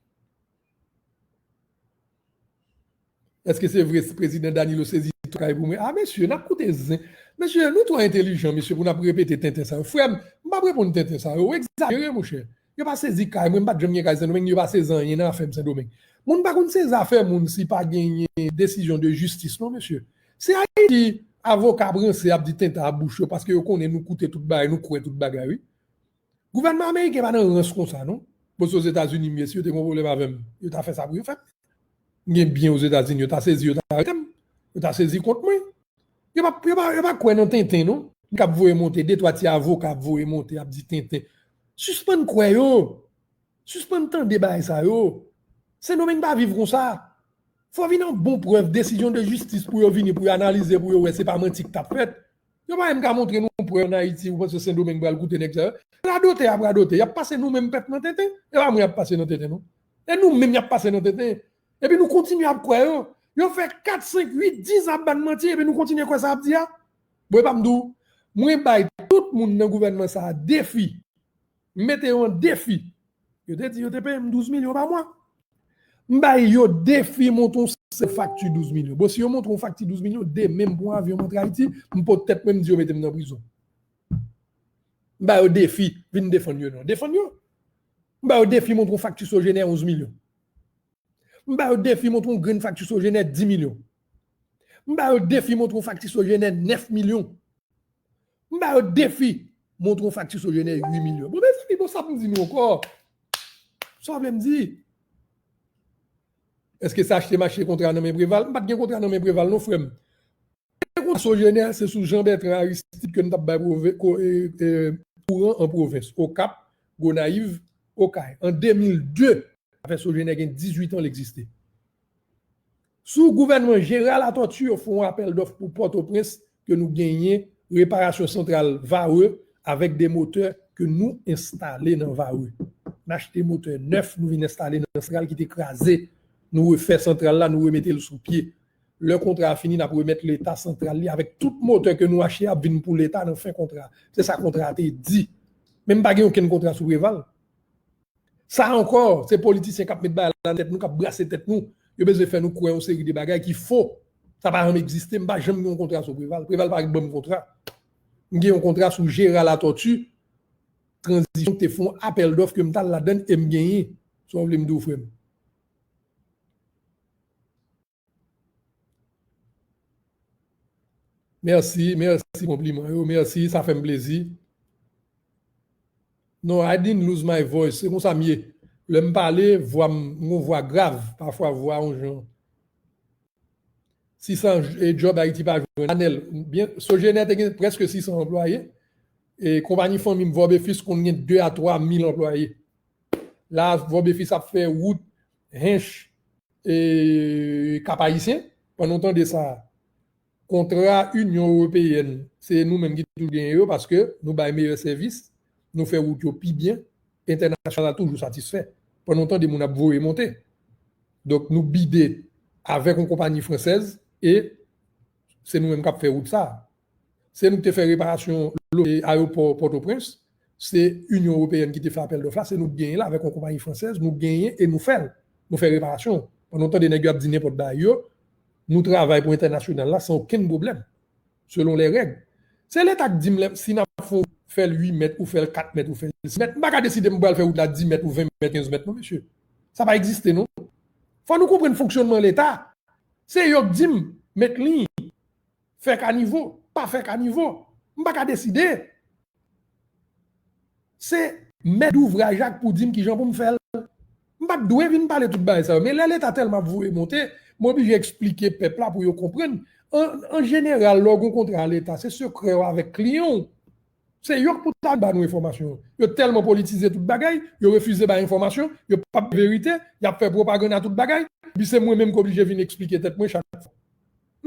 Èske se vre si prezidan Danilo sezi tout kay pou mwen? A, mesye, n ap koute zen. Mesye, nou twò entèlijan, mesye, pou n ap repete tenten sa yo. Frè m, m p ap reponn tenten sa yo. Ou egzajere, monchè. Yo pa sezi kay mwen, m pa t janm gen kay Sendomeng, yo pa sezi anyen nan afè m Sendomeng. Moun pa konn sezi afè moun si pa genyen desizyon de jistis, non, mesye. Se Ayiti, avoka ap ranse, ap di tenten ak bouch yo, paske yo konnen nou koute tout bagay, nou kwè tout bagay, wi. Gouvènman ameriken pa nan rans konsa, non. Bon, se Ozetazini m ye, si yo te gen yon pwoblèm avè m, yo ta fè sa pou yo fè m. M gen byen Ozetazini, yo ta sezi, yo ta arete m. Yo ta sezi kont mwen. Yo pa, yo pa, yo pa kwè nan tenten, non. Li k ap voye monte, de twa ti avoka ap voye monte, ap di tenten. Sispann kwè yo. Sispann tande bagay sa yo. Sendomeng pa viv konsa. Fò vin an bon prèv, desizyon de jistis pou yo vini, pou yo analize, pou yo wè se pa manti k t ap fèt. Yo pa menm ka montre nou prèv ann Ayiti, ou panse Sendomeng pral koute nèg sa yo? Radotè ap radote, y ap pase nou menm pèp nan tenten. E pa mwen y ap pase nan tenten, non. E nou menm y ap pase nan tenten. Epi nou kontinye ap kwè yo. Yo fè kat, senk, uit, diz an ap ban n manti, epi nou kontinye kwè sa y ap di a. Bon, e pa m di w, mwen bay tout moun nan gouvènman sa a defi. M mete yo an defi. Yo te di yo te peye m douz milyon pa mwa. M bay yo defi montre yon sèl fakti douz milyon. Bon, si yo montre yon fakti douz milyon, demen m pran avyon m antre Ayiti, m pot tèt mwen, m di yo mete m nan prizon. M ba yo defi, vin defann yo non. Defann yo. M ba yo defi montre yon fakti Sogener onz milyon. M ba yo defi montre yon grenn fakti Sogener dis milyon. M ba yo defi montre yon fakti Sogener nèf milyon. M ba yo defi montre yon fakti Sogener uit milyon. Bon, mezanmi, bon, sa pou m di nou ankò? Sa w vle m di? Èske se achte m achte kontra nan men Preval? M pa t gen kontra nan men Preval, non, frè m. Premye kontra Sogener, se sou Jean Bertrand Aristide ke n t ap bay pwove-, ko-, e, e, kouran an pwovens, Okap, Gonayiv, Okay. An de mil de, afè Sogener gen dizuit an l egziste. Sou gouvènman Gérard Latortue, yo fè yon apèl dòf pou Pòtoprens, ke nou genyen reparasyon santral Varreux avèk de motè ke nou enstale nan Varreux. N achte motè nèf, nou vin enstale nan santral ki te kraze. Nou refè santral la, nou remete l sou pye. Lè kontra a fini, n ap remèt Leta santral li avèk tout motè ke nou achte ap vin pou Leta nan fen kontra a. Se sa kontra a te di. Men m pa gen okenn kontra sou Preval. Sa ankò, se politisyen k ap met bagay la nan tèt nou, k ap brase tèt nou. Yo bezwen fè nou kwè yon seri de bagay ki fo. Sa pa janm egziste, m pa janm gen yon kontra sou Preval. Preval pa ban m kontra. M gen yon kontra sou Gérard Latortue, tranzisyon ki te fè yon apèl dòf ke m t al ladann e m genyen. Sa w vle m di w, frè m? Mèsi, mèsi konpliman yo, mèsi, sa fè m plezi. No, I didn't lose my voice, se konsa m ye. Lè m pale, vwa m, m gon vwa grav, pafwa vwa yon jan. Sisan, e, djòb Ayiti pa jwenn. Anèl, byen, Sogener te gen prèske sisan anplwaye. E konpayi fanmi m, Vòbefis, konn gen de a twa mil anplwaye. La, Vòbefis ap fè wout Hench, e, Kap Ayisyen. Pandan w tande sa, kontra Inyon Ewopeyèn, se nou menm ki toujou genyen yo, paske nou bay meyè sèvis, nou fè wout yo pi byen, entènasyonal la toujou satisfè. Pandan w tande moun ap voye monte. Donk, nou bide avèk yon konpayi fransèz e se nou menm k ap fè wout sa. Se nou ki te fè reparasyon lo-, e, ayewopò Pòtoprens. Se Inyon Ewopeyèn ki te fè apèl dòf la. Se nou ki genyen l avèk yon konpayi fransèz. Nou genyen e nou fè l. Nou fè reparasyon. Pandan w tande nèg yo ap di nenpòt bagay yo, nou travay pou entènasyonal la san okenn pwoblèm. Selon lè règ. Se Leta k di m lè, si n ap fè, fè l uit mèt, ou fè l kat mèt, ou fè l sis mèt. M pa ka deside m pral fè wout la dis mèt ou ven mèt, kenz mèt, non, mesye. Sa pa egziste, non. Fò nou konprann fonksyònman Leta. Se yo k di m, met liy, fè kanivo, pa fè kanivo. M pa ka deside. Se mèt douvraj la k pou di m kijan pou m fè l. M pa t dwe vin pale tout bagay sa yo. Men lè Leta tèlman ap voye monte, m oblije eksplike pèp la pou yo konprann. An, an jeneral, lè w gen yon kontra a Leta, se sekrè w avèk kliyan w. Se yo k pou ta ba nou enfòmasyon yo. Yo tèlman politize tout bagay, yo refize bay enfòmasyon, yo p ap verite, y ap fè pwopagann a tout bagay, epi se mwen menm k oblije vin eksplike tèt mwen chak fwa.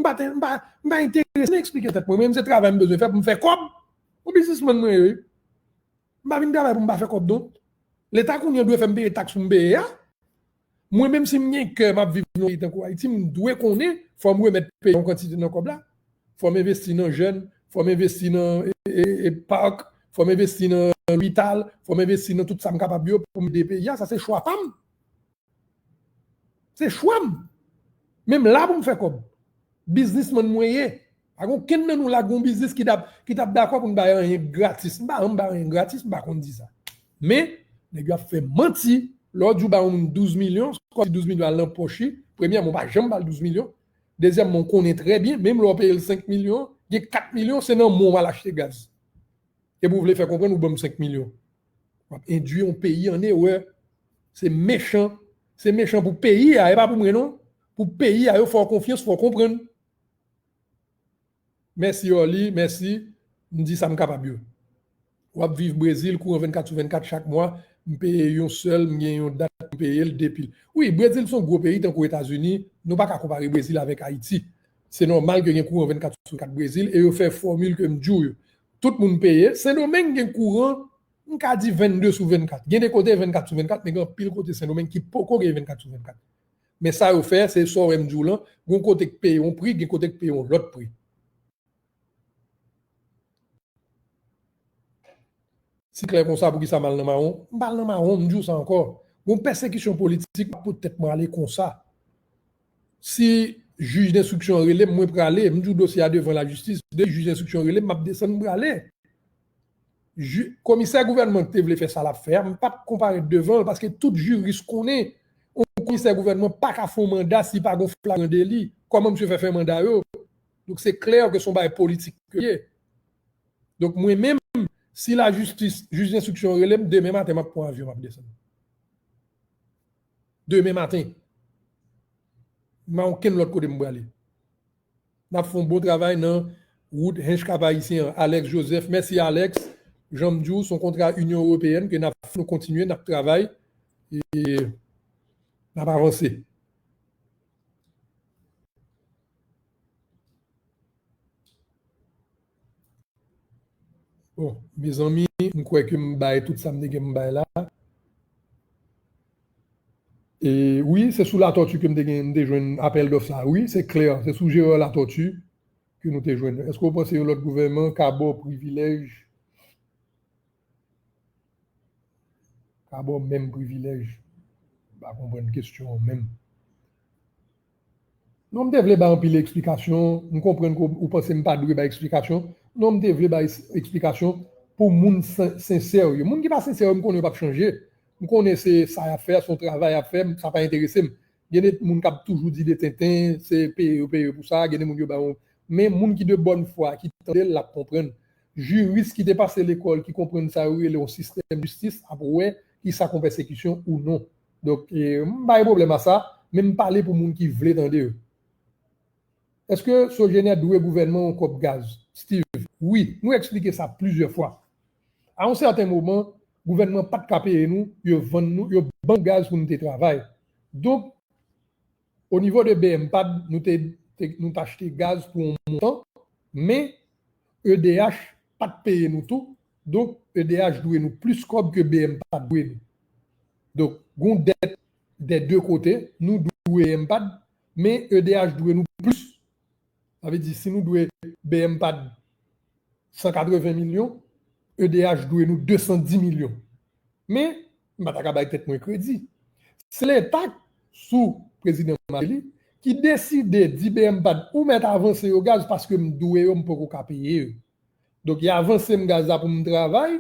M pa te, m pa, m pa enterese nan eksplike tèt mwen. Mwen menm se travay m bezwen fè pou m fè kòb. Yon biznismann mwen ye, wi. M pa vin travay pou m pa fè kòb, non. Leta kounye a dwe fè m peye taks pou m peye a. Mwen menm si m gen kè m ap viv nan yon peyi tankou Ayiti, m dwe konnen fò m remèt peyi a yon kantite nan kòb la. Fò m envesti nan jèn, fò m envesti nan, e, e, e, pak, fò m envesti nan lopital, fò m envesti nan tout sa m kapab yo pou m ede peyi a. Sa se chwa pa m. Se chwa m. Men m la pou m fè kòb. Biznismann mwen ye. Pa gen okenn nan nou la ki gen yon biznis ki t ap, ki t ap dakò pou n bay anyen gratis. M pa janm bay anyen gratis, m pa konn di sa. Men, nèg yo ap fè manti. Lè w di w ba yon moun douz milyon, se kòmsi douz milyon al nan pòch li. Premyèman, ou pa janm ba l douz milyon. Dezyèmman, ou konnen trè byen, menm lè w peye l senk milyon, gen kat milyon, se nan men w al achte gaz. Epi w vle fè konprann ou ban m senk milyon. W ap endui yon peyi an erè. Se mechan. Se mechan pou peyi a, e pa pou mwen non. Pou peyi a, yo fè w konfyans, fò w konprann. Mèsi Orly, mèsi. M di sa m kapab yo. W ap viv Brezil, kouran vennkat sou vennkat chak mwa, m peye yon sèl, m gen yon dat pou m peye l depi l. Wi, Brezil se yon gwo peyi tankou Etazini, nou pa ka konpare Brezil avèk Ayiti. Se nòmal ke gen kouran vennkat sou vennkat Brezil e yo fè fòmil ke m di w yo. Tout moun peye. Sendomeng gen kouran, m ka di vennde sou vennkat. Gen de kote vennkat sou vennkat, men gen anpil kote Sendomeng ki poko gen vennkat sou vennkat. Men sa yo fè, se sa w wè m di w lan, gen kote k peye yon pri, gen kote k peye yon lòt pri. Si klè konsa, poukisa m al nan mawon? M pa al nan mawon, m di w sa ankò. Gon pèsekisyon politik, m ap pot tèt mwen ale konsa. Si jij denstriksyon an rele m, mwen prale, m di w dosye a devan lajistis, de jij denstriksyon rele m, m ap desann, m prale. Ji-, komisè gouvènman ki te vle fè sa l ap fè a, m p ap konparèt devan l, paske tout jiris konnen yon komisè gouvènman pa ka fè yon manda si pa gon flagran deli. Kòman misye fè fè manda yo? Donk, se klè ke se yon bagay politik ke ye. Donk, mwen menm, si lajistis, jij denstriksyon rele m, demen maten, m ap pran avyon, m ap desann. Demen maten. M pa okenn lòt kote m prale. N ap fè yon bon travay nan wout Hench Kap Ayisyen an. Alex Joseph, mèsi Alex. Jan m di w, se yon kontra Inyon Ewopeyèn ke n ap fè, nou kontinye, n ap travay. E n ap avanse. Bon, mezanmi, m kwè ke m bay tout sa m te gen m bay la. E wi, se sou Latortue ke m te gen, m te jwenn apèl dòf sa. Wi, se klè, se sou Gérard Latortue ke nou te jwenn. Èske w panse yon lòt gouvènman ka ba w privilèj? ka ba w menm privilèj. M pa konprann kesyon an menm. Non, m te vle bay anpil eksplikasyon. M konprann ke w panse m pa dwe bay eksplikasyon. Non, m te vle bay eksplikasyon pou moun sen- sensè yo. Moun ki pa sensè yo, m konnen yo p ap chanje. M konnen se sa y ap fè, se yon travay y ap fè, sa pa enterese m. Gen de moun k ap toujou di de tenten, se peye yo peye yo pou sa, gen de moun yo ba yo. Men moun ki de bòn fwa, ki tande l, l ap konprann. Jiris ki te pase lekòl, ki konprann sa yo rele yon sistèm jistis, ap wè ki sa k yon pèsekisyon ou non. Donk, e, m pa gen pwoblèm a sa, men m pale pou moun ki vle tande yo. Èske Sogener dwe gouvènman yon kòb gaz? Steve, wi, nou eksplike sa plizyè fwa. A yon sèten moman, gouvènman pa t ka peye nou, yo vann nou, yo ban nou gaz pou nou te travay. Donk, o nivo de B M pad, nou te, te- nou t achte gaz pou yon montan, men E D H pa t peye nou tou, donk E D H dwe nou plis kòb ke B M pad dwe nou. Donk, gon dèt dè de kote, nou dwe B M pad, men E D H dwe nou plis. Sa vle di, si nou dwe B M pad san katreven milyon, E D H dwe nou de san dis milyon. Men, m pa ta ka bay tèt mwen kredi. Se Leta, sou prezidan Martelly, ki deside di B M pad ou mèt avanse yo gaz paske m dwe yo, m poko ka peye yo. Donk, y avanse m gaz la pou m travay,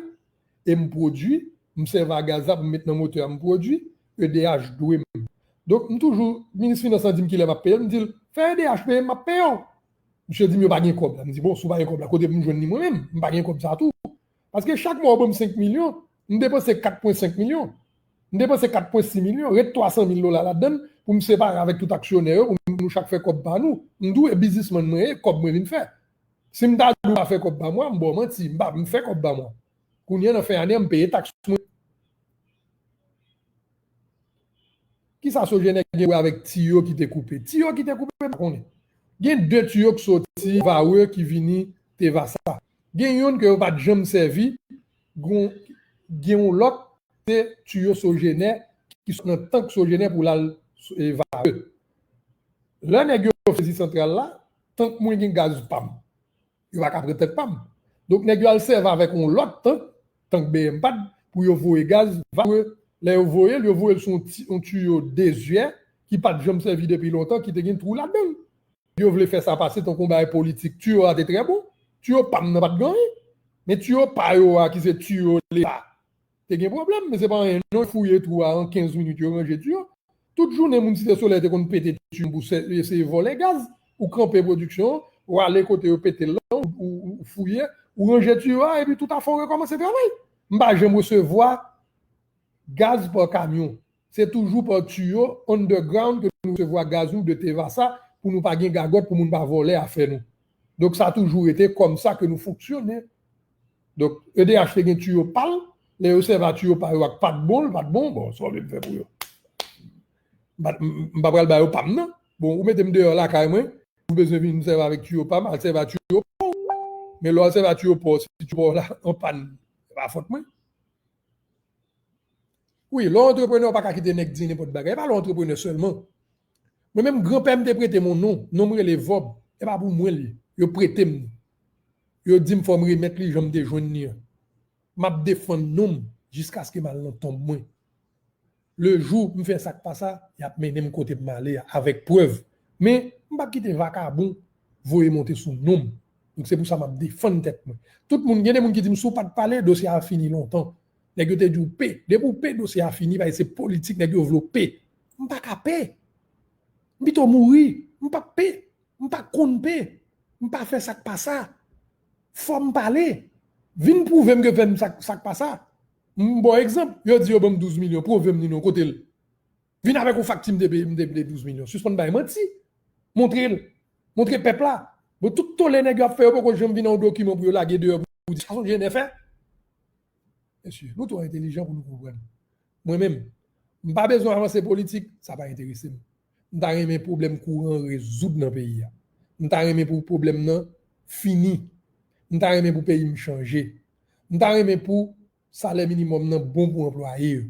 e m pwodui, m sèvi a gaz la pou m met nan motè a, m pwodui, E D H dwe m. Donk, m toujou, minis finans lan di m kilè m ap peye l, m di l, fè E D H peye m, m ap peye w. Misye di m yo pa gen kòb la. M di, bon, si w pa gen kòb la, kote pou m jwenn li mwen menm? M pa gen kòb sa tou. Paske chak mwa w ban m senk milyon, m depanse kat pwen senk milyon. M depanse kat pwen sis milyon, ret twa san mil dola ladan l pou m separe avèk tout aksyonè yo, pou nou chak fè kòb pa nou. M di w, e biznismann mwen ye, kòb mwen vin fè. Si m ta di w pa fè kòb pa mwa, m ba w manti, m pa, m fè kòb pa mwa. Kounye a, nan fen ane a, m peye taks mwen. Kisa Sogener gen wè avèk tiyo ki te koupe? Tiyo ki te koupe, m pa konnen. Gen de tiyo ki soti Varreux ki vini Terrassa. Gen yonn ke yo pa t janm sèvi, gon- gen yon lòt, se tiyo Sogener ki sot nan tank Sogener pou l al, e, Varreux. Lè nèg yo sezi santral la, tank mwen gen gaz pa m. Yo pa ka pran tank pa m. Donk, nèg yo al sèvi avèk yon lòt tank, tank B M pad, pou yo voye gaz Varreux. Lè yo voye l, yo voye l sou yon ti- yon tiyo dezyè ki pa t janm sèvi depi lontan, ki te gen twou ladan l. Yo vle fè sa pase tankou yon bagay politik. Tiyo a te trè bon. Tiyo pa m nan pa t gen anyen. Men tiyo pa yo a, ki se tiyo Leta, te gen pwoblèm, men se pa anyen non, yo fouye twou a an kenz minit, yo ranje tiyo. Tout jounen, moun Site Solèy te konn pete tiyo pou sè- eseye vòlè gaz. Ou kanpe pwodiksyon an, ou ale kote yo pete l lan, ou, ou, ou fouye, ou ranje tiyo a, epi tout afè w rekòmanse travay. M pa janm resevwa gaz pa kamyon. Se toujou pa tiyo underground ke nou resevwa gaz nou de Terrassa pou nou pa gen gagòt, pou moun pa vòlè afè nou. Donk, sa toujou rete kòmsa ke nou fonksyone. Donk, E D H te gen tiyo pa l, lè yo sèvi a tiyo pa yo ak pa t bon, l pa t bon, bon, sa w vle m fè pou yo? M pa, m, m pa pral ba yo pa m nan. Bon, ou mete m deyò lakay mwen, ou bezwen vin sèvi avèk tiyo pa m, al sèvi a tiyo pa w. Men lè w al sèvi a tiyo pa w, si tiyo pa w la an pàn, se pa fòt mwen. Wi, lè w antreprenè, w pa ka kite nèg di nenpòt bagay. E pa lè w antreprenè sèlman. Mwen menm, granpè m te prete m yon non. Non m rele Vòb. E pa pou mwen li. Yo prete m li. Yo di m fò m remèt li jan m te jwenn li an. M ap defann non m jiskaske m al nan tonb mwen. Le jou m fè sa k pa sa, y ap mennen m kote pou m ale a, avèk prèv. Men, m p ap kite vakabon voye monte sou non m. Donk, se pou sa m ap defann tèt mwen. Tout moun, gen de moun ki di m, si w pa t pale, dosye a fini lontan. Nèg yo te di w pe. Depi w pe, dosye a fini, paske se politik, nèg yo vle w pe. M pa ka pe. M pito mouri. M p ap pe. M pa konn pe. M pa fè sa k pa sa. Fò m pale. Vin pwouve m ke fè m sa, sa k pa sa. M ba w egzanp. Yo di yo ban m douz milyon. Pwouve m li non. Kote l? Vin avèk yon fakti m te peye, m te peye douz milyon. Sispann bay manti. Montre l. Montre pèp la. Bon, tout tole nèg yo ap fè, yo poko janm vin ak yon dokiman pou yo lage deyò pou di sa Sogener fè. Mesye, nou twò entelijan pou nou konprann. Mwen menm, m pa bezwen avanse politik, sa pa enterese m. M ta renmen pwoblèm kouran an rezoud nan peyi a. M ta renmen pou pwoblèm nan fini. M ta renmen pou peyi m chanje. M ta renmen pou salè minimòm nan bon pou anplwaye yo.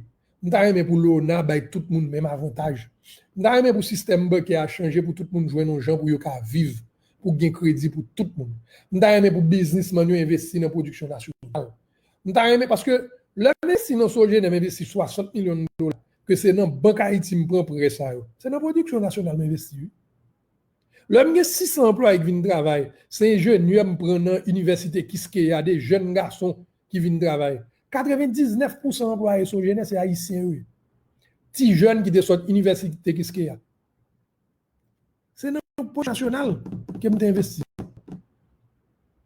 M ta renmen pou Lona bay tout moun menm avantaj. M ta renmen pou sistèm bankè a chanje pou tout moun jwenn yon jan pou yo ka viv, pou gen kredi pou tout moun. M ta renmen pou biznismann yo envesti nan pwodiksyon nasyonal. M ta renmen, paske Lè m envesti nan Sogener, m envesti swasant milyon dola, ke se nan Bank Ayiti m pran prè sa yo. Se nan pwodiksyon nasyonal m envesti, wi. Lè m gen sis san anplwaye ki vin travay, se enjenyè m pran nan inivèsite Kiskeya, de jèn gason ki vin travay. Katrevendiznèf pousan anplwaye Sogener se ayisyen yo ye. Ti jèn ki te sot inivèsite Kiskeya. Se nan pwodiksyon nasyonal ke m te envesti.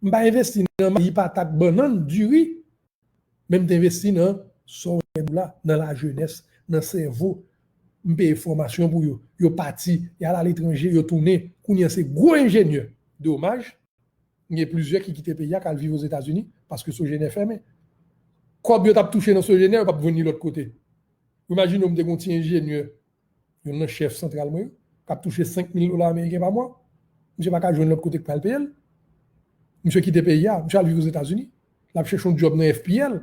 M pa envesti nan mayi, patat, bannann, diri, men m te envesti nan sa w wè nou la, nan lajenès, nan sèvo. M peye fòmasyon pou yo. Yo pati, y al aletranje, yo tounen. Kounye a se gwo enjenyè. Domaj, gen plizyè ki kite peyi a, k al viv Ozetazini, paske Sogener fèmen. Kòb yo t ap touche nan Sogener, yo p ap jwenn li lòt kote. Imajine w, m te gen yon ti enjenyè, youn nan chèf santral mwen yo, k ap touche senk mil dola ameriken pa mwa. Misye pa ka jwenn lòt kote k pral peye l. Misye kite peyi a, misye al viv Ozetazini. L ap chèche yon djòb nan F P L.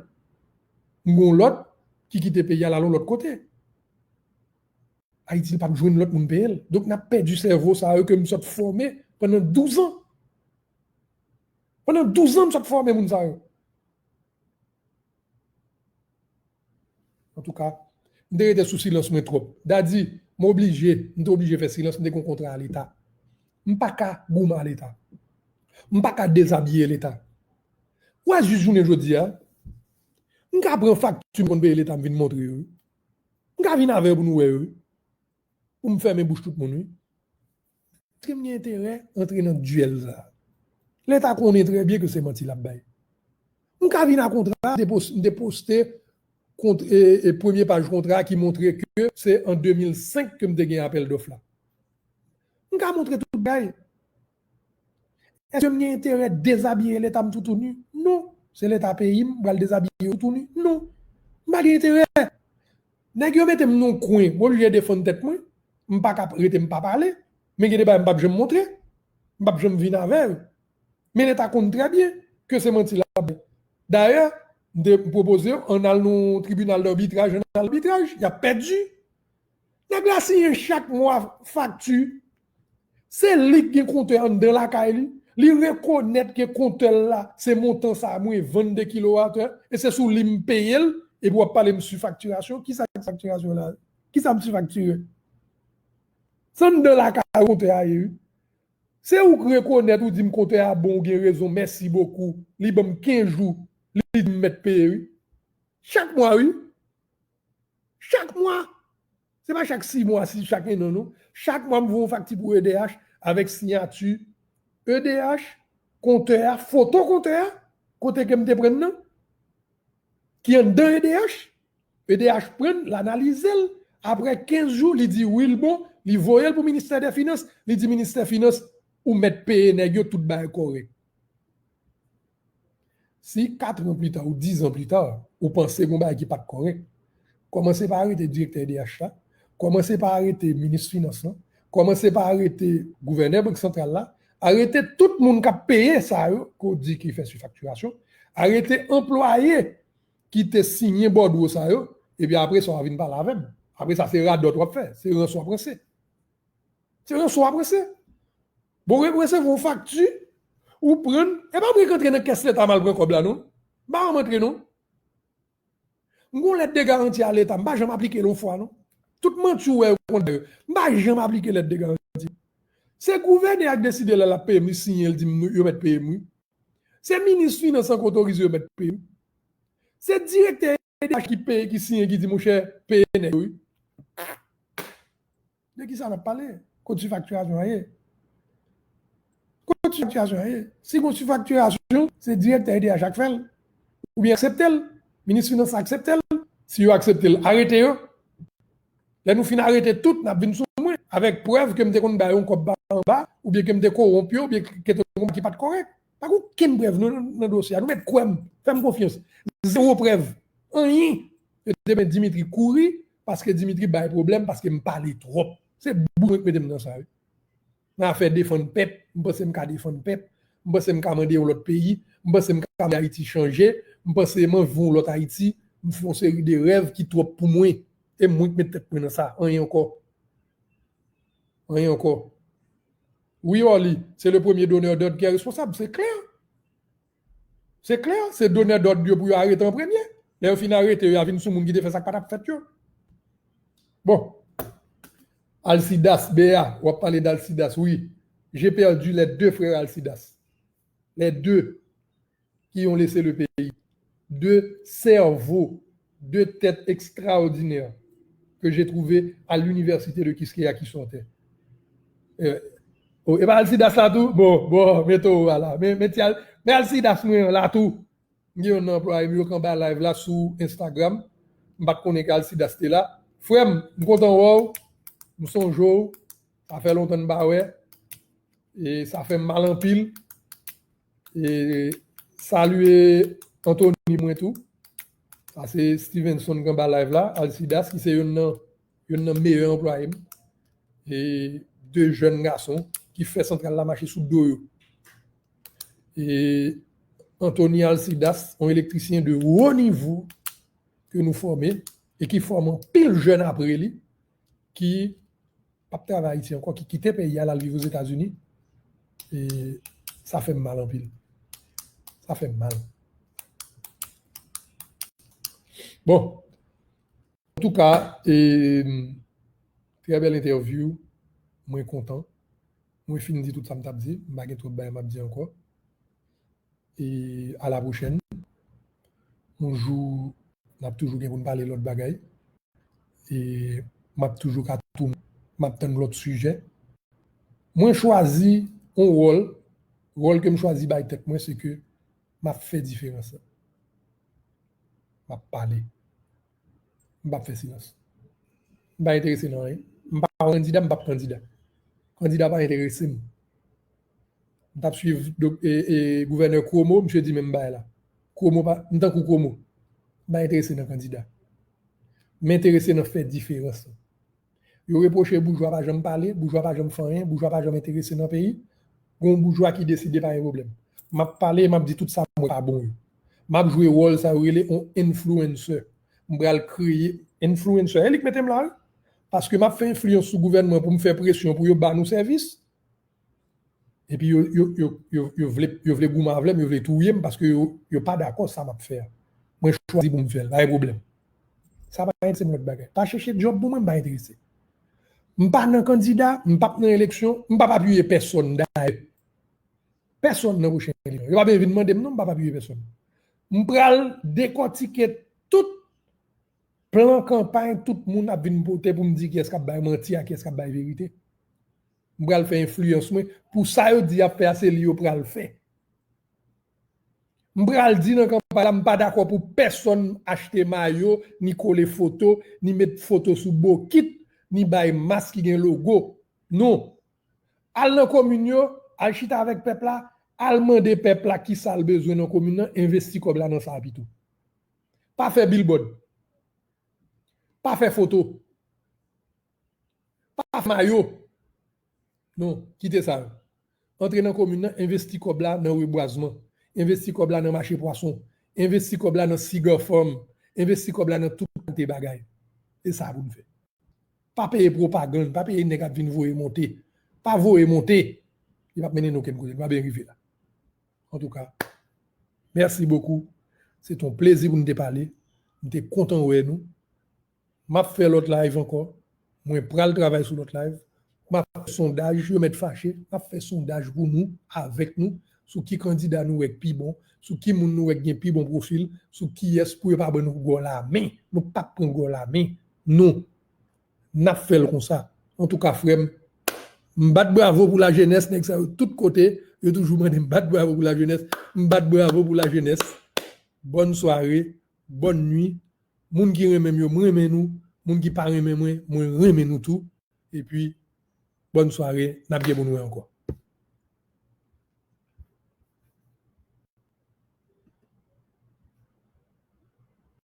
M gen yon lòt ki kite peyi a, l al yon lòt kote. Ayiti, li p ap jwenn lòt moun peye l. Donk, n ap pèdi sèvo sa yo ke m sot fòme pandan douz an. Pandan douz an, m sot fòme moun sa yo. Antouka, m te rete sou silans mwen twòp. Dadi, m oblije, m te oblije fè silans, m te gen yon kontra a Leta. M pa ka goumen a Leta. M pa ka dezabiye Leta. Ou wè jis jounen jodi a, m ka pran fakti m konn peye Leta, m vin montre yo, wi. M ka vin avè yo pou nou wè yo, wi. Pou m fèmen bouch tout moun, wi. Èske m gen enterè antre nan dyèl sa a? Leta konnen trè byen ke se manti l ap bay. M ka vin a kontra, m te pos-, m te poste kont-, e, e, premye paj kontra ki montre ke se an de mil senk ke m te gen apèl dòf la. M ka montre tout bagay. Èske m gen enterè dezabiye Leta m toutouni? Non. Se Leta peyi m, m pral dezabiye yo toutouni? Non. M pa gen enterè. Nèg yo mete m nan yon kwen, m oblije defann tèt mwen. M pa ka rete m pa pale. Men gen de bagay m p ap janm montre. M p ap janm vin avè yo. Men Leta konn trè byen ke se manti l ap bay. Dayè, m te pwopoze yo ann al nan yon tribinal dabitraj, ann al abitraj, y ap pèdi. Nèg la siyen chak mwa fakti. Se li k gen kontè anndan lakay li. Li rekonèt ke kontè l la, se montan sa a mwen vann de kilowatè, e se sou li m peye l, epi w ap pale m sifaktirasyon. Kisa k sifaktirasyon la? Kisa m sifaktire? Se anndan lakay ou kontè a ye, wi. Se ou k rekonèt, ou di m kontè a bon, ou gen rezon, mèsi bokou. Li ban m kenz jou, li di m mèt peye, wi. Chak mwa, wi. Chak mwa. Se pa chak sis mwa, si chak ennan, non. Chak mwa, m voye yon fakti pou E D H avèk siyati E D H, kontè a, foto kontè a, kote ke m te pran nan, ki anndan E D H. E D H pran l, l analize l. Apre kenz jou, li di wi, l bon, li voye l pou ministè dè finans, li di ministè finans, ou mèt peye nèg yo, tout bagay kòrèk. Si kat an pli ta ou diz an pli ta, ou panse gen yon bagay ki pa t kòrèk, kòmanse pa arete direktè E D H la, kòmanse pa arete minis finans lan, kòmanse pa arete gouvènè Bank Santral la, arete tout moun k ap peye sa yo ke w di ki fè sifaktirasyon, arete anplwaye ki te siyen bòdwo sa yo, epi apre sa w a vin pale avè m. Apre sa, se radòt w ap fè, se ranse w ap ranse. Se ranse w ap ranse. Bon, ou resevwa yon fakti, ou pran l, e pa mwen k antre nan kès Leta m al pran kòb la, non. M pa janm antre, non. M gon lèt de garanti a Leta, m pa janm aplike l yon fwa, non. Tout manti w wè yo konn yo, m pa janm aplike lèt de garanti. Se gouvènè a k deside lè l ap peye m, li siyen, li di m yo mèt peye m, wi. Se minis finans lan k otorize yo mèt peye m. Se direktè E D H ki peye, ki siyen, ki di, monchè, peye nèg yo, wi. De kisa n ap pale? Kot sifaktirasyon an ye? Kot sifaktirasyon an ye? Si gon sifaktirasyon, se direktè E D H la k fè l. Oubyen aksepte l. Minis finans la aksepte l. Si yo aksepte l, arete yo. Lè nou fin arete tout, n ap vin sou mwen avèk prèv ke m te konn ba yo yon kòb pa anba, oubyen ke m te kowonp yo, oubyen ke te yon bagay ki pa t kòrèk. Pa gen okenn prèv nan, nan dosye a. Nou mèt kwè m, fè m konfyans. Zewo prèv. Anyen. Yo te men Dimitri kouri, paske Dimitri bay pwoblèm, paske m pale twòp. Se bout mwen k mete m nan sa, wi. Nan afè defann pèp, m panse m ka defann pèp, m panse m ka mande yon lòt peyi, m panse m ka mande Ayiti chanje, m panse m anvi yon lòt Ayiti, m fè yon seri de rèv ki twòp pou mwen. E mwen k met tèt mwen nan sa, anyen ankò. Anyen ankò. Wi, Orly, c'est le premier donneur d'ordre qui est responsable, se klè. Se klè, se donneur d'ordre yo pou yo arete an premye. Lè yo fin arete yo, y a vin sou moun ki te fè sa k pa t ap fèt yo. Bon. Alcidas, Béa, w ap pale d Alcidas, wi. J'ai perdu les deux frères Alcidas. Les deux qui ont laissé le pays. Deux cerveaux, deux têtes extraordinaires que j'ai trouvées à l'université de Quisqueya qui sortaient. Euh, oh, e pa Alcidas la tou? Bon, bon, mete w la. Men, men ti Al-, men Alcidas mwen la tou. M gen youn nan anplwaye m yo k anba live la sou Instagram. M pa t konnen ke Alcidas te la. Frè m, m kontan wè w. M sonje w. Sa fè lontan n pa wè. E sa fè m mal anpil. E salye Anthony mwen tou. Sa se Stevenson k anba live la, Alcidas, ki se youn nan, youn nan meyè anplwaye m. E de jèn gason ki fè santral la mache sou do yo. E Anthony Alcidas, yon elektrisyen de wo nivo ke nou fòme e ki fòme anpil jèn apre li, ki p ap travay Ayiti ankò, ki kite peyi a, l al viv Ozetazini. E sa fè m mal anpil. Sa fè m mal. Bon. Antouka, e, trè bèl entèvyou. Mwen kontan. Mwen fin di tout sa m t ap di. M pa gen twòp bagay m ap di ankò. E à la prochaine. Yon jou, n ap toujou gen pou n pale lòt bagay. E m ap toujou ka tou, m ap tann lòt sijè. Mwen chwazi yon wòl, wòl ke m chwazi bay tèt mwen, se ke m ap fè diferans lan. M ap pale. M p ap fè silans. M pa enterese nan anyen. M pa kandida, m p ap kandida. Kandida pa enterese m. M t ap swiv dok-, e, e, gouvènè Cuomo, misye di menm bagay la. Cuomo pa, m tankou Cuomo. M pa enterese nan kandida. M enterese nan fè diferans lan. Yo repwoche boujwa pa janm pale, boujwa pa janm fè anyen, boujwa pa janm enterese nan peyi. Gon boujwa ki deside pa gen pwoblèm. M ap pale, m ap di tout sa m wè pa bon yo. M ap jwe wòl sa yo rele on influencer. M pral kreye influencer. E li k mete m la, wi. Paske m ap fè enfliyans sou gouvènman pou m fè presyon pou yo ba nou sèvis. Epi yo, yo, yo, yo, yo vle, yo vle goumen avè m, yo vle touye m paske yo, yo pa dakò sa m ap fè a. Mwen chwazi pou m fè l, pa gen pwoblèm. Sa pa enterese m lòt bagay. Pa chèche djòb pou mwen, m pa enterese. M pa nan kandida, m p ap nan eleksyon, m p ap apiye pèsonn dayè. Pèsonn nan pwochen eleksyon. Yo pa bezwen vin mande m non, m p ap apiye pèsonn. M pral dekòtike tout plan kanpay, tout moun ap vin pote pou m di kiyès k ap bay manti a, kiyès k ap bay verite. M pral fè enfliyans mwen pou sa yo di y ap fè a, se li yo pral fè. M pral di nan kanpay la, m pa dakò pou pèsonn achte mayo, ni kole foto, ni met foto sou bokit, ni bay mas ki gen logo. Non. Al nan komin yo, al chita avèk pèp la, al mande pèp la kisa l bezwen nan komin nan, envesti kòb la nan sa a pito. Pa fè billboard. Pa fè foto. Pa fè mayo. Non, kite sa yo. Antre nan komin nan, envesti kòb la nan rebwazman. Envesti kòb la nan mache pwason. Envesti kòb la nan cigar farm. Envesti kòb la nan tout kalite bagay. Se sa pou n fè. Pa peye pwopagann, pa peye nèg ap vin voye monte. Pa voye monte. Li p ap mennen n okenn kote, nou pa bezwen rive la. Antouka, mèsi bokou. Se te yon plezi pou n te pale. M te kontan wè nou. M ap fè lòt live ankò. Mwen pral travay sou lòt live. M ap fè sondaj, yo mèt fache. M ap fè sondaj pou nou, avèk nou, sou ki kandida nou wè k pi bon, sou ki moun nou wè k gen pi bon pwofil, sou kiyès pou yo pa ban nou gòl a men. Nou p ap pran gòl a men. Non. N ap fè l konsa. Antouka, frè m, m bat bravo pou lajenès, nèg sa yo tout kote, yo toujou mande m bat bravo pou lajenès. M bat bravo pou lajenès. Bòn sware, bòn nwi. Moun ki renmen m yo, m renmen nou. Moun ki pa renmen mwen, mwen renmen nou tou. Epi, bòn sware, n ap gen pou n wè ankò.